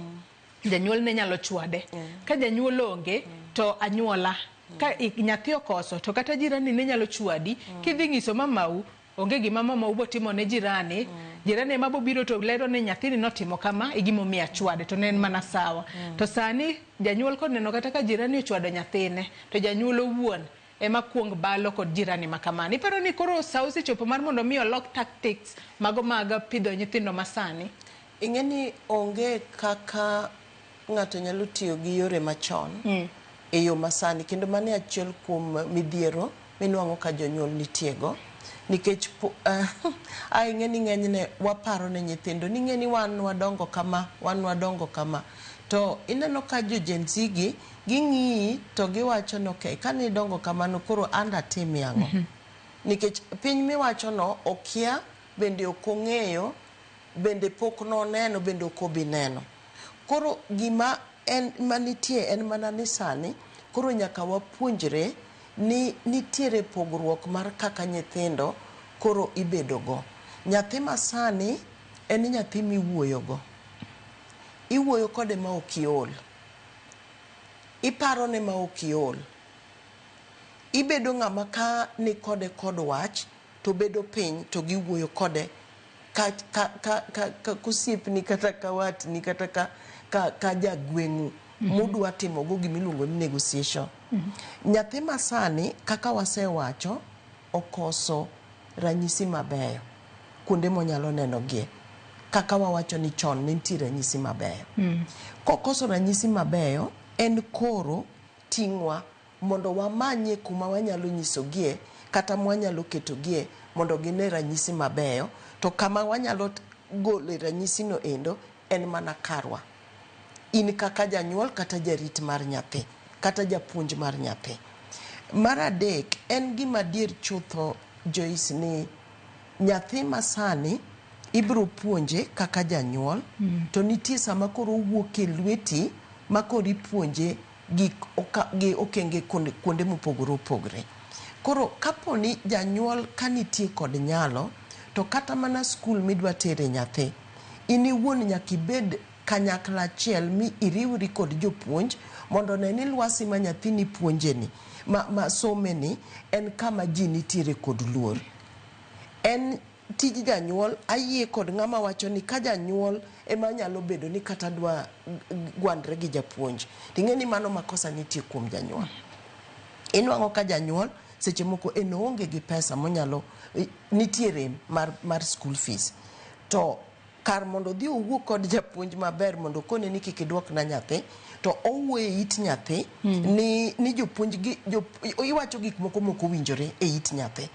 janyuol ne nyalo chwade. Ka janyuol onge to anyuola, ka nyathi okoso to kata jirani ne nyalo chwadi. Kidhi nyiso mamau, onge gima mamau botimo ne jirani, jirani ema bobiro to lero ni nyathini notimo kama e gimomiyo achwade, to ne en mana sawa. To sani janyuol koneno kata ka jirani ochwado nyathine, to janyuol owuon ema kuong balo kod jirani ma kamano. Iparo ni koro sa osechopo mar mondo mi olok tactics mago mag pidho nyithindo masani? Ing'e ni onge kaka ng'ato nyalo tiyo gi yore machon e yo masani, kendo mano e achiel kuom midhiero minwang'o ka jonyuol nitiego, nikech ing'e ni ng'enyne waparo ne nyithindo ni ing'e ni wan wadongo kama, wan wadongo kama, to ineno ka jo Gen Z gi ging'iyi to giwacho ni okay, kane idongo kamano koro an datimie ang'o? Nikech piny miwachono okia, bende ok ong'eyo, bende pok noneno, bende ok obi neno. Koro gima en manitie en mana ni sani koro nyaka wapuonjre ni nitiere pogruok mar kaka nyithindo koro ibedogo. Nyathi masani en nyathi miwuoyogo. Iwuoyo kode ma ok iol. Iparone ma ok iol. Ibedo ng'ama ka ni kode kod wach to bedo piny to giwuoyo kode ka kosiepni kata ka watni kata ka jagweng'u mudwa timogo gimiluongo ni negotiation. Nyathi masani kaka wasewacho okoso ranyisi mabeyo kuonde monyalo nenogie. Kaka wawacho ni chon ne nitie ranyisi mabeyo. Kokoso ranyisi mabeyo, en koro ting'wa mondo wamanye kuma wanyalo nyisogie kata mwanyalo ketogie mondo gine ranyisi mabeyo, to kama wanyalo gole ranyisino endo en mana karwa. In kaka janyuol kata jarit mar nyathi, kata japuonj mar nyathi. Mar adek, en gima adier chutho Joyce ni nyathi masani ibiro puonje kaka janyuol, to nitie sama koro owuok e lweti ma koro ipuonje gi okenge kuonde mopogore opogore. Koro kaponi janyuol ka nitie kod nyalo, to kata mana skul midwa tere nyathi, in iwuon nyaka ibed kanyakla achiel mi iriwri kod jopuonj mondo one ni lwasi ma nyathini puonjeni, ma someni, en kama ji nitiere kod luor. En tij janyuol, ayie kod ng'ama wacho ni ka janyuol ema nyalo bedo ni kata dwa gwandre gi japuonj, ting'e ni mano makosa nitie kuom janyuol. Inwang'o ka janyuol seche moko en oonge gi pesa monyalo, nitie rem mar school fees, to kar mondo odhi owuo kod japuonj maber mondo okone ni kik idwokna nyathi, to owuoyo e it nyathi ni jopuonj gi iwacho gik moko mok owinjore e it nyathi.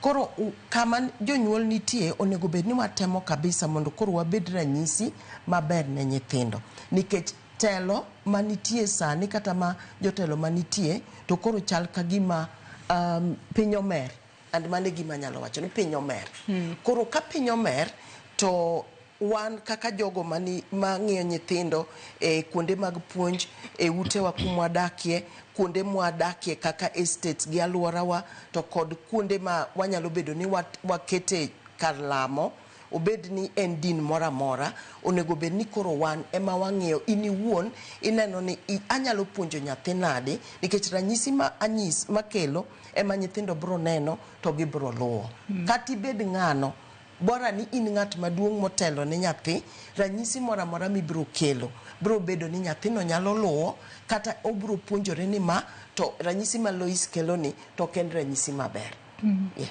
Koro kama jonyuol nitie onego bed ni watemo kabisa mondo koro wabed ranyisi maber ne nyithindo, nikech telo manitie sani kata ma jotelo manitie to koro chal ka gima piny omer, and mano e gima anyalo wacho ni piny omer. Koro ka piny omer to wan kaka jogo mang'iyo nyithindo e kuonde mag puonj, e utewa kumwadakie, kuonde mwadakie kaka estates gi alworawa, to kod kuonde ma wanyalo bedo ni wakete kar lamo, obed ni en din moro amora, onego bed ni koro wan ema wang'iyo. In iwuon ineno ni anyalo puonjo nyathi nade, nikech ranyisi ma anyis makelo ema nyithindo biro neno to gibiro luwo. Kata ibed ng'ano, bora ni in ng'at maduong' motelo ne nyathi, ranyisi moro amora mibiro kelo biro bedo ni nyathino nyalo luwo, kata obiro puonjore ni ma to ranyisi ma Lois kelo ni to ok en ranyisi maber. Yeah.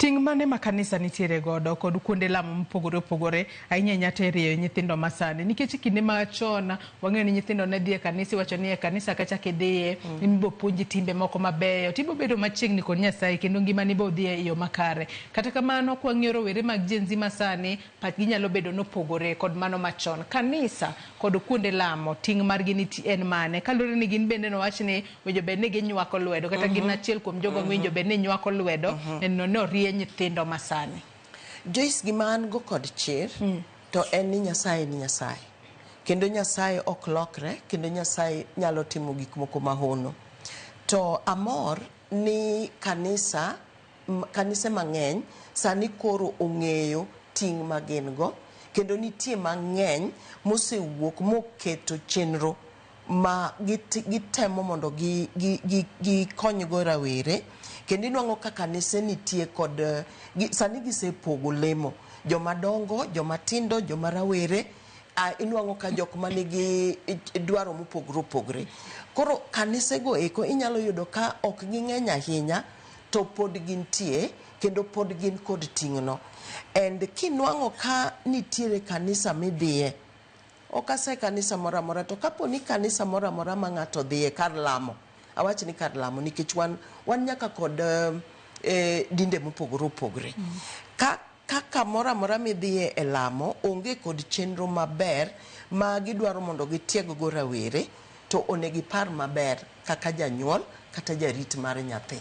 Ting' mane ma kanisa nitiere godo kod kuonde lamo mopogore opogore ahinya ahinya to e rieyo nyithindo masani nikech e kinde machon wang'eyo ni nyithindo ne dhi e kanisa iwacho ni e kanisa kacha kidhiye ibiro puonji timbe moko mabeyo tibiro bedo machiegni kod Nyasaye kendo ngimani bo dhi e yo makare. Kata kamano kwang'iyo rowere mag Gen Z masani pachgi nyalo bedo nopogore kod mano machon. Kanisa kod kuonde lamo ting' margi niti en mane kaluwore ni gin bende nowach ni winjo bed ni ginywako lwedo kata gin achiel kuom jogo mowinjo bed ni nywako lwedo neno ni orie nyithindo masani. Joyce, gima an go kod chir to en ni Nyasaye ni Nyasaye. Kendo Nyasaye ok lokre, kendo Nyasaye nyalo timo gik moko mahono. To amor ni kanisa, kanise mang'eny sani koro ong'eyo ting' ma gin go, kendo nitie mang'eny mosewuok moketo chenro ma gitemo mondo gikonygo rawere. Kendo inwang'o ka kanise nitie kod sani gisepogo lemo, joma dongo, joma tindo, joma rawere, inwang'o ka jok manigi dwaro mopogore opogore. Koro kanisego eko inyalo yudo ka ok ging'eny ahinya to pod gintie kendo pod gin kod ting'no. And kinwang'o ka nitiere kanisa midhiye, ok ase kanisa moro amora, to kapo ni kanisa moro amora ma ng'ato dhiye kar lamo, awach ni kar lamo nikech wan nyaka kod dinde mopogore opogore. Ka kamoro amora midhiye e lamo onge kod chenro maber ma gidwaro mondo gitieg go rawere, to onego ipar maber kaka janyuol kata jarit mar nyathi.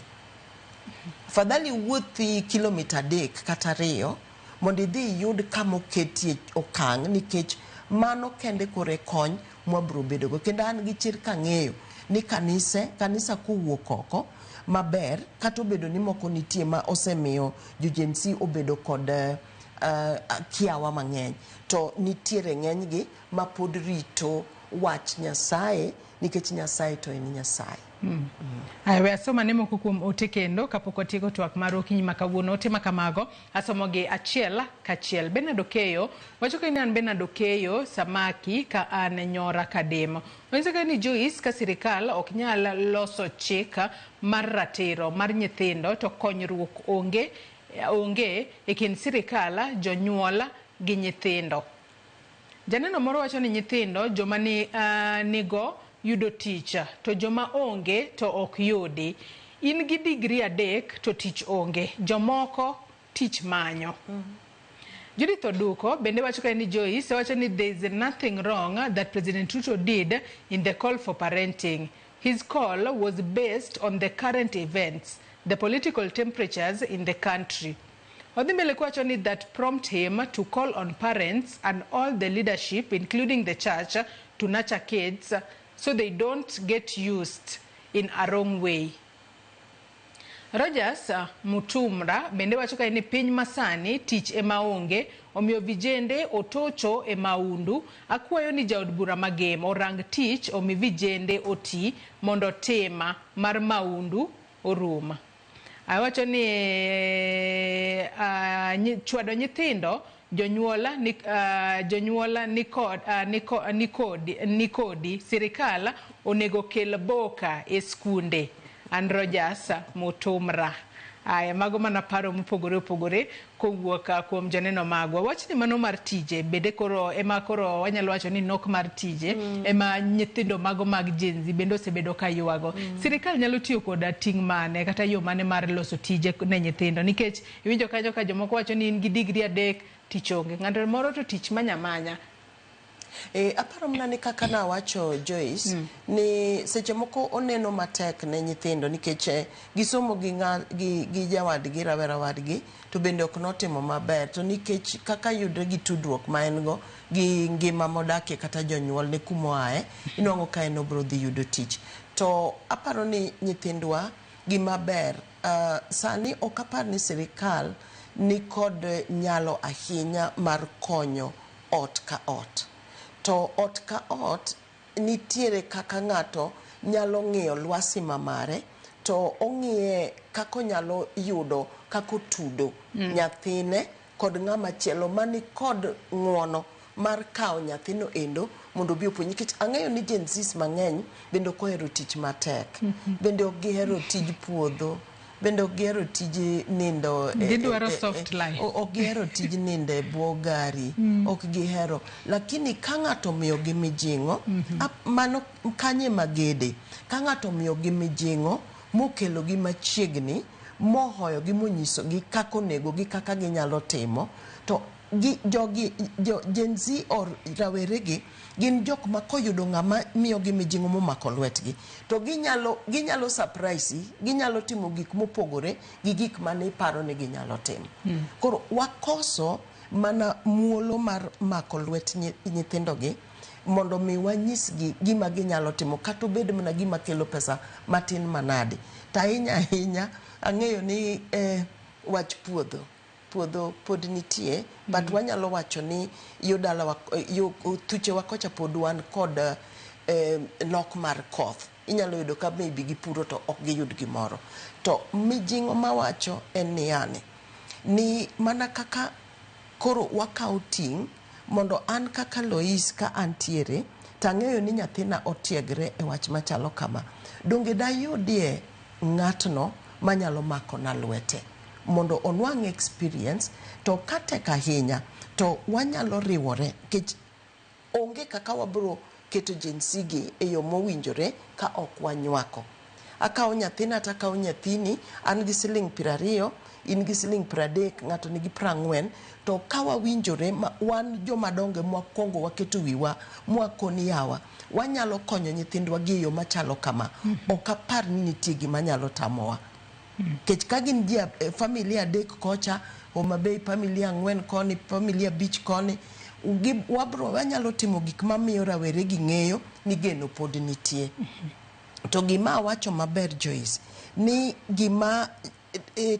Afadhali wuothi kilomita 3 kata 2 mondo idhi iyud kama oketie okang' nikech mano kende kore kony mwabiro bedogo. Kendo an gi chir kang'eyo ni kanisa kowuok oko maber, kata obedo ni moko nitie ma osemiyo jo Gen Z obedo kod kiawa mang'eny, to nitiere ng'enygi ma pod rito wach Nyasaye nikech Nyasaye to en Nyasaye. Aya, we asoma ne moko kuom ote kendo kapok watieko twak mar okinyi ma kawuono. Ote ma kamago asomogi achiel kachiel. Bernard Okeyo wacho ka ni an Bernard Okeyo Samaki ka an Nyora Kadem. Onyiso ka ni Joyce, ka sirikal ok nyal loso chik mar ratiro mar nyithindo to konyruok onge e kind sirikal, jonyuol gi nyithindo. Janeno moro wacho ni nyithindo joma nigo yudo tich to joma onge to ok yudi. In gi digri 3 to tich onge, jomoko tich manyo. Judith Oduko bende wacho ka ni Joyce wacho ni there is nothing wrong that President Ruto did in the call for parenting. His call was based on the current events, the political temperatures in the country. Odhi mbele kwacho ni that prompt him to call on parents and all the leadership, including the church, to nurture kids so they don't get used in a wrong way. Rogers Mutumra bende wacho ka ni piny masani tich ema onge, omiyo vijende otocho e maundu. Akwayo ni jaod bura Magem orang tich omi vijende oti mondo tema mar maundu orum. Awacho ni chwado nyithindo jonyuola ni kodi sirikal onego kel boka e skunde. An Rogers Mutumra. Aya, mago mana paro mopogore opogore kowuok kuom joneno magwa. Wachni mano mar tije bende koro ema koro wanyalo wacho ni nok mar tije ema nyithindo mago mag Gen Z bende osebedo ka ywago. Sirikal nyalo tiyo koda ting' mane kata yo mane mar loso tije ne nyithindo, nikech iwinjo kanyo ka jomoko wacho ni in gi digri 3 tich onge, ng'ato moro to tich manya. Aparo mana ni kaka nawacho Joyce, ni seche moko oneno matek ne nyithindo nikech gisomo gi jawadgi, rawera wadgi, to bende ok notimo maber, to nikech kaka yudre gi tudruok ma en go gi ngima modakie kata jonyuol ne kumoaye, inwang'o ka en obro dhi yudo tich. To aparo ni nyithindwa gima ber, sani ok apar ni sirikal ni kod nyalo ahinya mar konyo ot ka ot. To ot ka ot nitiere kaka ng'ato nyalo ng'iyo lwasi mamare, to ong'iye kaka onyalo yudo kaka otudo nyathine kod ng'ama chielo mani kod ng'uono mar kawo nyathino endo mondo obi opuonj. Nikech ang'eyo ni Gen Zs mang'eny bende ok ohero tich matek, bende ok gihero tij puodho, Bende ok gihero tij nindo Gidwaro soft life. Ok gihero tij nindo e bwo gari. Ok gihero. Lakini ka ng'ato omiyogi mijing'o, mano kanye magede. Ka ng'ato omiyogi mijing'o, mokelogi machiegni, mohoyogi monyisogi kaka onego gi kaka ginyalo timo, to gi, jogi, jo, Gen Z or raweregi gin jok ma koyudo ng'ama miyogi mijing'o momako lwetgi to ginyalo surprise, ginyalo timo gik mopogore gi gik mane iparo ni ginyalo timo. Koro wakoso mana muolo mar mako lwet nyithindogi mondo mi wanyisgi gima ginyalo timo, kata obed mana gima kelo pesa matin manade. To ahinya ahinya ang'eyo ni wach puodho pod nitie, but wanyalo wacho ni yo dalawa, yo thuchewa kocha pod wan kod nok mar koth. Inyalo yudo ka maybe gipuro to ok giyud gimoro. To mijing'o mawacho en niyani, ni mana kaka koro wakawo ting' mondo an kaka Lois ka antiere tang'eyo ni nyathina otiegre e wach machalo kama, donge dayudie ng'atno manyalo mako na lwete mondo onwang' experience. To katek ahinya to wanyalo riwore, nikech onge kaka wabro keto Gen Z gi e yo mowinjore ka ok wanywako. Akawo nyathina to akawo nyathini, an gi siling 20, in gi siling 30, ng'ato nigi 40, to ka wawinjore ma wan jomadongo mwakwongo waketo wiwa mwakoni yawa, wanyalo konyo nyithindwa gi e yo machalo kama. Ok apar ni nitie gima nyalo tamowa. Nikech ka gin ji familia 3 kocha, Homa Bay familia 4 koni, familia 5 koni, wanyalo timo gik mamiyo rawere gi ng'eyo ni geno pod nitie. To gima awacho maber Joyce, ni gima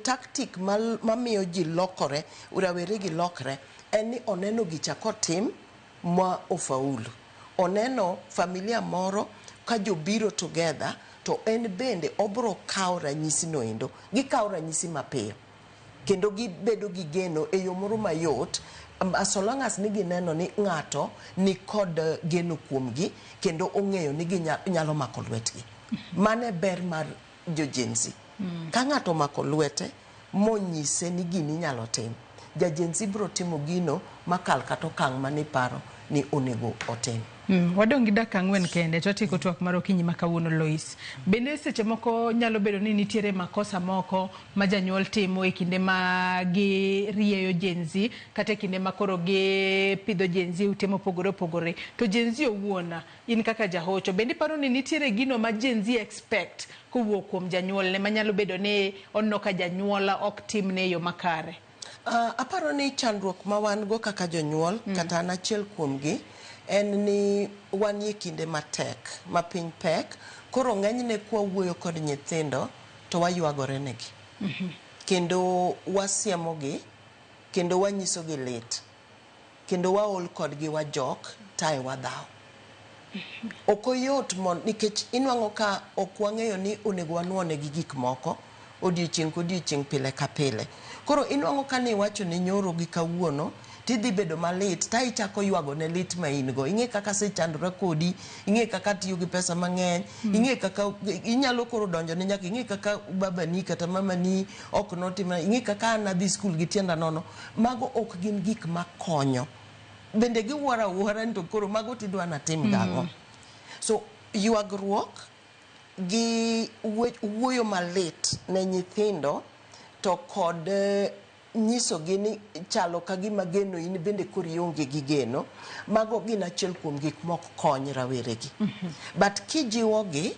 tactic mamiyo ji lokore, rawere gi lokre, en ni oneno gicha kotim ma ofaulu. Oneno familia moro ka jobiro together, to en bende obro kawo ranyisi no endo. Gikawo ranyisi mapiyo. Kendo gibedo gi geno e yo moro mayot, as long as ni gineno ni ng'ato ni kod geno kuomgi, kendo ong'eyo ni ginyalo mako lwetgi. Mano e ber mar jo Gen Z. Ka ng'ato omako lwete, monyise ni gini inyalo tim, ja Gen Z bro timo gino makal kata okang' maniparo ni onego otim. Wadong' gi dakika 4 kende to watieko twak mar okinyi ma kawuono Lois. Bende seche moko nyalo bedo ni nitiere makosa moko ma janyuol timo e kinde ma girieyo Gen Z kata e kinde ma koro gipidho Gen Z e ute mopogore opogore. To Gen Z owuon, in kaka jahocho, bende iparo ni nitiere gino ma Gen Z expect kowuok kuom janyuolne manyalo bedo ni oneno ka janyuol ok timne e yo makare? Aparo ni chandruok ma wan go kaka jonyuol, kata an achiel kuomgi, en ni wanie kinde matek, ma piny pek, koro ng'enyne kwawuoyo kod nyithindo to waywagore negi. Kendo wasiemogi, kendo wanyisogi lit, kendo waol kodgi wajok, tae wadhaw. Ok oyot nikech inwang'o ka ok wang'eyo ni onego wanuonegi gik moko odiochieng' kodiochieng' pile ka pile. Koro inwang'o ka ni iwacho ni nyoro gi kawuono, tidhi bedo malit, ta ichako ywago ne lit ma in go. Ing'e kaka asechandora kodi, ing'e kaka atiyo gi pesa mang'eny, ing'e kaka inyalo koro donjo ne nyaka, ing'e kaka babani kata mamani ok notimna, ing'e kaka an adhi skul gi tienda nono. Mago ok gin gik makonyo. Bende giwuoro awuora ni to koro mago tidwa natim gang'o. So ywagruok gi wuoyo malit ne nyithindo to kod nyisogi ni chalo ka gima geno in bende koro ionge gi geno, mago gin achiel kuom gik mok kony raweregi. But kijiwogi,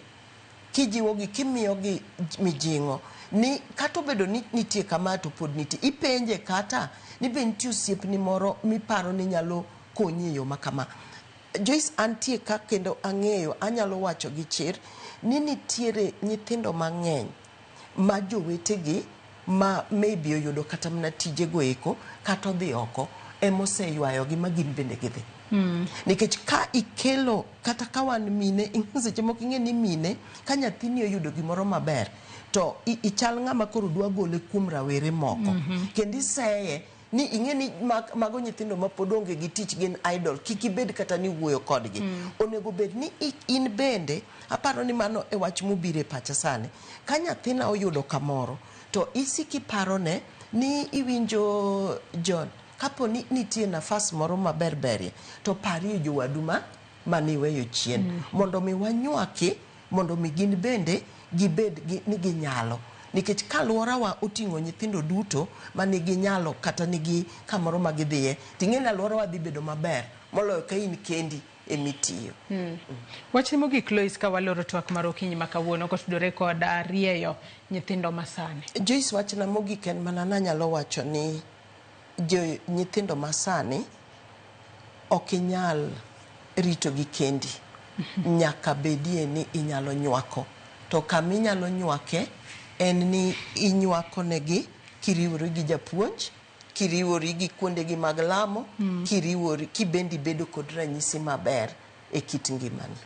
kimiyogi mijing'o ni kata obedo ni nitie kama to pod nitie, ipenje kata ni be nitie osiepni moro miparo ni nyalo konyi e yo ma kama. Joyce, antie ka kendo ang'eyo, anyalo wacho gi chir ni nitiere nyithindo mang'eny ma jowetegi ma maybe oyudo kata mana tijego eko kata odhi oko emoseywayogi ma gin bende gidhi. Nikech ka ikelo kata ka wan mine, seche moko ing'e ni mine ka nyathini oyudo gimoro maber to ichal ng'ama koro dwa gole kuom rawere moko. Kendo iseye Ni ing'e ni mago nyithindo ma pod onge gi tich gin idle, kik ibed kata ni wuoyo kodgi. Onego bed ni in bende, aparo ni mano e wach mobiro e pacha sani. Ka nyathina oyudo kamoro, to isik iparone ni iwinjo John, kapo ni nitie nafas moro maber berie, to parie jowadu ma maniweyo chien. Mondo mi wanywaki, mondo mi gin bende gibed ni ginyalo. Nikech ka alworawa oting'o nyithindo duto ma nigi nyalo kata nigi kamoro ma gidhiye, ting'e ni alworawa dhi bedo maber moloyo ka in kendi emitiyo. Wachni mogik Lois, ka waloro twak mar okinyi ma kawuono kotudore kod rieyo nyithindo masani. Joyce, wachna mogik en mana nanyalo wacho ni jo nyithindo masani ok inyal ritogi kendi. Nyaka bedie ni inyalo nywako. To kama inyalo nywake en ni inywako negi kiriwori gi japuonj, kiriwori gi kuondegi mag lamo, kiriwori kibendi bedo kod ranyisi maber e kit ngimani.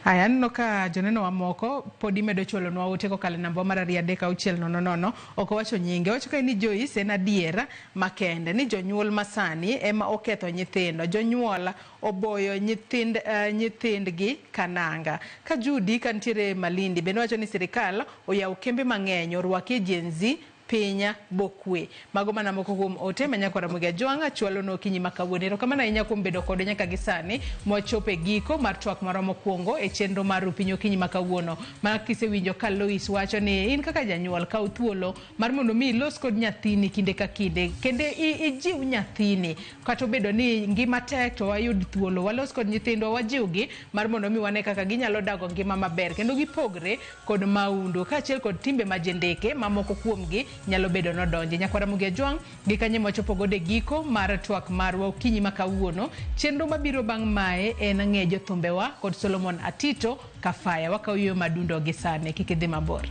Aya, aneno ka joneno wa moko pod imedo chwalonwa ote kokalo e namba mar 23600. Ok owacho nyinge. Owacho ka ni Joyce en adiera makende ni jonyuol masani ema oketho nyithindo. Jonyuol oboyo nyithindgi kananga. Ka Judy ka nitiere Malindi bende wacho ni sirikal oyawo kembe mang'eny orwakie Gen Z piny bokwe. Mago mana moko kuom ote ma nyakwar Ramogi Ajwang' chwalo no okinyi ma kawuono. Erokamano ahinya kuom bedo kodwa nyaka gi sani mwachopo e giko mar twak marwa mokwongo e chenro mar Rupiny okinyi ma kawuono. Mana kisewinjo ka Lois wacho ni in kaka janyuol kaw thuolo mar mondo mi ilos kod nyathini kinde ka kinde, kendo ijiw nyathini kata obedo ni ngima tek to wayud thuolo walos kod nyithindwa, wajiwgi mar mondo mi wane kaka ginyalo dago ngima maber kendo gipogre kod maundu kaachiel kod timbe majendeke ma moko kuomgi nyalo bedo nodonje. Nyakwar Ramogi Ajwang' gi kanye mwachopo godo e giko mar twak marwa okinyi ma kawuono. Chenro mabiro bang' mae en ng'e jothumbewa kod Solomon Atito Kafaya. Wakaw yueyo madundo gi sani, kik idhi mabor.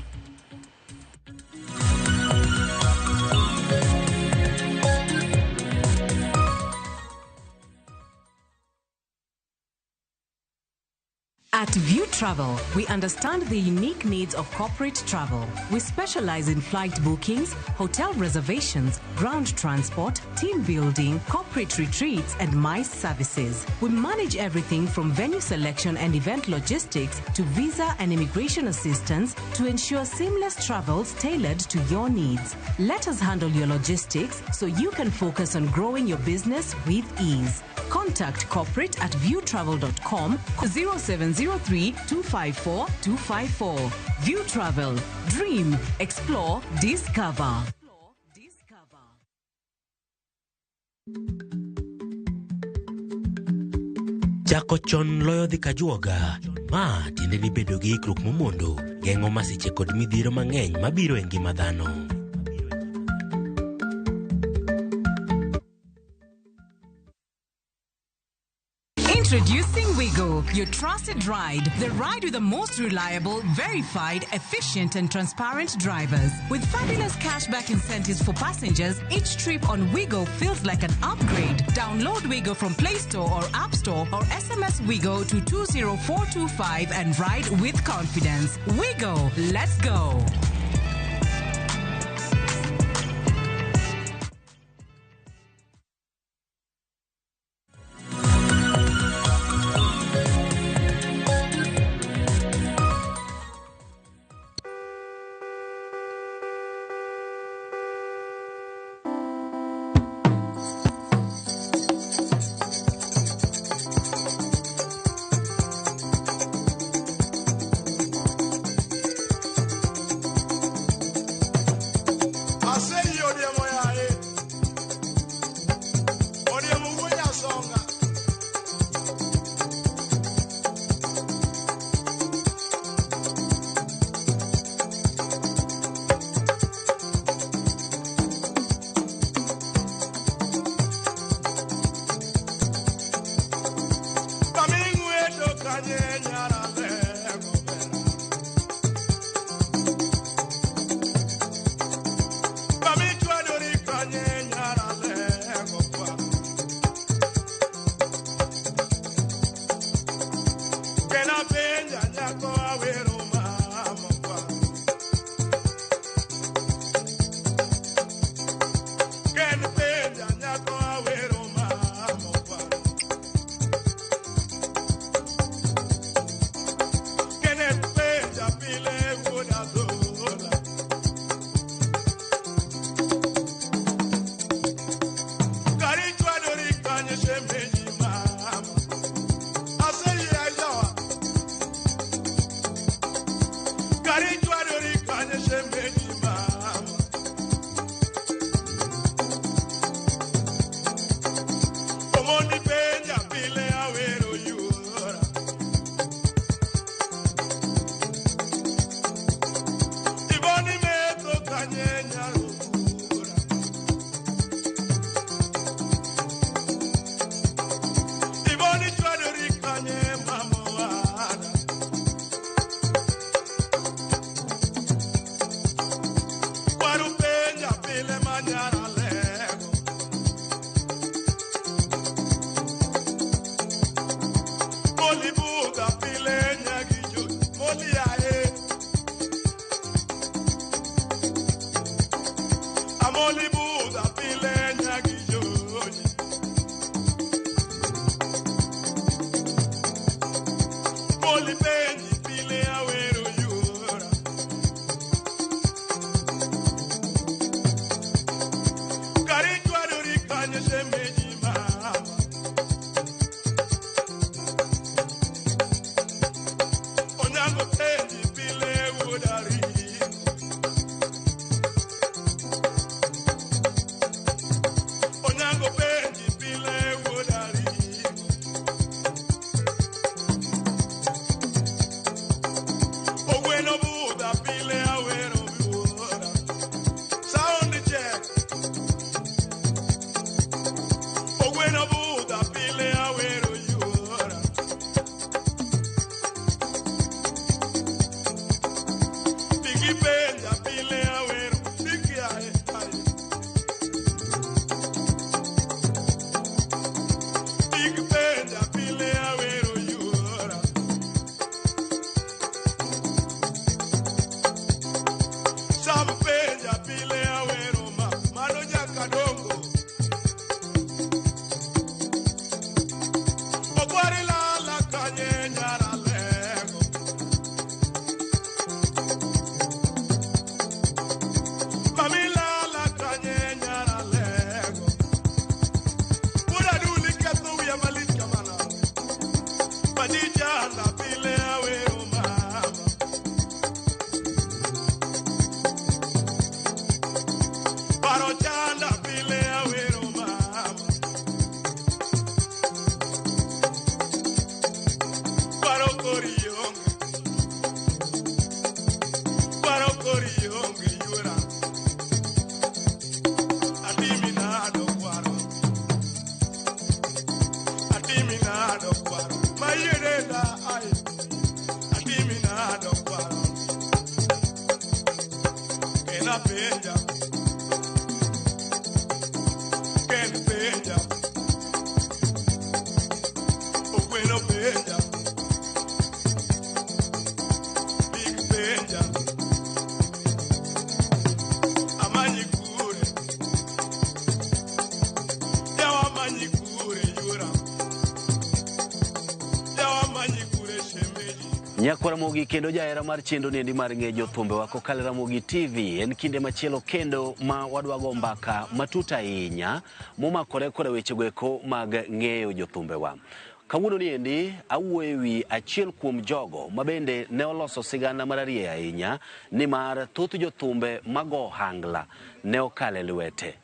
At View Travel, we understand the unique needs of corporate travel. We specialize in flight bookings, hotel reservations, ground transport, team building, corporate retreats, and MICE services. We manage everything from venue selection and event logistics to visa and immigration assistance to ensure seamless travels tailored to your needs. Let us handle your logistics so you can focus on growing your business with ease. Contact corporate at viewtravel.com 0703 254 254. View Travel. Dream, explore, discover. Chako chon loyo dhi kajuoga. Ma tiende ni bedo gi ikruok momondo geng'o masiche kod midhiero mang'eny mabiro e ngima dhano. Introducing Wigo, your trusted ride. The ride with the most reliable, verified, efficient, and transparent drivers. With fabulous cashback incentives for passengers, each trip on Wigo feels like an upgrade. Download Wigo from Play Store or App Store or SMS Wigo to 20425 and ride with confidence. Wigo, let's go. Poli Buddha pile nyagi joji. Poli penji pile awero yura. Karichwadori kanye shemeji mama. Onyango penji pile wudari. Onyango penji pile wudari. Ogweno Buddha pile awero yura. Sound check. Ogweno Buddha pile awero yura. Pigi penja pile awero. Pigi ae ae. Pigi penja pile awero yura. Sam penja pile awero ma. Mano nyakadongo. Okwari lala kanye nyara lego. Mami lala kanye nyara lego. Buda duli ketho wiya malich kamano. Majijanda pile awero mama. Paro chanda pile awero mama. Paro kori onge. Paro kori onge yuora. Atimi nado kwaro. Atimi nado kwaro. Mayerenda ai. Atimi nado kwaro. Kena penja. Ken penja. Ogweno penja. Big penja. Amanyi kure. Yawa amanyi kure yura. Yawa amanyi kure shemeji. Nyakwa Ramogi kendo jahera mar chenro niendi mar ng'e jothumbe wa kokalo e Ramogi TV. En kinde machielo kendo ma wadwa go mbaka matut ahinya momakore koda wechego eko mag ng'eyo jothumbewa. Kawuono niendi awuoyo ewi achiel kuom jogo mabende ne oloso sigana mararieya ahinya nimar thoth jothumbe mago ohangla ne okalo e lwete.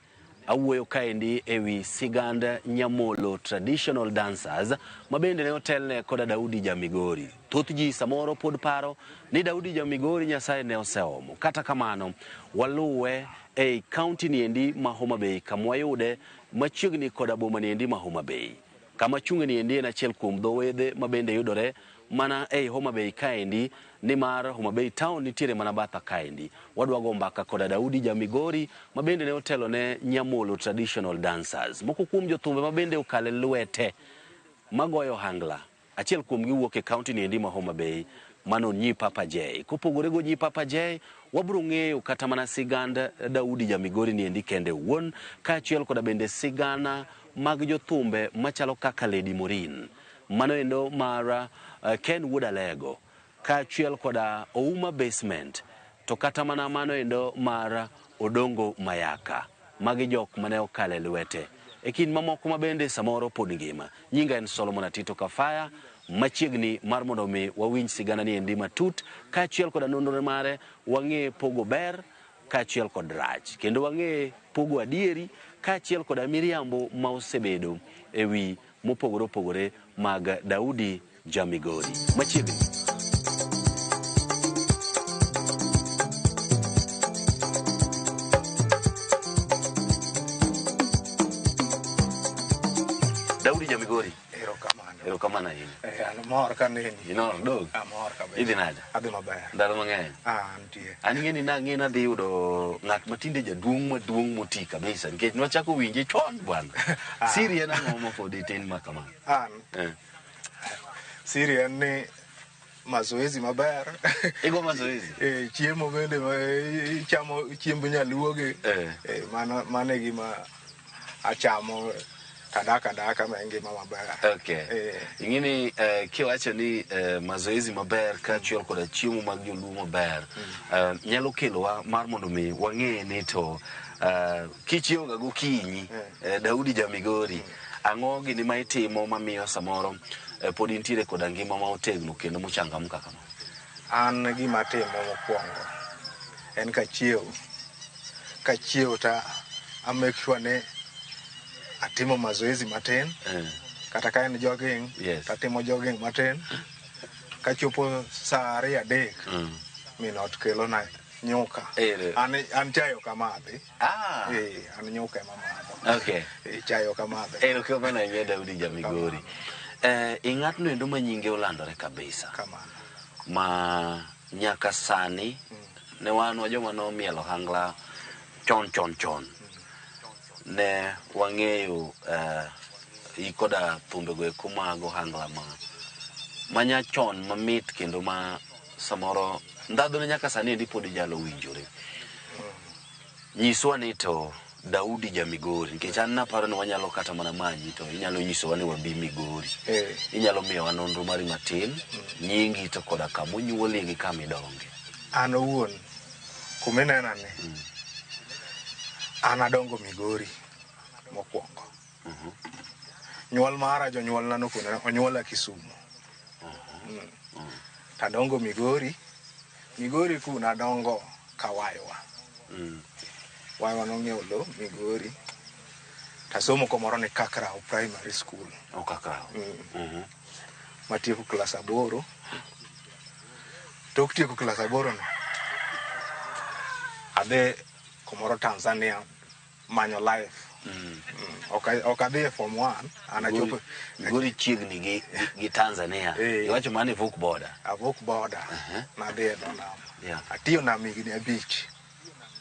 Awuoyo kaendi ewi sigand Nyamolo Traditional Dancers mabende ne otelne koda Daudi Jamigori. Thoth ji samoro pod paro ni Daudi Jamigori Nyasaye ne oseomo. Kata kamano, waluwe ei kaunti niendi ma Homa Bay kama wayude machiegni koda boma niendi ma Homa Bay. Kama chunge niendi en achiel kuom dho wedhe mabende yudore mana ei Homa Bay kaendi nimar Homa Bay town nitiere mana batha kaendi. Wadwa go mbaka koda Daudi Jamigori mabende ne otelo ne Nyamolo Traditional Dancers. Moko kuom jothumbe mabende okale lwete magoyo ohangla. Achiel kuomgi wuok e kaunti niendi ma Homa Bay, mano Nyi Papa J. Kopogore go Nyi Papa J, wabiro ng'eyo kata mana sigand Daudi Jamigori niendi kende owuon, kaachiel koda bende sigana mag jothumbe machalo kaka Lady Morin. Mano endo mar Ken Wuod Alego, kaachiel koda Ouma Basement, to kata mana mano endo mar Odongo Mayaka. Magi jok mane okale lwete. E kind mamoko mabende samoro pod ngima. Nyinga en Solomon Atito Kafaya, machiegni mar mondo mi wawinj sigana ni endi matut, kaachiel koda nonro mare wang'e pogo ber kaachiel kod rach, kendo wang'e pogo adieri kaachiel koda miriambo ma osebedo ewi mopogore opogore mag Daudi Jamigori. Machiegni. Daudi Jamigori. Erokamano. Erokamano ahinya. An mor ka neni. Inor dog. Amor kabisa. Idhi nade? Adhi maber. Ndalo mang'eny. Ah, nitie. An ing'e ni nang'e nadhi yudo ng'at matinde jaduong' maduong' moti kabisa nikech nwachako winje chon bwana. Siri en ang'o ma pod itin ma kama? An siri en ni mazoezi maber. Igo mazoezi? Eh, chiemo bende ma ichamo chiemb nyaluo gi. Eh, mano e gima achamo tadak adaka ma en ngima maber. Okay. Ing'eni kiwacho ni mazoezi maber kaachiel koda chiemo mag joluo maber nyalo kelowa mar mondo mi wang'e ni to kichiewo ga gokinyi Daudi Jamigori, ang'o gini ma itimo mamiyo samoro pod intiere koda ngima ma otegno kendo mochangamka kama? An gima atimo mokwongo en kachiew ta a make sure ni atimo mazoezi matin kata ka en jogging tatimo jogging matin kachopo saa 2 3 min ot kelona nyuka. Ere. An chai ok amadhi. Eh, an nyuka ema amadho. Eh, chai ok amadhi. Erokamano ahinya Daudi Jamigori. Ing'atno endo ma nyinge olandore kabisa. Kamano. Ma nyaka sani ne wan wa joma nomielo ohangla chon chon chon. Ne wang'eyo ikoda thumbego eko mag ohangla ma manyachon mamit kendo ma samoro ndhadhune nyaka sani endi pod inyalo winjore. Nyiswa ni to Daudi Jamigori, nikech an naparo ni wanyalo kata mana manyi to inyalo nyisowa ni wabi Migori. Inyalo miyowa nonro mari matin, nyingi to koda kama onyuolie gi kama idonge. An owuon kuminena ni an adongo Migori mokwongo. Nyuol mara jonyuolna nokona onyuola Kisumu. Tadongo Migori. Migori ku nadongo kawaywa. Waywa nong'iewo lo Migori. Tasomo komoro ni Kakrao Primary School. O Kakrao. Matieko klas 8. Tok tieko klas 8 no, adhi kumoro Tanzania manyo life. Ok adhi e form 1, an achopo Migori chiegni gi Tanzania. Iwacho mano ivuk boda. Avuk boda. Nadhi e dho nam. Atiyo nam higni 5.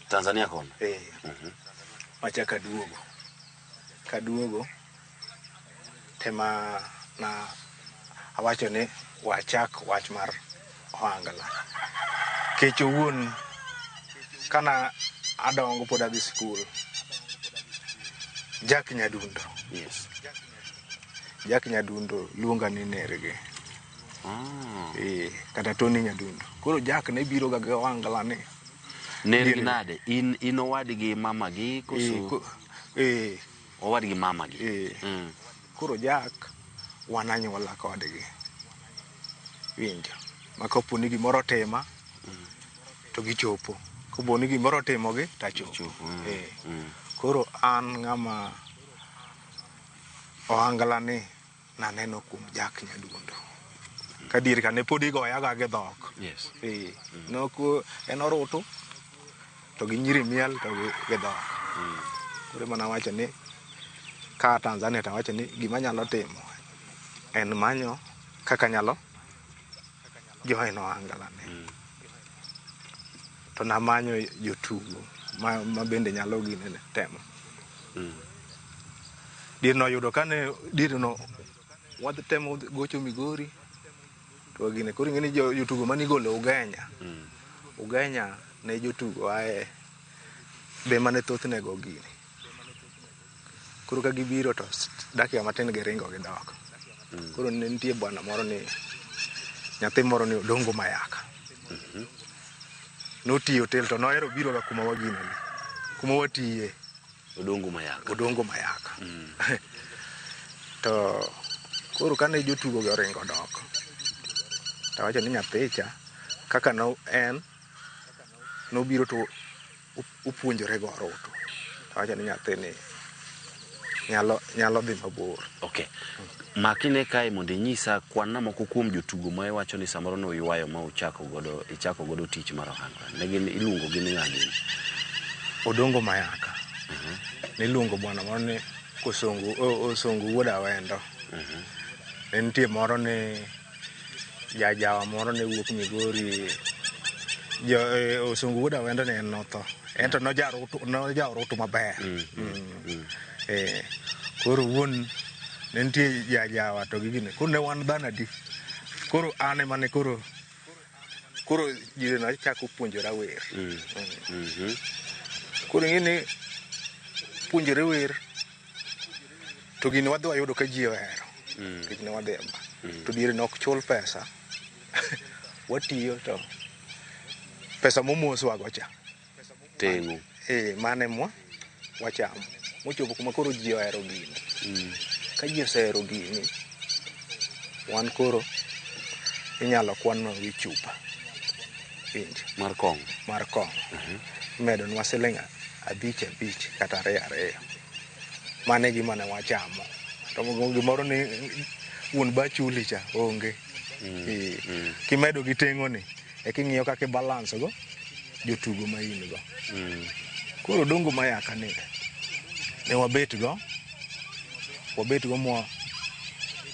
Tanzania kono? Eh. Machako aduogo. Kaduogo tema na awacho ni wachak wach mar ohangla. Kech owuon kana adongo pod adhi sikul. Jack Nyadundo. Jack Nyadundo luonga ni nergi. Eh, kata Tony Nyadundo. Koro Jack ne biro ga gi ohangla ni. Nergi nade? In owadgi mama gi koso? Owadgi mama gi. Koro Jack wan anyuola kodgi. Winjo. Ma kopo ni gimoro otima to gichopo. Kopo ni gimoro otimogi to achopo. Koro an ng'ama ohangla ni naneno kuom Jack Nyadundo. Ka dier ka ne pod igoyaga gi dhok. Nok en orutu to gi nyiri miel to gi dhok. Koro ema nawacho ni ka Tanzania to awacho ni gima anyalo timo en manyo kaka anyalo join ohangla ni. To namanyo jotugo ma bende nyalo ginene temo. Dier no oyudo kane dier no wadhi temo gocho Migori to gine koro ing'e ni jotugo manigolo Ugenya. Ugenya ne jotugo ae be mane thothne go gini. Koro ka gibiro to dakika matin giringo gidok. Koro ne nitie bwana moro ni nyathi moro ni Odongo Mayaka. Notiyo hotel to nohero biro ga kuma waginene. Kuma watiye. Odongo Mayaka. Odongo Mayaka. To koro kane jotugo go oringo dok. To awacho ni nyathicha kaka no en nobiro to opuonjore go orutu. To awacho ni nyathini nyalo dhi mabor. Okay. Makine kae mondo inyisa kwan na moko kuom jotugo ma iwacho ni samoro noywayo ma uchako godo ichako godo tich mar ohangla. Ne gin iluongo gi ni ng'a gini? Odongo Mayaka. Niluongo bwana moro ni Kosongo Osongo wuod Awendo. Ne nitie moro ni jajawa moro ne wuok Migori. Osongo wuod Awendo ne en notho. Ento nojarutu maber. Koro wuon ne nitie jajawa to gi gine. Koro ne wan dhano adi. Koro an ema ne koro Koro jire no achako puonjora wer. Koro ing'e ni puonjore wer to gini wadhi wayudo ka ji ohero. Nikech ne wadhi e bar. To diere no ok chul pesa. Watiyo to pesa momoswago cha. Teng'o. Eh, mano emwa wachamo. Mochopo kuma koro ji ohero gini. Ka ji osehero gini, wan koro inyalo kwanwa wi chupa. Winjo? Mar kong'o. Mar kong'o. Imedonwa siling 5 5 kata 2 2. Mano e gima ne wachamo. To gimoro ni wuon ba chuli cha onge. Kimedo gi teng'o ni, eka ing'iyo kaka i balance go jotugo ma in go. Koro Odongo Mayaka ni ne wabet go mwa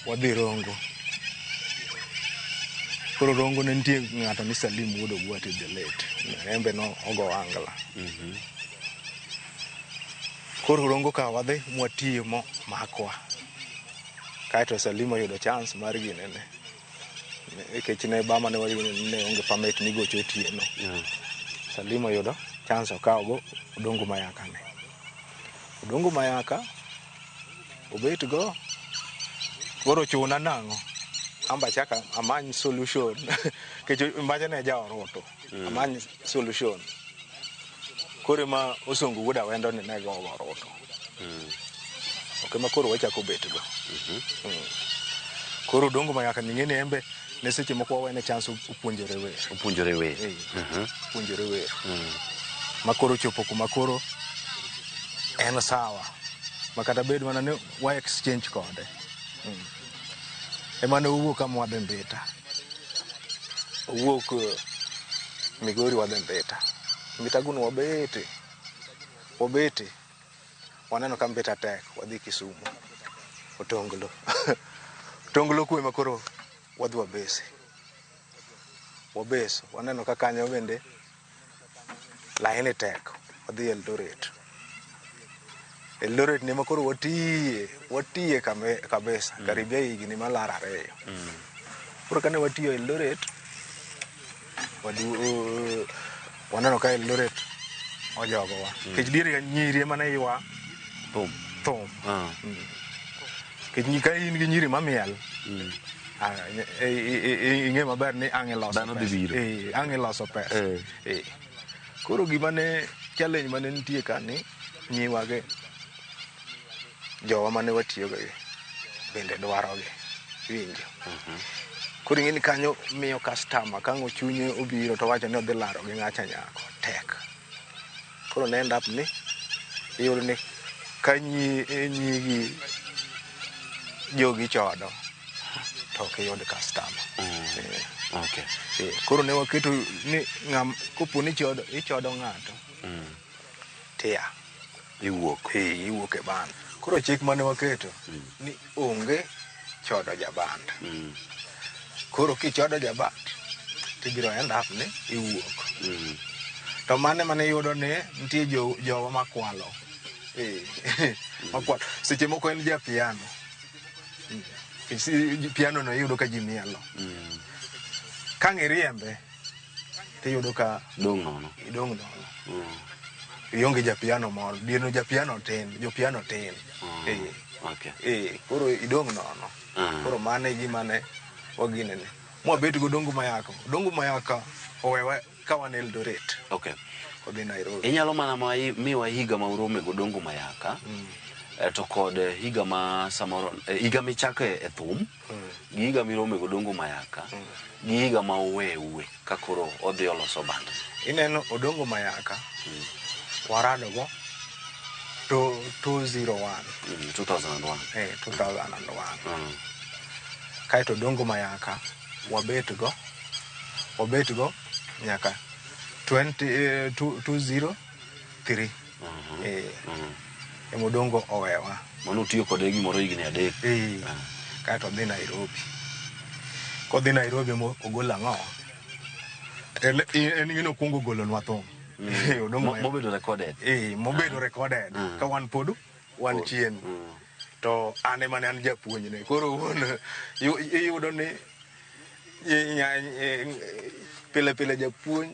wadhi Rongo. Koro Rongo ne nitie ng'ato ni Salim wuod Ogwati the late. En be no ogo angla. Koro Rongo ka wadhi mwatiyo mo makwa. Kaeto Salim oyudo chance mar ginene. Nikech ne bama ne wadhi ne onge permit migocho otieno. Salim oyudo chance okawo go Odongo Mayaka ne. Odongo Mayaka obet go koro chuna nang'o amba chaka amany solution nikech mbacha ne ja oruto amany solution koro ema Osongo wuod Awendo ni ne go oruto ok ema koro wachako bet go. Koro Odongo Mayaka ni ng'eni embe ne seche moko wawene chance opuonjore wer. Opuonjore wer. Opuonjore wer. Ma koro chopo kuma koro en sawa. Ma kata bed mana ni wa exchange kode. Ema ne owuok kama wadhi Mbita. Owuok Migori wadhi Mbita. Mbita guno wabete. Wabete. Waneno ka Mbita tek, wadhi Kisumu. Otonglo. Otonglo kuwe ma koro wadhi wabese. Wabeso. Waneno ka kanyo bende laini tek. Wadhi Eldoret. Eldoret ni ema koro watiye kabisa. Karibia higni malar 2. Koro kane watiyo Eldoret, waneno ka Eldoret ojogowa. Nikech diere nyiri ema ne ywa thum. Thum. Nikech ka in gi nyiri mamiel, ing'e maber ni ang' iloso pesa. Ang' iloso pesa. Koro gima ne challenge mane nitie ka ni nyiwagi jowa mane watiyogo gi bende dwarogi. Winjo. Koro ing'e ni kanyo miyo customer ka ang' chunye obiro to wacho ni odhi laro gi ng'acha nyako tek. Koro ne end up ni iyudo ni ka nyigi jogi chodo to ok iyud customer. Okay. Koro ne waketo ni ng'am kopo ni ichodo ng'ato tia iwuok. Iwuok e band. Koro chik mane waketo ni onge chodo jaband. Koro kichodo jaband tibiro end up ni iwuok. To mane mane iyudo ni nitie jowa makwalo. Makwalo. Seche moko en ja piano. Piano no iyudo ka ji mielo. Ka ang' iriembe tiyudo ka dong' nono. Idong' nono. Ionge ja piano moro. Dier no ja piano tin, jo piano tin. Okay. Koro idong' nono. Koro mano e gima ne waginene. Mwabet go Odongo Mayaka. Odongo Mayaka owewa ka wan Eldoret. Okay. Odhi Nairobi. Inyalo mana miwa higa ma urome go Odongo Mayaka. To kod higa ma samoro higa michako e thum gi higa mirome go Odongo Mayaka gi higa ma oweue ka koro odhi oloso band. Ineno Odongo Mayaka warado go 201. 2001. 2001. Kaeto Odongo Mayaka wabet go nyaka 203. Ema Odongo owewa. Mano utiyo kode gimoro higni 3. Kaeto odhi Nairobi. Kodhi Nairobi mo ogolo ang'o? En gino okuongo golonwa thum. Mobedo recorded. Mobedo recorded. Ka wan pod wan chien. To an ema ne an japuonjne. Koro wuon iyudo ni Pile pile japuonj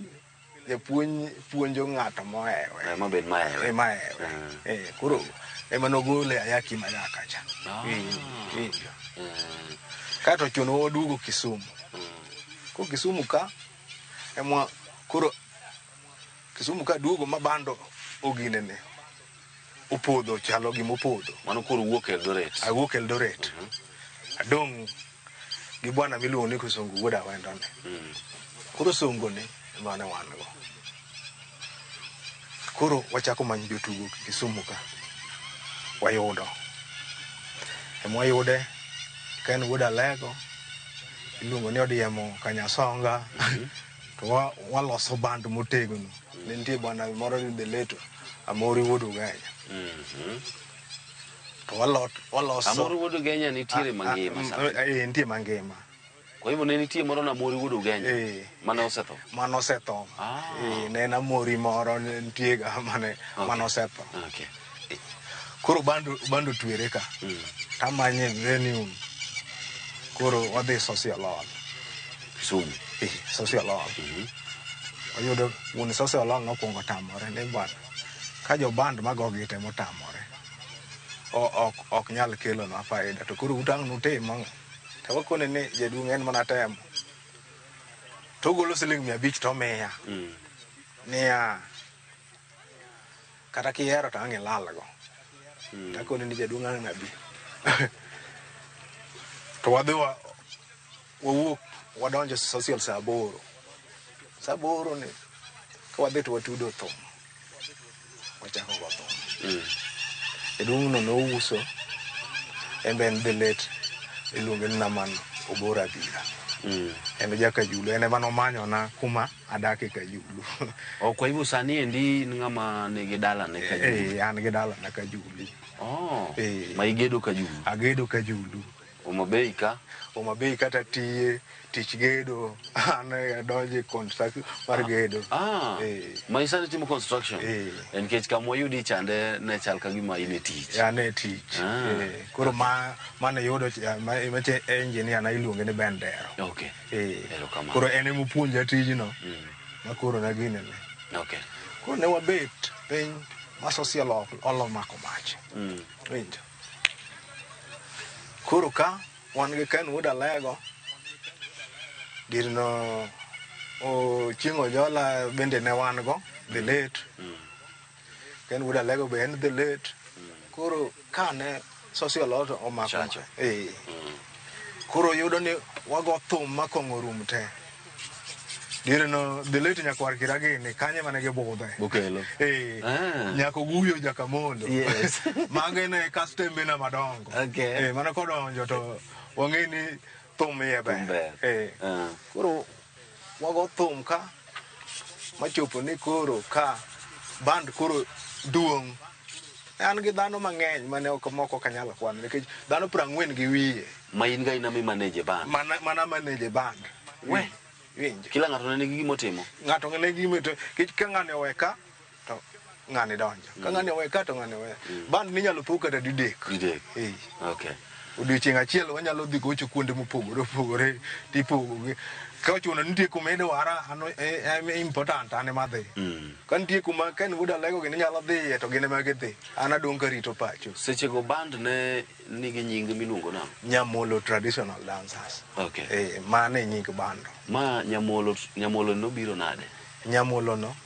japuonj puonjo ng'ato mohewe. Ema bed mahewe. Eh, mahewe. Eh, koro ema nogole ayaki mayaka cha. Winjo. Kaeto ochuno waduogo Kisumu. Koro Kisumu ka ema koro Kisumu ka duogo ma bando oginene opodho chalo gima opodho. Mano koro wuok Eldoret. Awuok Eldoret. Adong' gi bwana miluongo ni Kisungu wuod Awendo ni. Koro songo ni ema ne wan go. Koro wachako manyo jotugo Kisumu ka. Wayudo. Ema wayude ka en wuod Alego iluongo ni Odiemo Kanyasonga. To waloso band motegno. Ne nitie bwana moro ni The Late Amori wuod Ugenya. To waloso Amori wuod Ugenya nitiere mangima sani. Eh, nitie mangima. Kwa hivyo ne nitie moro na Amori wuod Ugenya mane osetho. Mane osetho. Eh, ne en Amori moro ne nitie ga mane mane osetho. Okay. Koro bando twere ka. Tamanye venue. Koro wadhi Social Hall. Kisumu. Eh, Social Hall. Wayudo wuon Social Hall nokwongo tamore ni bwana. Ka jo band mago gite motamore. Ok nyal kelonwa faida to koro utang' nutim ang'o? To wakone ni jaduong' en mana temo. To ogolo siling 500 to omiya. Niya kata kihero to ang' ilalgo. Takone ni jaduong' ang' nabi. To wadhi wawuok wadonjo social saa 8. Saa 8 ni ka wadhi to watudo thum. Wachako go thum. Jaduong' no nouso en be en The Late iluonge ni Naman Obora Abira. En ja Kajulu en ema nomanyona kuma adake Kajulu. Oh, kwa hivyo sani endi in ng'ama nigi dalane Kajulu. Eh, an gi dalana Kajulu. Oh. Eh. Ma igedo Kajulu. Agedo Kajulu. Homa Bay ka. Homa Bay kata tiye tich gedo an adonjo e construction mar gedo. Ah. Ma isani timo construction. Eh. En nikech kama wayudi chande ne chal ka gima in e tich. An e tich. Eh, koro ma mane yudo mache engineer na iluonge ni Bendero. Okay. Eh. Erokamano. Koro en emopuonja tijno. Ma koro naginene. Okay. Koro ne wabet piny ma social hall omako mach. Winjo. Koro ka wan gi Ken wuod Alego dirno Chieng' Ojola bende ne wan go The Late. Ken wuod Alego be en The Late. Koro kane social hall omako Chacho. Eh. Koro yudo ni wago thum ma kong'o rum te. Dirno The Late nyakwar Kiragini kanye mane gibudhe. Bokelo. Eh. Nyako guyo Jakamondo. Yes. Mage ne kastembe na madongo. Okay. Eh, mana kodonjo to wang'e ni thum iye ber. Thum ber. Eh. Koro wago thum ka machopo ni koro ka band koro duong'. An gi dhano mang'eny mane ok moko ok anyal kwano nikech dhano 40 gi wiye. Ma in ga ina mi manage band. Mana manage band. We. Winjo. Kila ng'ato ne nigi gima otimo. Ng'ato ne gima to nikech ka ng'ani owe ka to ng'ani donjo. Ka ng'ani owe ka to ng'ani owe. Band ninyalo pog kata didek. Didek. Eh. Okay. Odiochieng' achiel wanyalo dhi gocho kuonde mopogore opogore tipogogi. Ka ochuno nitie kuma idwara an important an ema adhi. Ka nitie kuma Ken wuod Alego gini nyalo dhiye to gin ema gidhi. An adong' karito pacho. Sechego band ne nigi nying miluongo nang'o? Nyamolo Traditional Dancers. Okay. Eh, mano e nying bando. Ma Nyamolo nobiro nade? Nyamolo no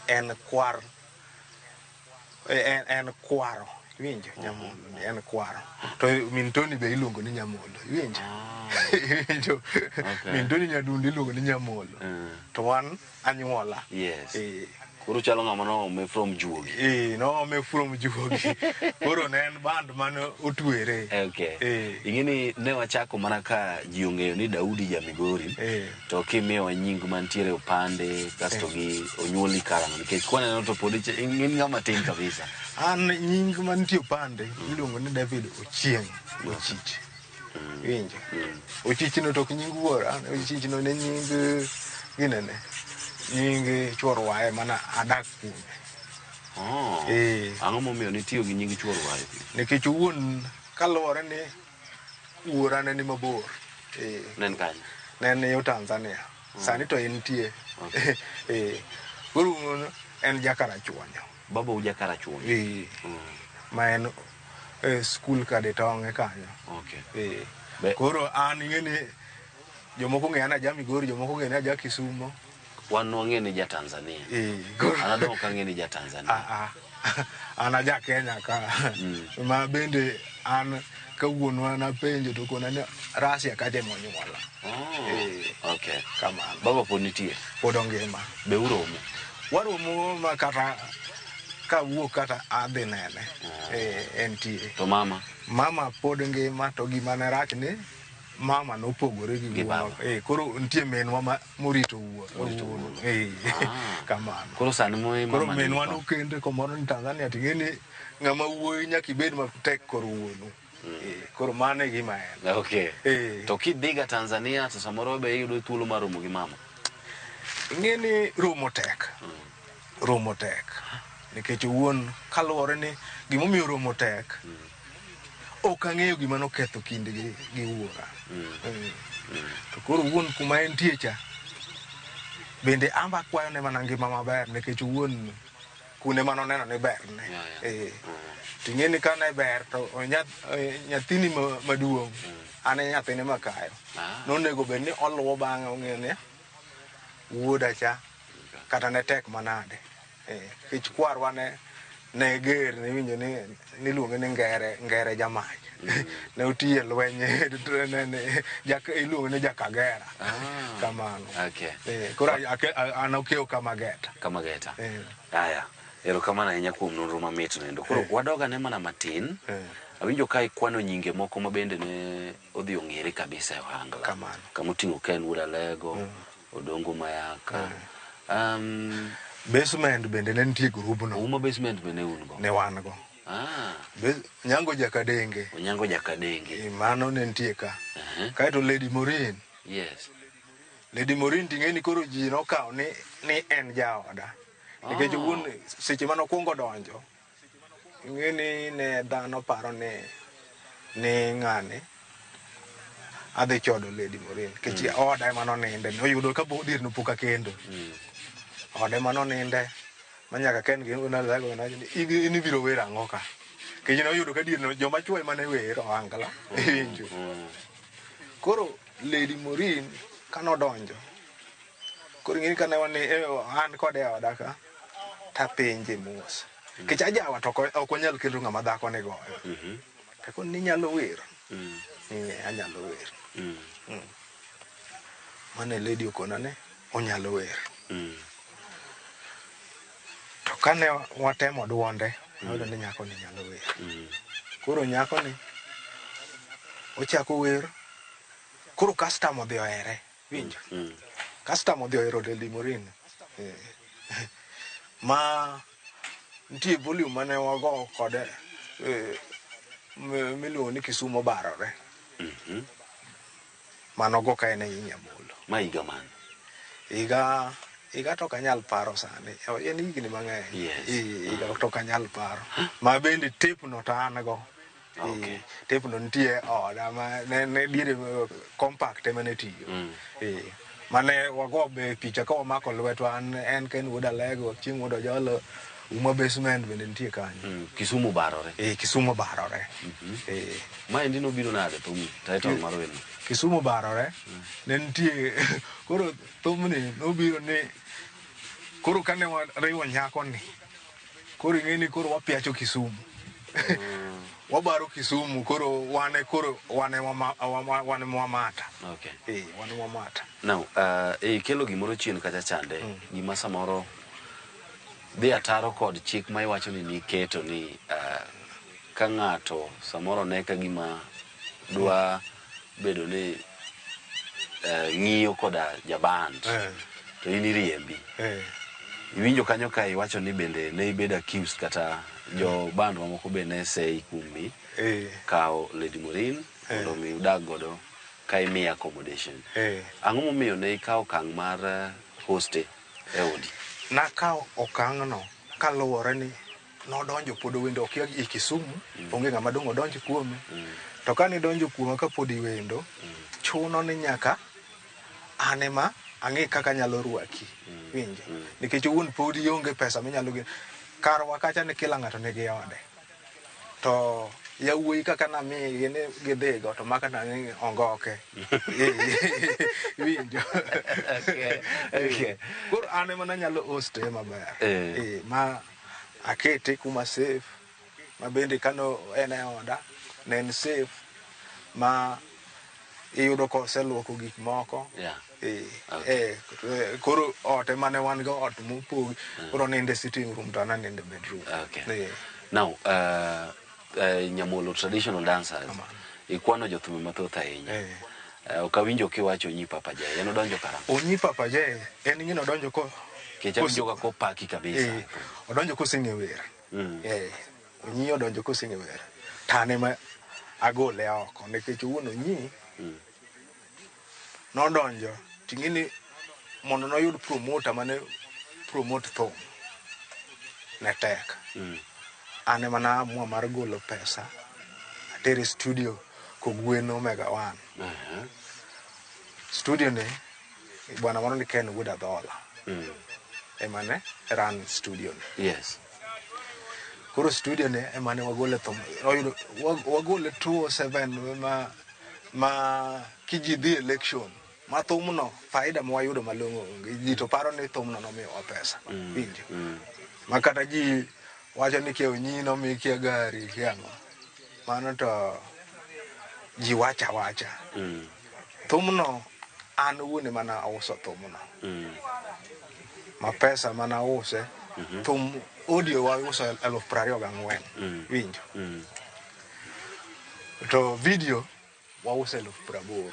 en kwar en kwaro. Iwinjo? Nyamolo ni en kwaro. To min Tony be iluongo ni Nyamolo. Iwinjo? Iwinjo? Okay. Min Tony Nyadundo iluongo ni Nyamolo. To wan anyuola. Yes. Eh. Koro chalo ng'ama noome from juogi. Eh, noome from juogi. Koro ne en band mane otwere. Okay. Ing'e ni ne wachako mana ka ji ong'eyo ni Daudi ja Migori. To kimiyowa nying mantiere opande kasto gi onyuoli karang'o nikech kwaneno to pod in ng'ama tin kabisa. An nying mantie opande iluongo ni David Ochieng Ochich. Iwinjo? Ochich no to ok nying wuora, Ochich no ne nying ginene. Nying chuor waye mana adak kuome. Oh. Eh. Ang'o momiyo nitiyo gi nying chuor waye? Nikech wuon kaluwore ni wuora ne ni mabor. Eh. Ne en kanye? Ne en yo Tanzania. Sani to entie. Eh. Koro wuon en jakarachuonyo. Baba u jakarachuonyo. Eh. Ma en e skul kadetong'e kanyo. Okay. Eh. Koro an ing'e ni jomoko ong'eya ni aja Migori, jomoko ong'eya ni aja Kisumo. Wan wang'e ni ja Tanzania. Eh. Koro An adong' ok ang'e ni ja Tanzania. Ah, ah. An aja Kenya ka. Ma bende an ka wuonwa napenjo to kona ni Russia kacha ema onyuola. Oh, okay. Kamano. Baba pod nitie? Pod ongima. Be uromo? Waromo ma kata kawuok kata adhi nene. Eh, entie. To mama? Mama pod ngima to gima ne rach ni mama nopogore gi Gi wuonwa. baba. Eh, koro nitie minwa ma morito wuon. Morito wuon. Eh, kamano. Koro sani mo Koro mama ni minwa ko- nokende komoro ni Tanzania ting'e ni ng'ama wuoyi nyaka ibed matek kor wuonu. Eh, koro mano e gima en. Okay. Eh. To kidhiga Tanzania to samoro be iyudo thuolo mar romo gi mama. Ing'e ni romo tek. Romo tek. Nikech owuon kaluwore ni gimomiyo romo tek, ok ang'eyo gima noketho kindgi gi wuora. Mm. To koro wuon kuma entie cha, bende amba akwayone mana ngima maber nikech owuon kune manoneno ni berne. Eh. To ing'e ni kane ber to nyathini maduong' an e nyathine makayo. Nonego bed ni oluwo bang'e ong'eyo ni wuoda cha kata ne tek manade. Eh, nikech kwarwa ne ger niwinjo ni niluonge ni ngere ngere jamach. Ne otiyo e lweny iluonge ni jakagera. Kamano. Okay. Eh, koro an okewo Kamageta. Kamageta. Eh. Aya. Erokamano ahinya kuom nonro mamit noendo. Koro wadog ane mana matin. Awinjo ka ikwano nyinge moko ma bende ne odhi ong'ere kabisa e ohangla. Kamano. Kamoting'o Ken Wuod Alego, Odongo Mayaka. Basement bende ne nitie grubno. Uma basement bende un go. Ne wan go. Ah. Onyango Jakadenge. Onyango Jakadenge. Mano ne nitie ka. Kaeto Lady Maureen. Yes. Lady Maureen ting'e ni koro ji nokawo ni en jaoda. Nikech owuon seche mane okwongo donjo, ing'e ni ne dhano paro ni ng'ani adhi chodo Lady Maureen. Nikech oda ema noninde, noyudo ka dier no pok akendo. Ode ema noninde, ma nyaka ken gi nalego ni in ibiro wer ang'o ka. Nikech noyudo ka dier no joma chwo ema ne wer ohangla, iwinjo. Koro Lady Maureen kanodonjo, koro ing'e ni kane wan an kode e oda ka, tapenje mos. Nikech ajawa to ok wanyal kendo ng'ama dhako ni goyo. Takoni ni inyalo wer. Anyalo wer. Mane lady okona ni onyalo wer. To kane watemo duonde, ayudo ni nyako ni nyalo wer. Koro nyako ni ochako wer. Koro customer odhi ohere, winjo. Customer odhi ohero Lady Maureen. Ma nitie volume mane wago kode miluongo ni Kisumo Barore. Manogo ka en e Nyamolo. Ma higa mane? Higa to ok anyal paro sani. En higni mang'eny. Yes. Higa to ok anyal paro. Ma bende tape no to an go. Okay. Tape no nitie e oda ma ne diere compact ema ne tiyo. Mane wago be picha ka wamako lwetwa an en Ken Wuod Alego, Chieng' Wuod Ojolo, Uma Basement bende nitie kanyo. Kisumu Barore. Kisumu Barore. Maendi nobiro nade thum title mar werni? Kisumu Barore. Ne nitie koro thumni nobiro ni koro kane wariwo nyako ni koro ing'e ni koro wapiacho Kisumu. Wabaro Kisumu koro wane koro wane wane mwamata. Okay. Wane mwamata. Now, ikelo gimoro chien kacha chande, gima samoro dhi ataro kod chik ma iwacho ni niketo ni ka ng'ato samoro ne ka gima dwa bedo ni ng'iyo koda jaband to in iriembi. Iwinjo kanyo ka iwacho ni bende ne ibedo accused kata jo band mamoko be ne sei kuomi kawo Lady Maureen mondo mi udag godo ka imiye accommodation. Ang'o momiyo ne ikawo okang' mar hoste e odi? Nakawo okang'no kaluwore ni nodonjo pod owendo okia i Kisumu, onge ng'ama dong' odonj kuome. To kane idonjo kuoma kapod iwendo, chuno ni nyaka an ema ang'e kaka anyalo rwaki. Winjo? Nikech owuon pod ionge pesa minyalo geno. Karwa kacha ni kila ng'ato nigi ode. To yawuoyi kaka namigi ni gidhigo to maka ni ongoke. Winjo? Okay. Koro an ema nanyalo hoste maber. Eh. Eh, ma akete kuma safe ma bende kano en e oda ne en safe ma iyudo koseluoko gik moko. Yeah. Eh, eh, koro ot ema ne wan go ot mopogi. Koro oninde sitting room to an aninde bedroom. Okay. Eh. Now, Nyamolo traditional dancers, ikwano jothumbe mathoth ahinya. Ok awinjo kiwacho Onyi Papa J, en odonjo karang'o? Onyi Papa J en ng'ino odonjo ko Nikech awinjo ka kopaki kabisa. Eh, odonjo koseng'e wer. Eh, Onyi odonjo koseng'e wer. To an ema agole oko nikech owuon Onyi nodonjo ting'e ni mondo noyud promoter mane promote thum ne tek. An ema naamua mar golo pesa atere studio kogweno Mega One. Studio ni bwana moro ni Ken Wuod Adhola ema ne run studio ni. Yes. Koro studio ni ema ne wagole thum. Oyudo wagole 207 ma kiji dhi election ma thumno faida ma wayudo malong'o onge. Ji to paro ni thumno nomiyowa pesa. Winjo? Ma kata ji wacho ni kia Onyi nomi kia gari kia ang'o. Mano to ji wacho awacha. Thumno an owuon ema nauso thumno. Ma pesa mana ause thum audio wauso 24,000. Winjo? To video wauso 80,000.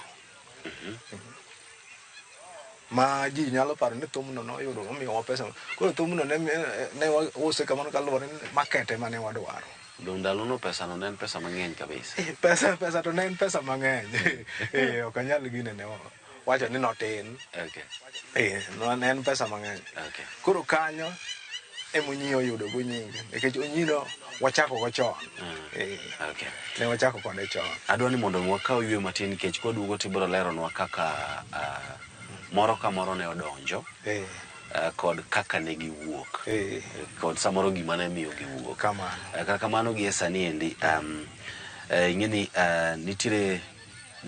Ma ji nyalo paro ni thumno noyudo omiyowa pesa. Koro thumno ne wause kamano kaluwore ni market ema ne wadwaro. Dong ndalono pesa no ne en pesa mang'eny kabisa. Pesa to ne en pesa mang'eny. Ok anyal gine ne wacho ni notin. Okay. Ne en pesa mang'eny. Okay. Koro kanyo ema Onyi oyudo go nyinge. Nikech Onyi no wachako go chon. Okay. Ne wachako kode chon. Adwa ni mondo wakaw yweyo matin nikech kwaduogo to ibiro leronwa kaka moro ka moro ne odonjo. Kod kaka ne giwuok. Kod samoro gima ne miyo giwuok. Kamano. Kata kamano gie sani endi, ing'e ni nitiere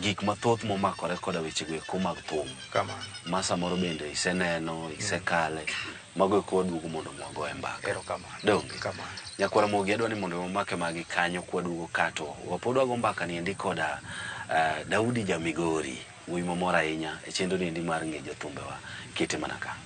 gik mathoth momakore koda wechego eko mag thum. Kamano. Ma samoro bende iseneno, isekale. Mago eko waduogo mondo wagoye mbaka. Erokamano. Donge? Kamano. Nyakwara Mogi adwa ni mondo wamake magi kanyo kwaduogo kato. Wapod wago mbaka ni endi koda Daudi Jamigori. Wuoyi mamor ahinya e chenro ni endi mar ng'e jothumbewa. Kete mana ka.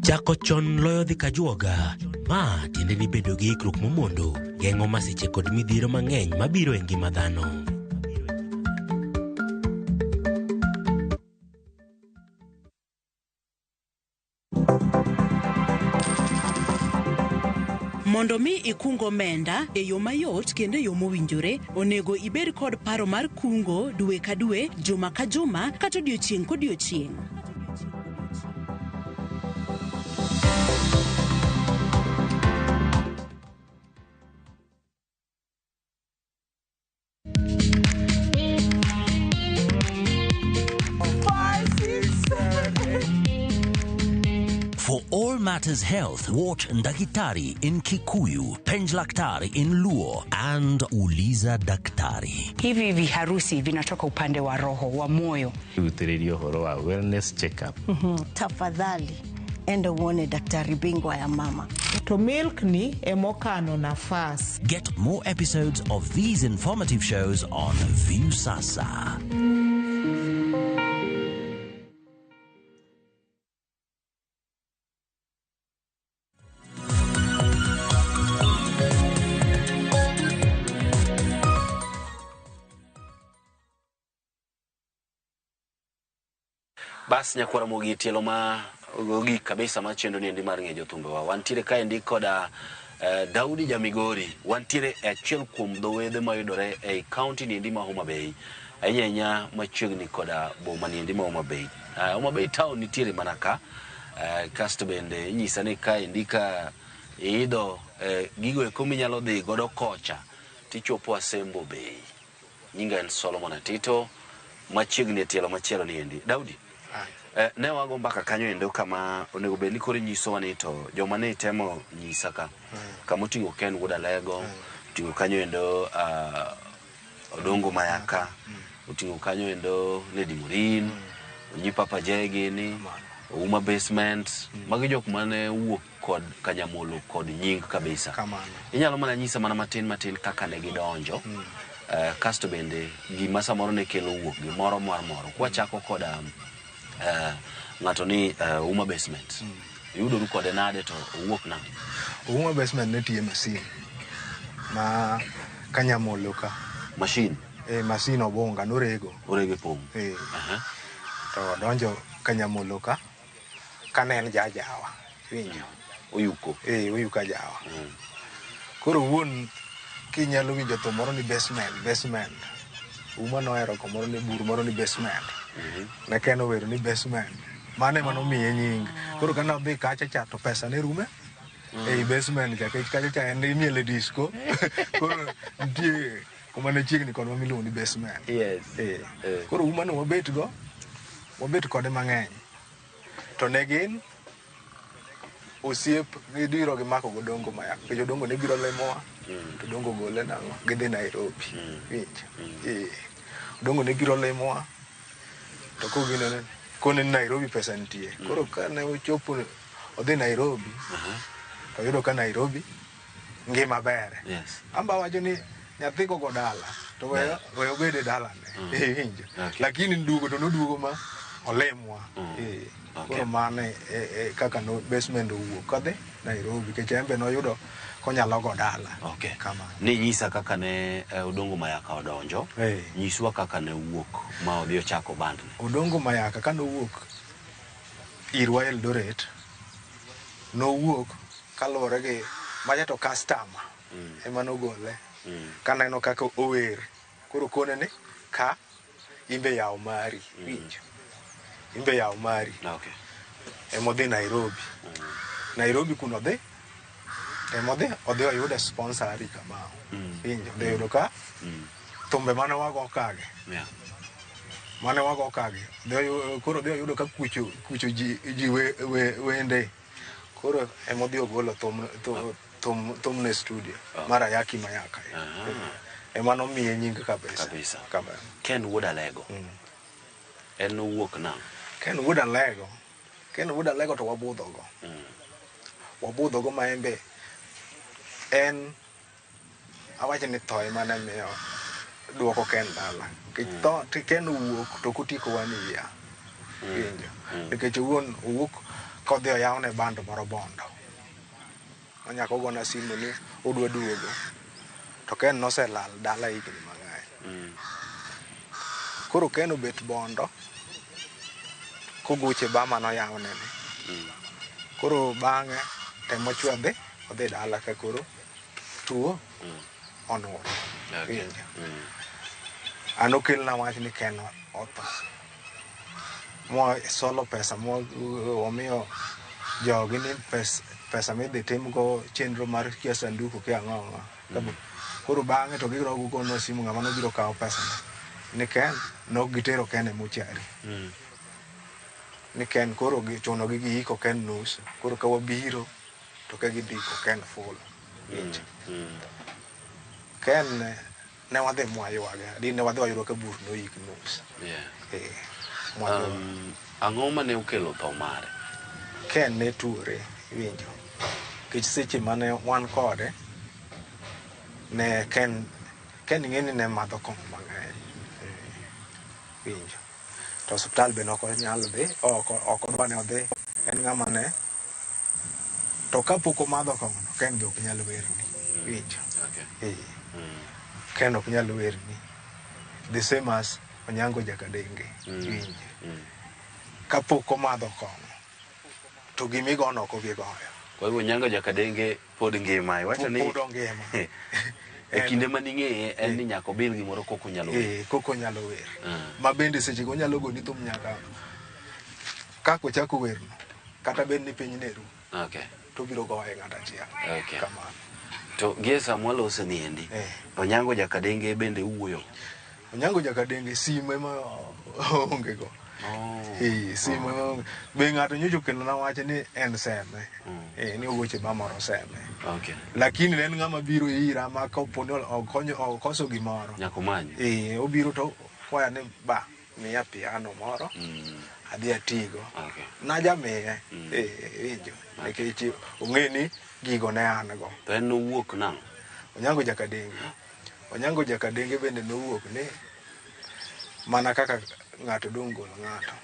Chako chon loyo dhi kajuoga. Ma tiende ni bedo gi ikruok momondo geng'o masiche kod midhiero mang'eny mabiro e ngima dhano. Mondo mi ikung omenda e yo mayot kendo e yo mowinjore, onego ibed kod paro mar kungo dwe ka dwe, juma ka juma, kata odiochieng' kodiochieng'. For all matters health, watch Ndakitari in Kikuyu, Penjlaktari in Luo, and Uliza Daktari. Hivi viharusi vinatoka upande wa roho, wa moyo. Rutĩrĩria ũhoro wa wellness check-up. Tafadhali enda uone daktari bingwa ya mama. To milk ni emokano nafas. Get more episodes of these informative shows on Viusasa. Bas nyakwara Mogi tielo ma ogik kabisa ma chenro ni endi mar ng'e jothumbewa. Wantiere kaendi koda Daudi Jamigori. Wantiere e achiel kuom dho wedhe mayudore ei kaunti ni endi ma Homa Bay. Ahinya ahinya machiegni koda boma niendi ma Homa Bay. Homa Bay town nitiere mana ka. Kasto bende inyisa ni kaendi ka iidho gigo eko minyalo dhi godo kocha tichopo Asembo Bay. Nyinga en Solomon Atito machiegni e tielo machielo niendi. Daudi, ne wago mbaka kanyo endo kama onego bed ni koro inyisowa ni to joma ne itemo nyisa ka kama oting'o Ken Wuod Alego, oting'o kanyo endo Odongo Mayaka, oting'o kanyo endo Lady Morin, Onyi Papa J gini, Ouma Basement, magi jok mane wuok kod Kanyamolo kod nying kabisa. Kamano. Inyalo mana nyisa mana matin matin kaka ne gidonjo. Kasto bende gima samoro ne kelo wuok gimoro mar moro. Kwachako koda ng'ato ni Ouma Basement. Yudoru kode nade to owuok nade? Ouma Basement ne tiyo e masin ma Kanyamolo ka. Machine? Masin obunga norego. Orego e pong'. To odonjo Kanyamolo ka kane en jajawa. Iwinjo? Oyuko. Oyuko ajawa. Koro wuon kinyalo winjo thum moro ni basement, basement. Ouma nohero kumoro ni bur moro ni basement. Ne Ken owero ni basement. Mano ema nomiye nying. Koro kane odhi kacha cha to pesa ne rume. Ei basement cha, nikech kacha cha en imiele disco. Koro nitie kuma ne chiegni kodwa miluongo ni basement. Koro Ouma no wabet go, wabet kode mang'eny. To ne gin osiep gibiro gimako godongo Mayaka. Nikech Odongo ne biro limowa, to Odongo gole nang'o, gidhi Nairobi. Winjo? Odongo ne biro limowa, to kogino kone ni Nairobi pesa nitie. Koro kane ochopo odhi Nairobi, to oyudo ka Nairobi ngima ber. Amba wacho ni nyathi kogo dala, to weyo obed e dalane. Iwinjo? Lakini duogo to noduogo ma olimwa. Koro mano e kaka no basement owuok kadhi Nairobi, nikech en be noyudo konyalo go dala. Kamano. Ni nyisa kaka ne Odongo Mayaka odonjo. Nyiswa kaka ne owuok ma odhi ochako band ne. Odongo Mayaka kane owuok irwa Eldoret, nowuok kaluwore gi macha to customer ema nogole. Kaneno kaka ower, koro kone ni ka imbe yaw mari, winjo. Imbe yaw mari. Emodhi Nairobi. Nairobi kuno dhi, emodhi, odhi oyude sponsor Harry Kamau. Winjo, odhi oyudo ka thumbe mane wago kage. Mane wago kage. Koro odhi oyudo ka kucho ji wende. Koro emodhi ogolo thumne studio. Mar Ayaki Mayaka. Ema nomiye nying kabisa. Kabisa. Kamano. Ken Wuod Alego. En nowuok nang'o? Ken Wuod Alego. Ken Wuod Alego to wabudhogo. Wabudhogo ma en be en awacho ni tho ema ne miyo duoko Ken dala. Nikech tho Ken owuok to ok otieko wan iya. Iwinjo? Nikech owuon owuok kodhi oyawne band moro Bondo. Onyako ogona simu ni odwa duogo. To Ken noselal dala higni mang'eny. Koro Ken obet Bondo kogoche ba manoyawne ni. Koro bang'e temo chwe odhi dala ka koro tuo onuro. Iwinjo? An okelna wach ni Ken otho. Mwa solo pesa mwa omiyo jogi ni pesa midhi timgo chenro mar kia sanduku kia ang'o ang'o. Koro bang'e to gibiro gogonwa simu ng'ama nobiro kawo pesa no. Ni Ken nok gitero Ken e mochari. Ni Ken koro chuno gi giiko Ken nus. Koro ka wabiro to ka gidhi iko Ken full. Ken ne wadhi mwaywage. Adi ne wadhi wayudo ka bur noik nus. Ang'o mane okelo tho mare? Ken ne tuore, iwinjo. Nikech seche mane wan kode, ne Ken ing'e ni ne madho kong'o mang'eny. Iwinjo. To osiptal be ok onyal dhi, ok odwa ni odhi. En ng'ama ne to kapok omadho kong'o no, Ken be ok nyal werni. Iwinjo. Ken ok nyal werni. The same as Onyango Jakadenge. Iwinjo. Kapok omadho kong'o to gimigono ok obi goyo. Kwa hivyo Onyango Jakadenge pod ngima. Iwacho ni Pod ongima. E kinde maning'eye en ni nyaka obil gimoro koko nyalo wer. Koko nyalo wer. Ma bende seche go onyalo goni thum nyaka kaka ochako werno kata bed ni piny ne ru. Okay. To biro goye ng'ato achiel. Okay. Kamano. To gie sama walose ni endi, Onyango Jakadenge bende uwuoyo. Onyango Jakadenge simu ema onge go. Simu ema onge. Be ng'ato nyocha okelona wach ni en seme. Ni ogoche mamoro seme. Okay. Lakini ne en ng'ama biro ira ma kapo ni okonyo okoso gimoro. Nyaka omany. Obiro to kwaya ni ba miya piano moro. Adhi atigo. Okay. Najamiye. Winjo. Nikech ong'e ni gigo ne an go. To en nowuok nang'o? Onyango Jakadenge. Onyango Jakadenge bende nowuok ni mana kaka ng'ato dong' golo ng'ato.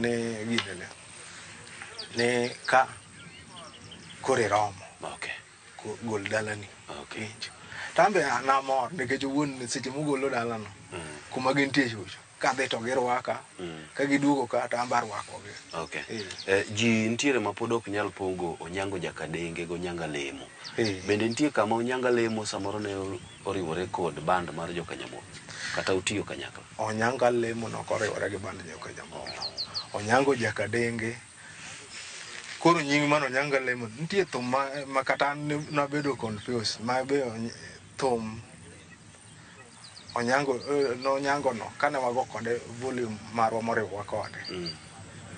Ne ginene. Ne ka koro iromo. Okay. Gol dalani. Okay. Tambe namor nikech owuon seche mogolo dalano. Kuma gintie chocho. Kadhi to girwaka. Ka giduogo ka to an be arwakogi. Okay. Ji nitiere ma pod ok nyal pogo Onyango Jakadenge gi Onyango Lemo. Bende nitie kama Onyango Lemo samoro ne oriwore kod band mar Jokanyamolo kata utiyo kanyakla? Onyango Lemo nok oriwore gi band Jokanyamolo. Onyango Jakadenge koro nying mar Onyango Lemo nitie thum ma kata an nabedo confused ma be thum Onyango no Onyango no kane wago kode volume marwa moriwowa kode.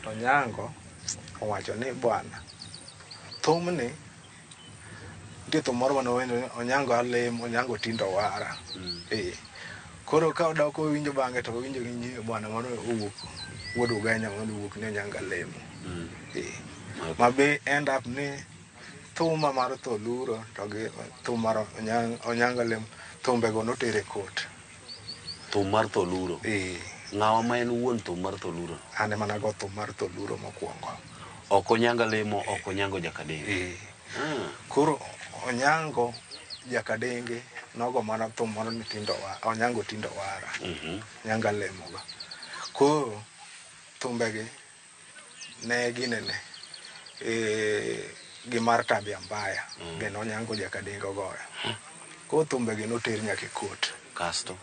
To Onyango owacho ni bwana thumni nitie thum moro mane wawendo ni Onyango alemo Onyango tindo wara. Koro ka odok owinjo bang'e to owinjo ni bwana moro owuok wuod Ugenya moro owuok ni Onyango alemo. Ma be end up ni thuma mar Tholuro to gi thum mar Onyango alemo thumbego notere e court. Thum mar Tholuro. Ng'awa ma en wuon thum mar Tholuro? An ema nago thum mar Tholuro mokwongo. Ok Onyango Lemo, ok Onyango Jakadenge. Koro Onyango Jakadenge nogo mana thum moro ni tindo wa, Onyango tindo wara. Onyango Lemo go. Koro thumbegi ne ginene gi mar Tabia Mbaya be ne Onyango Jakadenge ogoyo. Koro thumbegi noter nyaka e court. Kasto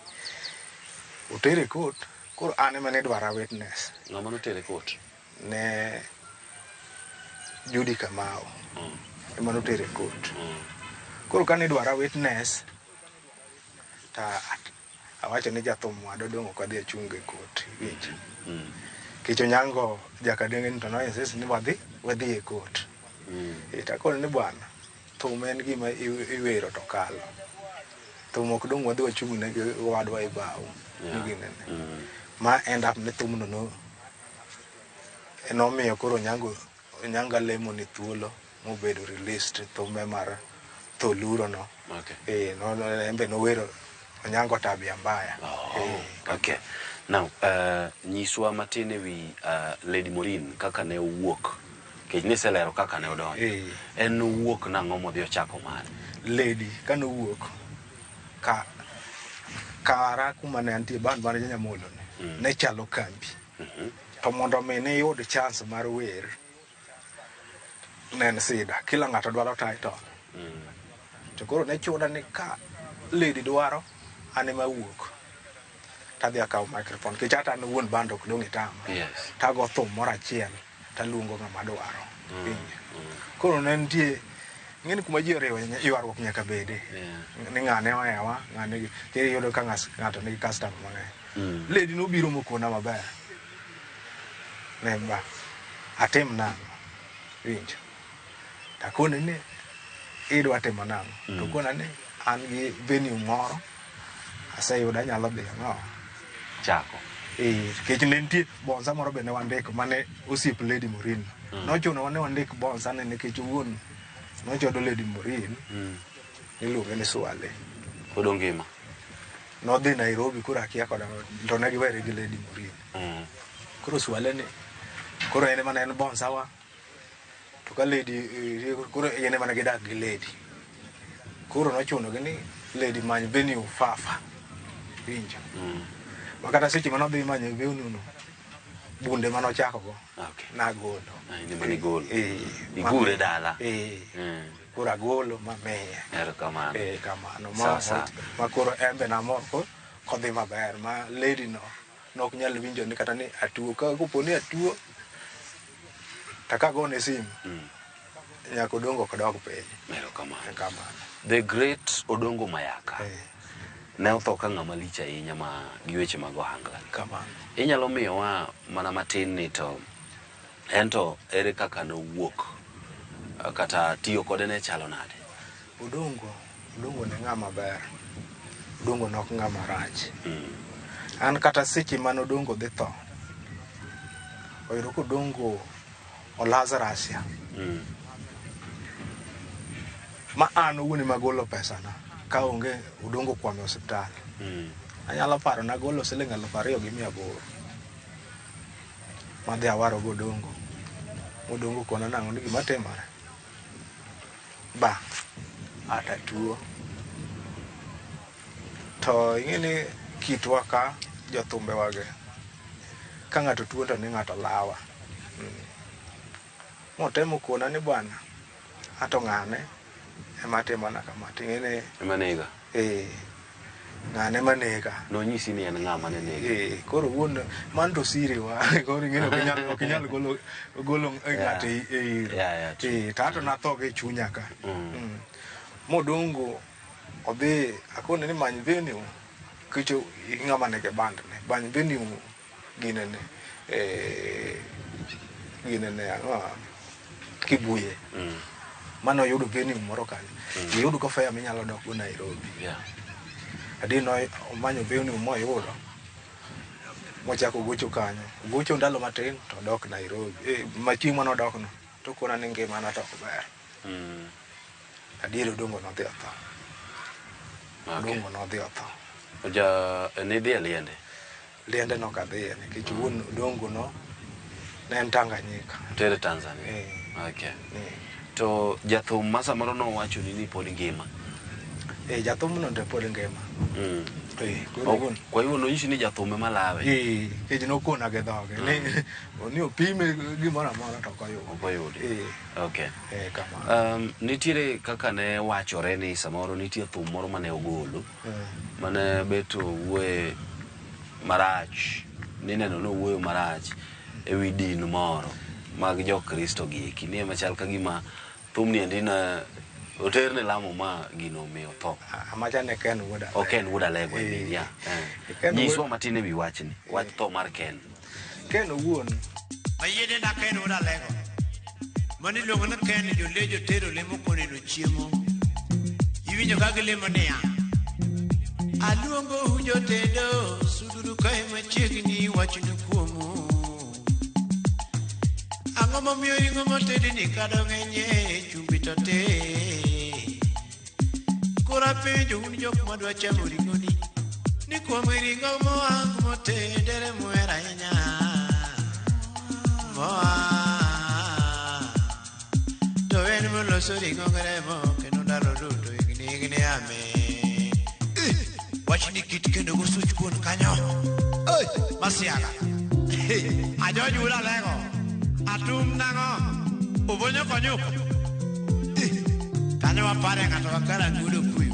oter e court, koro an ema ne dwara witness. Ng'ama notere e court? Ne Judy Kamau. Ema notere e court. Koro kane idwara witness, ta awacho ni jathum wado dong' ok adhi achung' e court. Iwinjo? Nikech Onyango Jakadenge ni to no insist ni wadhi e court. Takone ni bwana, thum en gima iwero to kalo. Thum ok dong' wadhi wachung' ne gi wadwa e bao. Ginene. Ma end up ni thumno no nomiyo koro Onyango Lemo ni thuolo mobedo released thume mar Tholuro no. Okay. No, en be nowero Onyango Tabia Mbaya. Okay. Now, nyiswa matin ewi Lady Morin kaka ne owuok. Nikech niselero kaka ne odonjo. En nowuok nang'o modhi ochako mare? Lady kane owuok ka kara kuma ne antie band mar Janyamolo ne chalo kambi. To mondo mi ne yud chance mar wer ne en sida. Kila ng'ato dwaro title. To koro ne chuna ni ka Lady dwaro an ema awuok. Tadhi akawo microphone. Nikech hata an wuon band ok dong' itama. Yes. Tago thum moro achiel taluongo ng'ama dwaro. Koro ne nitie ng'eni kuma ji oriwo ywaruok nyaka bede. Ni ng'ane ohewa, ng'ane gi iyudo ka ng'ato nigi customer mang'eny. Lady nobiro mokona maber. Ne ba atim nang'o? Winjo. Takone ni idwa timo nang'o? To kona ni an gi venue moro aseyudo anyalo dhi ang'o? Chako. Nikech ne nitie bonsa moro be ne wandiko mane osiep Lady Morin. Nochunowa ni wandik bonsa ne nikech owuon nochodo Lady Morin. Iluonge ni Swale. Pod ongima? Nodhi Nairobi koro akia koda to ne giwere gi Lady Morin. Koro Swale ni koro en ema ne en bonsa wa. To ka Lady koro en ema ne gidak gi Lady. Koro nochuno gi ni Lady many venue Fafa. Winjo. Ma kata seche mane odhi manyo venue no, Bunde manochako go. Okay. Nagolo. Ah, in ema nigolo. Eh. Igure dala. Eh. Koro agolo mamiye. Erokamano. Eh, kamano. Ma, Sawa sawa. ma koro en be namor ko kodhi maber ma lady no nok nyal winjo ni kata ni atuo ka kopo ni atuo to kagone simu nyaka Odongo ok dog piny. Erokamano. Kamano. The great Odongo Mayaka. Ne otho ka ng'ama lich ahinya ma gi weche mag ohangla. Kamano. Inyalo miyowa mana matin ni to ento ere kaka nowuok kata tiyo kode ne chalo nade? Odongo, Odongo ne ng'ama ber. Odongo ne ok ng'ama rach. An kata seche mane Odongo dhi tho, oyudo ka Odongo olaza Russia. Ma an owuon ema agolo pesana ka onge Odongo kwame e osiptal. Anyalo paro nagolo siling 2,800 madhi awaro go Odongo. Odongo kona nang'o ni gima timore. Ba, ata tuo. To ing'e ni kitwa ka jothumbe wage ka ng'ato tuo to ni ng'ato lawa. Motemo kona ni bwana ato ng'ane ema timona kama ting'e ni Ema nega. Eh, ng'ane ema nega. Nonyisi ni en ng'ama ne nega. Eh, koro wuon mano to siri wa koro ing'e ni ok inyal golo golo ng'ato e iro. Eh, to ato natho gi chunya ka. Modongo odhi akone ni many venue kicho ng'ama nigi band ne many venue ginene ginene ang'o Kibuye. Mano oyudo venue moro kanyo. Iyudo ka fare minyalo dok go Nairobi. Adi no omanyo venue moyudo. Mochako gocho kanyo. Gocho ndalo matin to odok Nairobi. Ma chieng' mane odok no to kona ni ngimana to ok ber. Adier Odongo nodhi otho. Odongo nodhi otho. Ja nidhi e liende? Liende nok adhiye nikech wuon Odongo no ne en Tanganyika. Tere Tanzania. Okay. To jathum ma samoro nowachoni ni pod ngima. Eh, jathum no to pod ngima. Eh, koro wuon Kwa hivyo nonyisi ni jathum ema lawe. Eh, nikech nokona gi dhoge ni opime gimoro amora to ok oyudo. Ok oyudi. Eh. Okay. Eh, kamano. Nitiere kaka ne wachore ni samoro nitie thum moro mane ogolo mane bet owuoye marach nineno ni owuoyo marach ewi din moro mag jokristo gi eki ni ema chal ka gima thumni endi ne oterne lamo ma gino omiyo tho. Amacha ne Ken wuod Alego. Ok Ken wuod Alego I mean, yeah. Ken Nyiswa matin ewi wachni, wach tho mar Ken. Ken owuon. Mayiede na Ken wuod Alego. Mano iluongo ni Ken jolejo tero lemo koneno chiemo. Iwinjo ka gilemo niya. Aluongo u jotedo, suduru kae machiegni wachnu kuomu. Ang'o momiyo ring'o motedi ni kado ng'enye chumbi to tin. Koro apenjo un jok madwa chamo ring'oni ni kuom ring'o mowang' motedere muhero ahinya. Moa to en moloso ring'o gi remo kendo ndalo duto higni higni amen. Wachni kit kendo go such kuon kanyo. Masiaga. Ajoji wuod Alego. Atum nang'o? Obonyo konyuko. Kanyo wapare ng'ato wakara ngudo kuyu.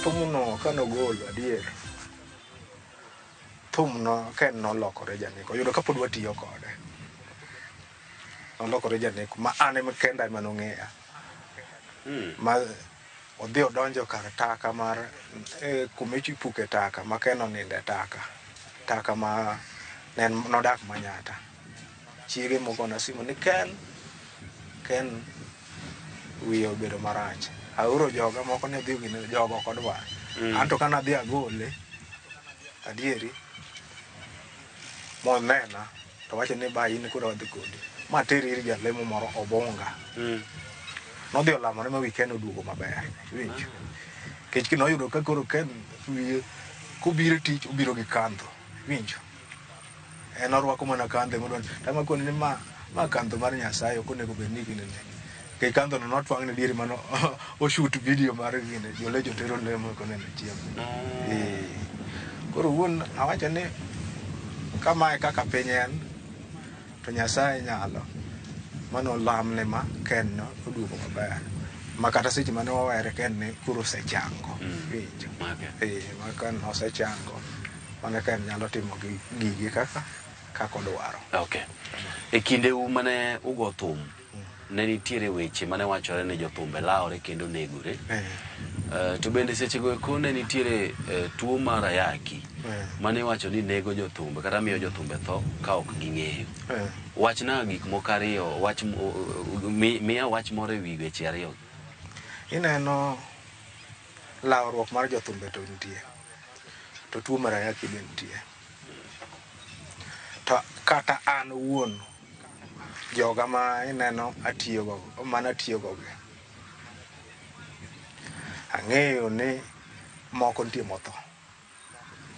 Thumno kanogolo adier. Thumno Ken nolokore janeko. Oyudo kapod watiyo kode. Nolokore janeko ma an ema kenda ema nong'eya. Ma odhi odonjo kar taka mar kuma ipuke taka ma Ken oninde taka. Taka ma ne nodak Manyatta. Chiege mogona simu ni Ken Ken wiye obedo marach. Aoro joga moko ne dhi gine jogo ok odwar. Anto kana adhi agole adieri monena to wacho ni ba in koro wadhi kodi. Ma teri ir jalemo moro Obonga. Nodhi olamone ma wi Ken oduogo maber. Iwinjo? Nikech noyudo ka koro Ken wiye Kobiro e tich obiro gi kandho. Iwinjo? En orwako mana kandho ema odwa. Tama koni ni ma ma kandho mar Nyasaye ok onego bed ni ginene. Nikech kandho no notwang'ne diere mano oshoot video mar gine jolejo tero lemo koneno chiemo. Eh. Koro wuon awacho ni kamae kaka piny en to Nyasaye nyalo mano lamne ma Ken no oduogo maber. Ma kata seche mane wawere Ken ne koro osechango. Winjo? Eh, ma Ken osechango. Mane Ken nyalo timo gi gige kaka kaka odwaro. Okay. E kindeu mane ugo thum, ne nitiere weche mane wachore ni jothumbe lawore kendo negore. To bende sechego eko ne nitiere tuo mar ayaki mane iwacho ni nego jothumbe kata miyo jothumbe tho ka ok ging'eyo. Wachna gik moko ariyo, wach miya wach moro e wi weche ariyo. Ineno lawruok mar jothumbe to nitie. To tuo mar ayaki be nitie. To kata an owuon joga ma ineno atiyogo mana atiyogo gi ang'eyo ni moko nitie motho.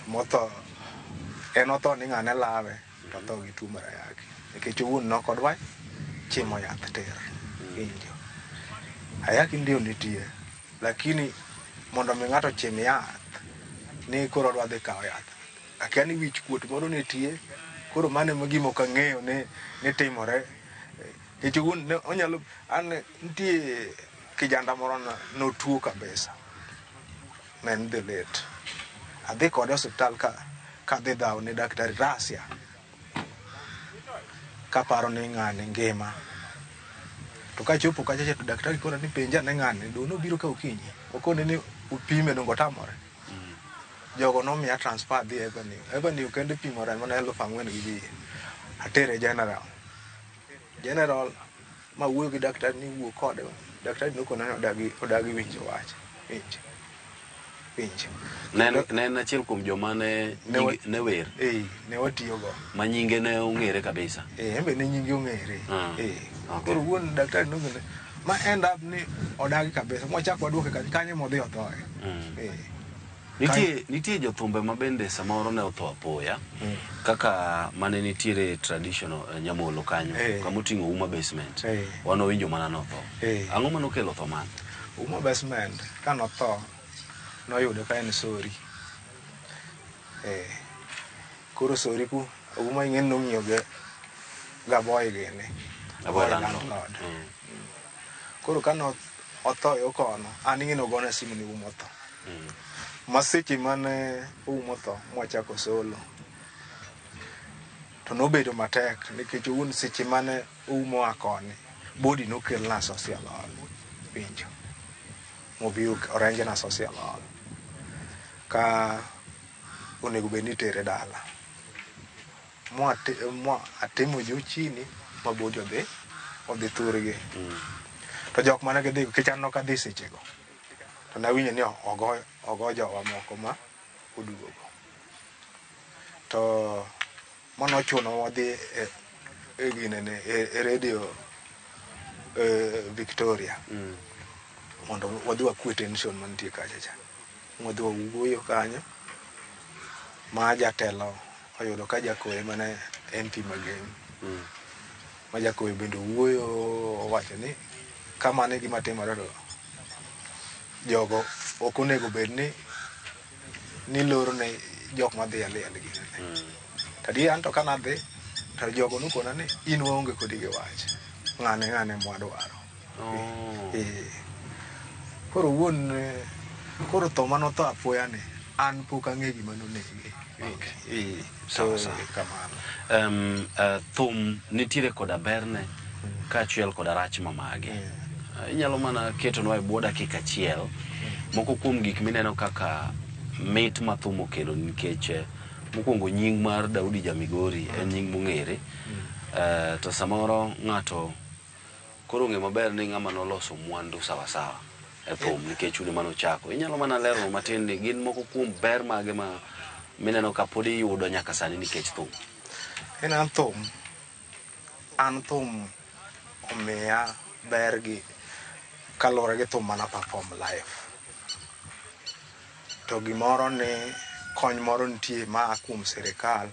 Motho en otho ni ng'ane lawe to otho gi tuo mar ayaki. Nikech owuon nok odwa chimo yath tir. Winjo. Ayaki ndio nitie. Lakini mondo mi ng'ato chim yath ni koro odwa dhi kawo yath. Akia ni wich kuot moro nitie. Koro mano ema gima ok ang'eyo ni timore. Nikech owuon ne onyalo an nitie kijanda moro notuo kabisa. Ne en dhi lit. Adhi kode e osiptal ka kadhi dhawo ne daktari Rasia. Kaparo ni ng'ani ngima. To kachopo kacha cha to daktari kona ni penja ne ng'ani do nobiro ka okinyi. Okone ni upime dongo otamore. Jogo nomiya transfer adhi Avenue. Avenue kende pimo remo na 4,500. Atere General. General ma wuoyo gi daktari ni wuo kode. Daktari nokona ni odagi winjo wach. Winjo. Winjo. Ne en achiel kuom joma ne ne wer. Eh, ne watiyogo. Ma nyinge ne ong'ere kabisa. Eh, en be ne nyinge ong'ere. Eh. Koro wuon daktari nogene ma end up ni odagi kabisa. Mwachako waduoke kanyo modhi othoe. Eh. Nitie jothumbe ma bende samoro ne otho apoya kaka mane nitiere traditional Nyamolo kanyo kama oting'o Uma Basement. Wan wawinjo mana notho. Ang'o mane okelo tho mano? Uma Basement ka notho noyudo ka en sori. Koro sori ku Uma ing'e ni nong'iyo gi Gaboy gini. Gaboy landlord. Koro ka no otho yo kono, an ing'e ni ogona simu ni Uma otho. Ma seche mane Uma otho mwachako solo. To nobedo matek nikech owuon seche mane Uma oa koni, body nokelna social hall. Winjo. Mobiro orenje na social hall. Ka onego bed ni itere dala. Mwa atimo juu chini ma body odhi thurgi. To jok mane gidhi nikech an nok adhi sechego. To nawinjo ni ogo jowa moko ma oduogo. To mano ochuno wadhi e ginene e radio Victoria. Mondo wadhi wakwe tension mantie kacha cha. Wadhi wawuoyo kanyo ma jatelo oyudo ka jakoe mane MP Magem. Ma jakoe bende owuoyo owacho ni kamano e gima timore to jogo ok onego bed ni loro ne jok madhi e liel gi. To adier an to ka nadhi to jogo nokona ni in waonge kodi gi wach. Ng'ane mwadwaro. Koro wuon koro tho manotho apoya ni an pok ang'e gima nonege. Sawa sawa. Kamano. Thum nitiere koda berne kaachiel koda rach mamage. Inyalo mana ketonwa e bwo dakika achiel moko kuom gik mineno kaka mit ma thum okelo nikech mokwongo nying mar Daudi Jamigori en nying mong'ere. To samoro ng'ato koro ong'e maber ni ng'ama noloso mwandu sawasawa e thum nikech un ema nochako. Inyalo mana lero matin ni gin moko kuom ber mage ma mineno ka pod iyudo nyaka sani nikech thum. En an thum. An thum omiya ber gi kaluwore gi thum mana perform live. To gimoro ni kony moro nitie ma a kuom sirikal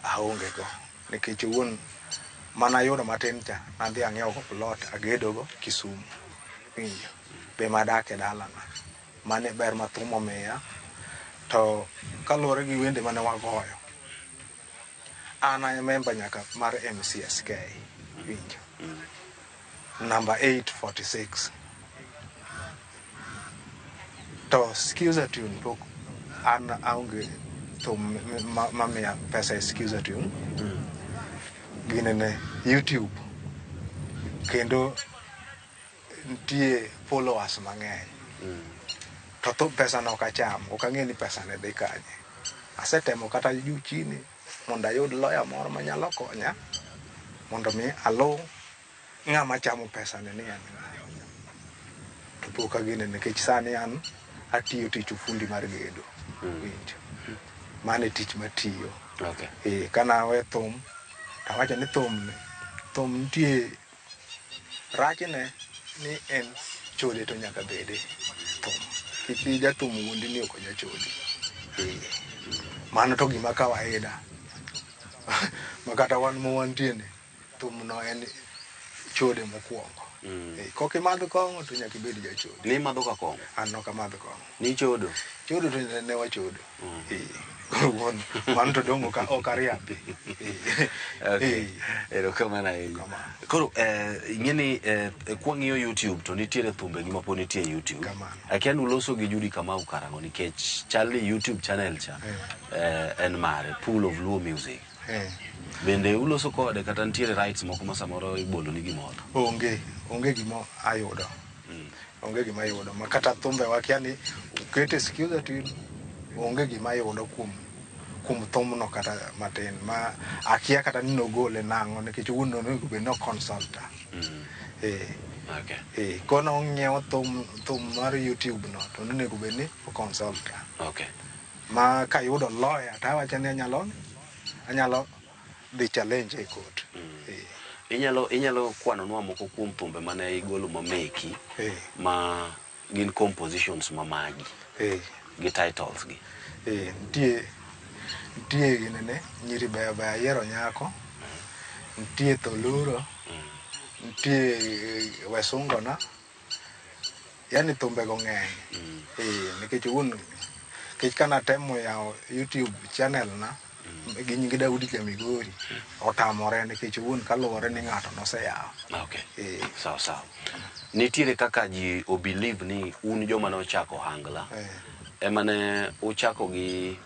aonge go nikech owuon mana yudo matin cha nadhi ang'iewo go plot agedogo Kisumu. Winjo be madak e dalana. Mano e ber ma thum omiya. To kaluwore gi wende mane wagoyo, an a member nyaka mar MCSK. Winjo number 846. To Skiza Tune pok an aonge thum mamiya pesa e Skiza Tune. Ginene YouTube kendo nitie followers mang'eny. To thum pesa no ok acham, ok ang'e ni pesa ne dhi kanye. Asetemo kata juu chini mondo ayud lawyer moro manyalo konya mondo mi aluw ng'ama chamo pesa ni en ng'a. To pok agene nikech sani an atiyo tich ufundi mar gedo. Winjo. Mano e tich matiyo. Okay. Kanawe thum, tawacho ni thum ni, thum nitie rachne ni en chode to nyaka bede thum. Kik jathum wuondi ni ok ojachode. Mano to gima kawaida. Ma kata wan mawantie ni, thum no en chode mokwongo. Kok imadh kong'o to nyaka ibed jachode. Ni imadho ga kong'o? An ok amadh kong'o. Ni chodo? Chodo to ne wachodo. Koro mano to dong' ok ariambi. Okay. Erokamano ahinya. Koro ing'e ni kwang'iyo YouTube to nitiere thumbe gi mapod nitie e YouTube. Akia ni uloso gi Judy Kamau karang'o nikech chal ni YouTube channel cha en mare, Pool of Luo Music. Bende uloso kode kata nitiere rights moko ma samoro ibolo ni gimoro? Onge gima ayudo. Onge gima ayudo. Ma kata thumbe wakia ni okete Skiza Tune, onge gima ayudo kuom thumno kata matin. Ma akia kata ni nogole nang'o nikech wuon no onego bed ni o-consult. Okay. Kono ong'iewo thum mar YouTube no to nonego bed ni o-consult. Okay. Ma kayudo lawyer to awacho ni anyalo dhi challenge e court. Inyalo kwanonwa moko kuom thumbe mane igolo mameki ma gin compositions ma magi gi titles gi. Nitie ginene nyiri beyo beyo ayiero nyako, nitie Tholuro, nitie Wesungona. Yani thumbego ng'eny. Nikech wuon nikech kanatemo yawo YouTube channel na gi nying Daudi Jamigori otamore nikech wuon kaluwore ni ng'ato noseyawo. Okay. Sawa sawa. Nitiere kaka ji obelieve ni un joma nochako ohangla ema ne uchako gi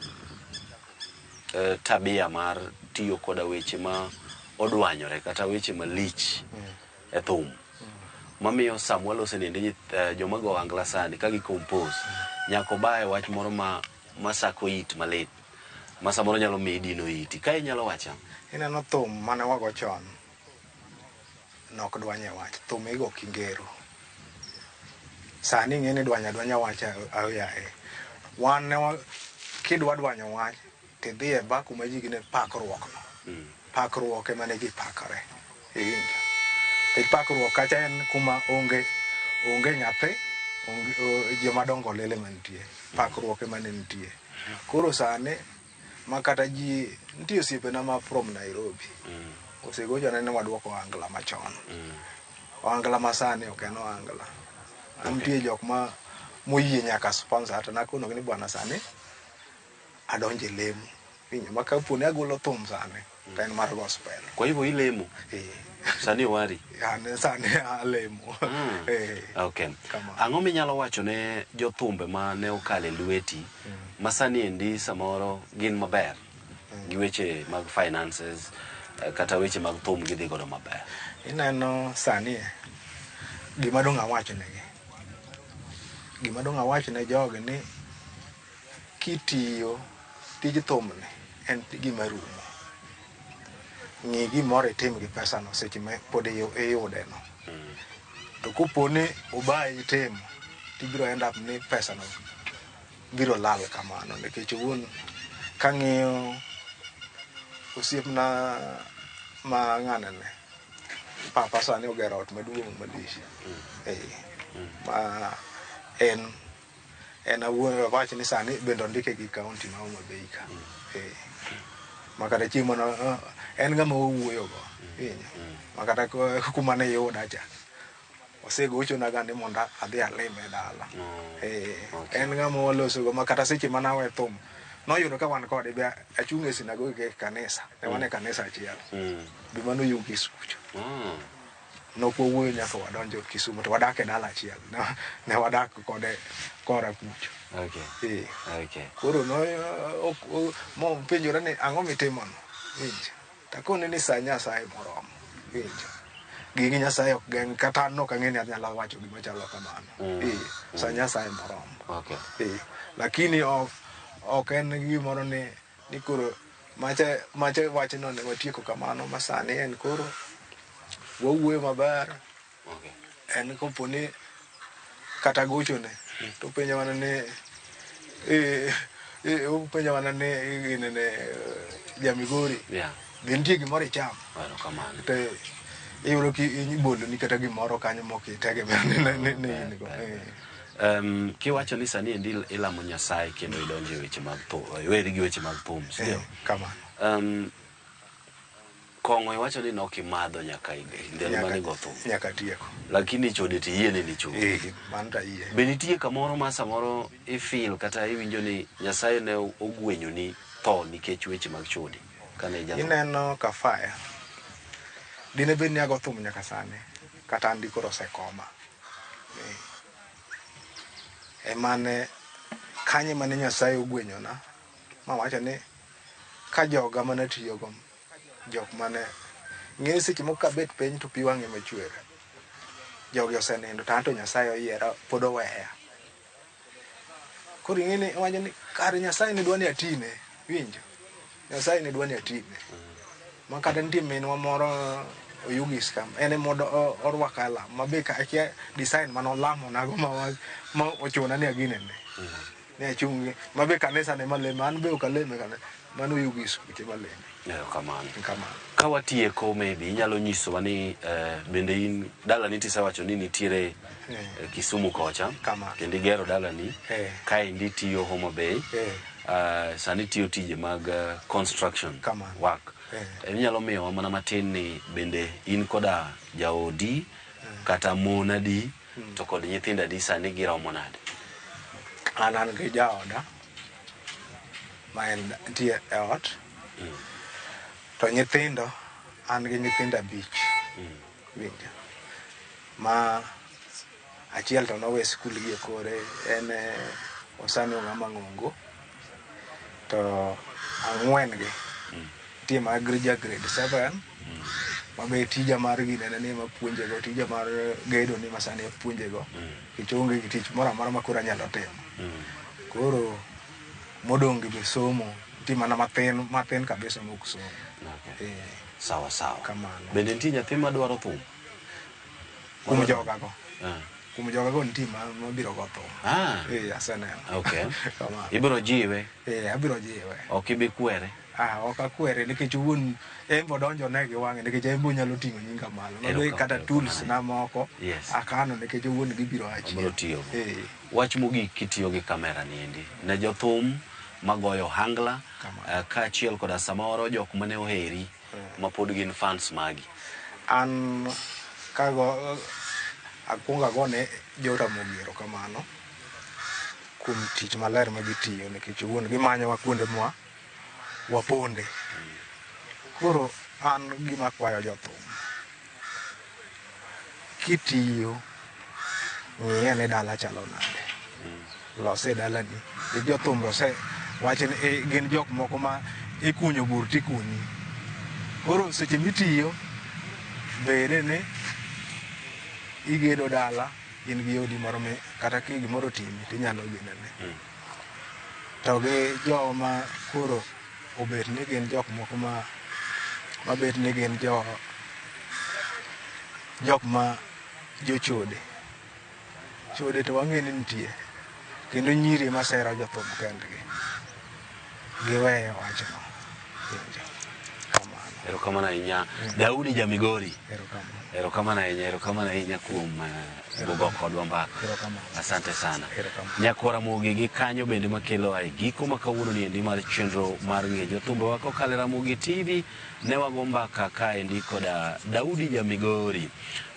tabia mar tiyo koda weche ma odwanyore kata weche malich e thum. Mamiyo Samuel osenendi joma go ohangla sani ka gi compose nyaka obaye wach moro ma masako it malit ma samoro nyalo miyi dino iti. Ka inyalo wacho? Ineno thum mane wago chon nok dwanye wach. Thum igo kingero. Sani ing'e ni dwanya adwanya wach aoyaye. Wan ne kidwa dwanyo wach tidhi e bar kuma ji gine pakruok no. Pakruok ema ne ji pakore. Iwinjo? Nikech pakruok kacha en kuma onge nyathi, joma dongo lele mantie. Pakruok ema ne nitie. Koro sani ma kata ji nitie osiepena ma from Nairobi. Osegochona ni waduoko ohangla machon. Ohangla masani ok en ohangla. Nitie jok ma moyie nyaka sponsor hata nakonogi ni bwana sani adonje lemo. Winjo ma kapo ni agolo thum sani to en mar gospel. Kwa hivyo ilemo? Sani wari? An sani alemo. Okay. Ang'o minyalo wacho ne jothumbe ma ne okale lweti ma sani endi samoro gin maber gi weche mag finances kata weche mag thum gidhi godo maber? Ineno sani gima dong' awach negi. Gima dong' awach ne jogi ni kitiyo tij thumni en gima rumo. Ng'i gimoro itim gi pesa no seche ma pod iyude no. To kopo ni obayi timo, tibiro end up ni pesa no biro lal kamano nikech wuon kang'iyo osiepna ma ng'anene papa sani ogero ot maduong' malich. Ma en En awuon awach ni sani bende ondike gi kaunti ma Homa Bay ka. Eh. Ma kata chieng' mano en ng'ama wawuoyo go. Iwinjo? Ma kata kuma ne iyuda cha. Osegochona ga ni mondo adhi alime dala. Eh, en ng'ama waloso go ma kata seche mane awe thum noyudo ka wan kode be achung' e sinagogi e kanisa. Ne wan e kanisa achiel. Be mano Yugis kucho. Nok wawuoyo nyaka wadonjo Kisumu to wadak e dala achiel. Ne wadak kode kora kucho. Okay. Eh. Okay. Koro no mopenjore ni ang'o mitimono? Winjo. Takone ni sa Nyasaye moromo. Winjo. Gigi Nyasaye ok geng' kata an ok ang'e ni anyalo wacho gima chalo kamano. Eh, sa Nyasaye moromo. Okay. Eh, lakini ok en gimoro ni koro macha wachno ne watieko kamano ma sani en koro wawuoyo maber. Okay. En kopo ni kata gochone to penjo mana ni openjo mana ni ginene jamigori. Yeah. Be nitie gimoro icham? Erokamano. To iyudo ki iboloni kata gimoro kanyo mok itegemeo ni in go. Kiwacho ni sani endi ilamo Nyasaye kendo idonjo e weche mag thum, iweri gi weche mag thum, si ndio? Kamano. Kong'o iwacho ni nok imadho nyaka ndalo mane igo thum. Nyaka tieko. Lakini chode to iyie ni chode. Mano to ayie. Be nitie kamoro ma samoro ifeel kata iwinjo ni Nyasaye ne ogwenyoni tho nikech weche mag chode kane ijathum? Ineno Kafaya. Dine bed ni ago thum nyaka sani, kata an dikoro osekoma. Emane kanye mane Nyasaye ogwenyona mawacho ni ka joga mane atiyogo, jok mane ng'e seche moko kabet piny to pi wang'e machwer. Jogi osenindo to anto Nyasaye oyiera pod oweya. Koro ing'e ni iwacho ni kar Nyasaye ne dwa ni atine, iwinjo? Nyasaye ne dwa ni atine. Ma kata nitie minwa moro Oyugis ka, en ema orwaka e lamo, ma be akia design mane olamonago ma ochuna ni aginene. Ni achung' ma be kanisa ne maleme, an be ok aleme kanisa, mano Oyugis kuche maleme. Erokamano. Kamano. Ka watieko maybe inyalo nyisowa ni bende in dalani tisewacho ni nitiere Kisumu kocha. Kamano. Kendo igero dalani. Kaendi itiyo Homa Bay. Sani tiyo tije mag construction Kamano. work. Inyalo miyowa mana matin ni bende in koda jaodi kata mon adi to kod nyithindo adi sani giromo nade? An gi jaoda ma en nitie e ot. To nyithindo an gi nyithindo 5. Winjo. Ma achiel to nowe skul gi e kore en osani ong'ama ng'ongo. To 4 gi nitie ma ja grade 7 ma be tija mar ginene ni ema puonjego, tija mar gedo ni ma sani apuonjego. Nikech onge gi tich moro amora ma koro anyalo timo. Koro modong' gi be somo, nitie mana mathin kabisa mok somo. Okay. Sawa sawa. Kamano. Bende nitie nyathi madwaro thum? Kuom jogago. Kuom jogago nitie mabiro go thum. Aseneno. Okay. Kamano. Ibiro jiwe? Abiro jiwe. Ok ibi kwere? Ok akwere nikech wuon en bo donjo ne gi wang'e nikech en bo nyalo ting'o nyinga malo. Mabe kata tools na moko akano nikech wuon gibiro achiel. Obiro tiyo. Wach mogik kitiyo gi kamera ni endi ne jothum magoyo ohangla kaachiel koda samoro jok mane oheri ma pod gin fans magi. An kago akwongo agone jo Ramogi erokamano kuom tich maler ma gitiyo nikech wuon gimanyowa kuonde mwa waponde. Koro an gima akwayo jothum, kitiyo ng'iye ni dala chalo nade, lose dalani. Jothum ose wacho ni gin jok moko ma ikunyo bur tikunyi. Koro seche mitiyo bede ni igedo dala in gi odi moro mi kata ki gimoro otimi tinyalo genene. To gi joma koro obet ni gin jok moko ma mabet ni gin jok ma jochode. Chode to wang'e ni nitie. Kendo nyiri ema sero jothum kendgi. Giweyo wachno. Winjo. Kamano. Erokamano ahinya. Daudi Jamigori. Erokamano. Erokamano ahinya, erokamano ahinya kuom gogo kodwa mbaka. Erokamano. Asante sana. Erokamano. Nyakwara Ramogi gi kanyo bende makelo e giko ma kawuono ni endi mar chenro mar ng'e jothumbe wa kokalo e Ramogi TV ne wago mbaka kaendi koda Daudi Jamigori.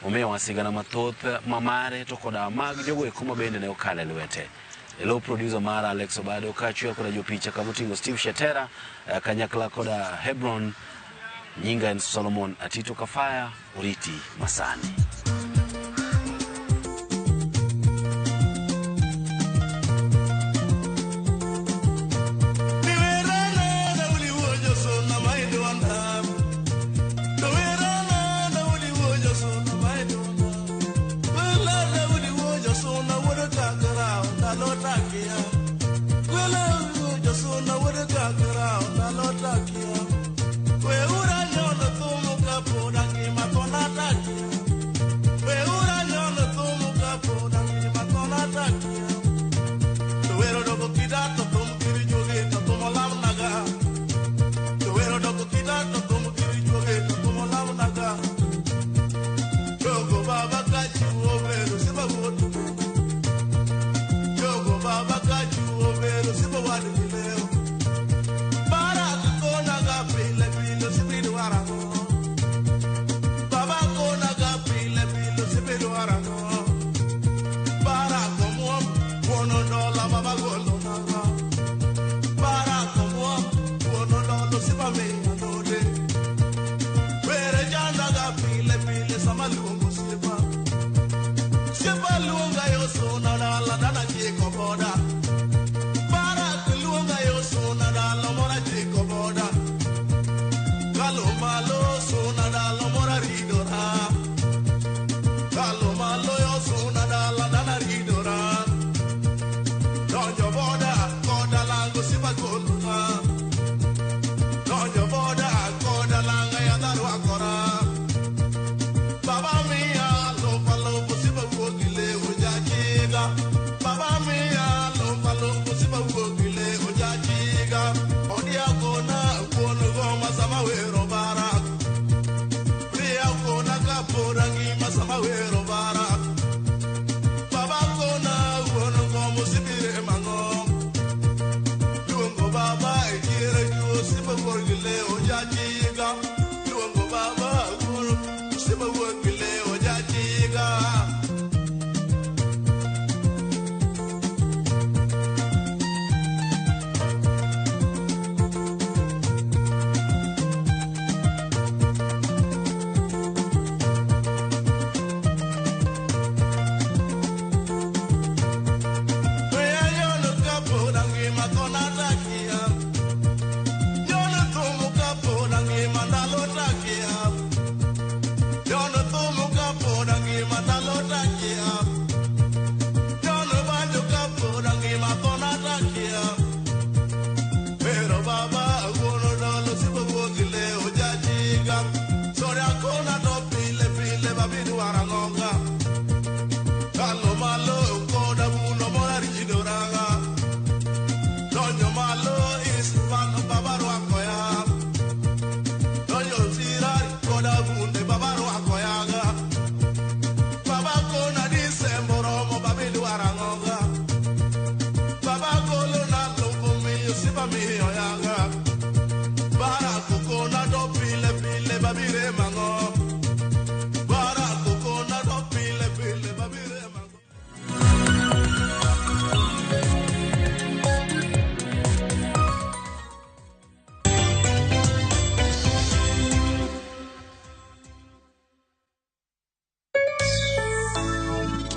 Omiyowa sigana mathoth ma mare to koda mag jogo eko ma bende ne okalo e lwete. E lo producer mara Alex Obado kaachiel koda jopicha kamoting'o Steve Shetera kanyakla koda Hebron. Nyinga en Solomon Atito Kafaya, oriti masani.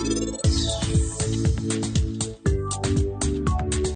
Thank you.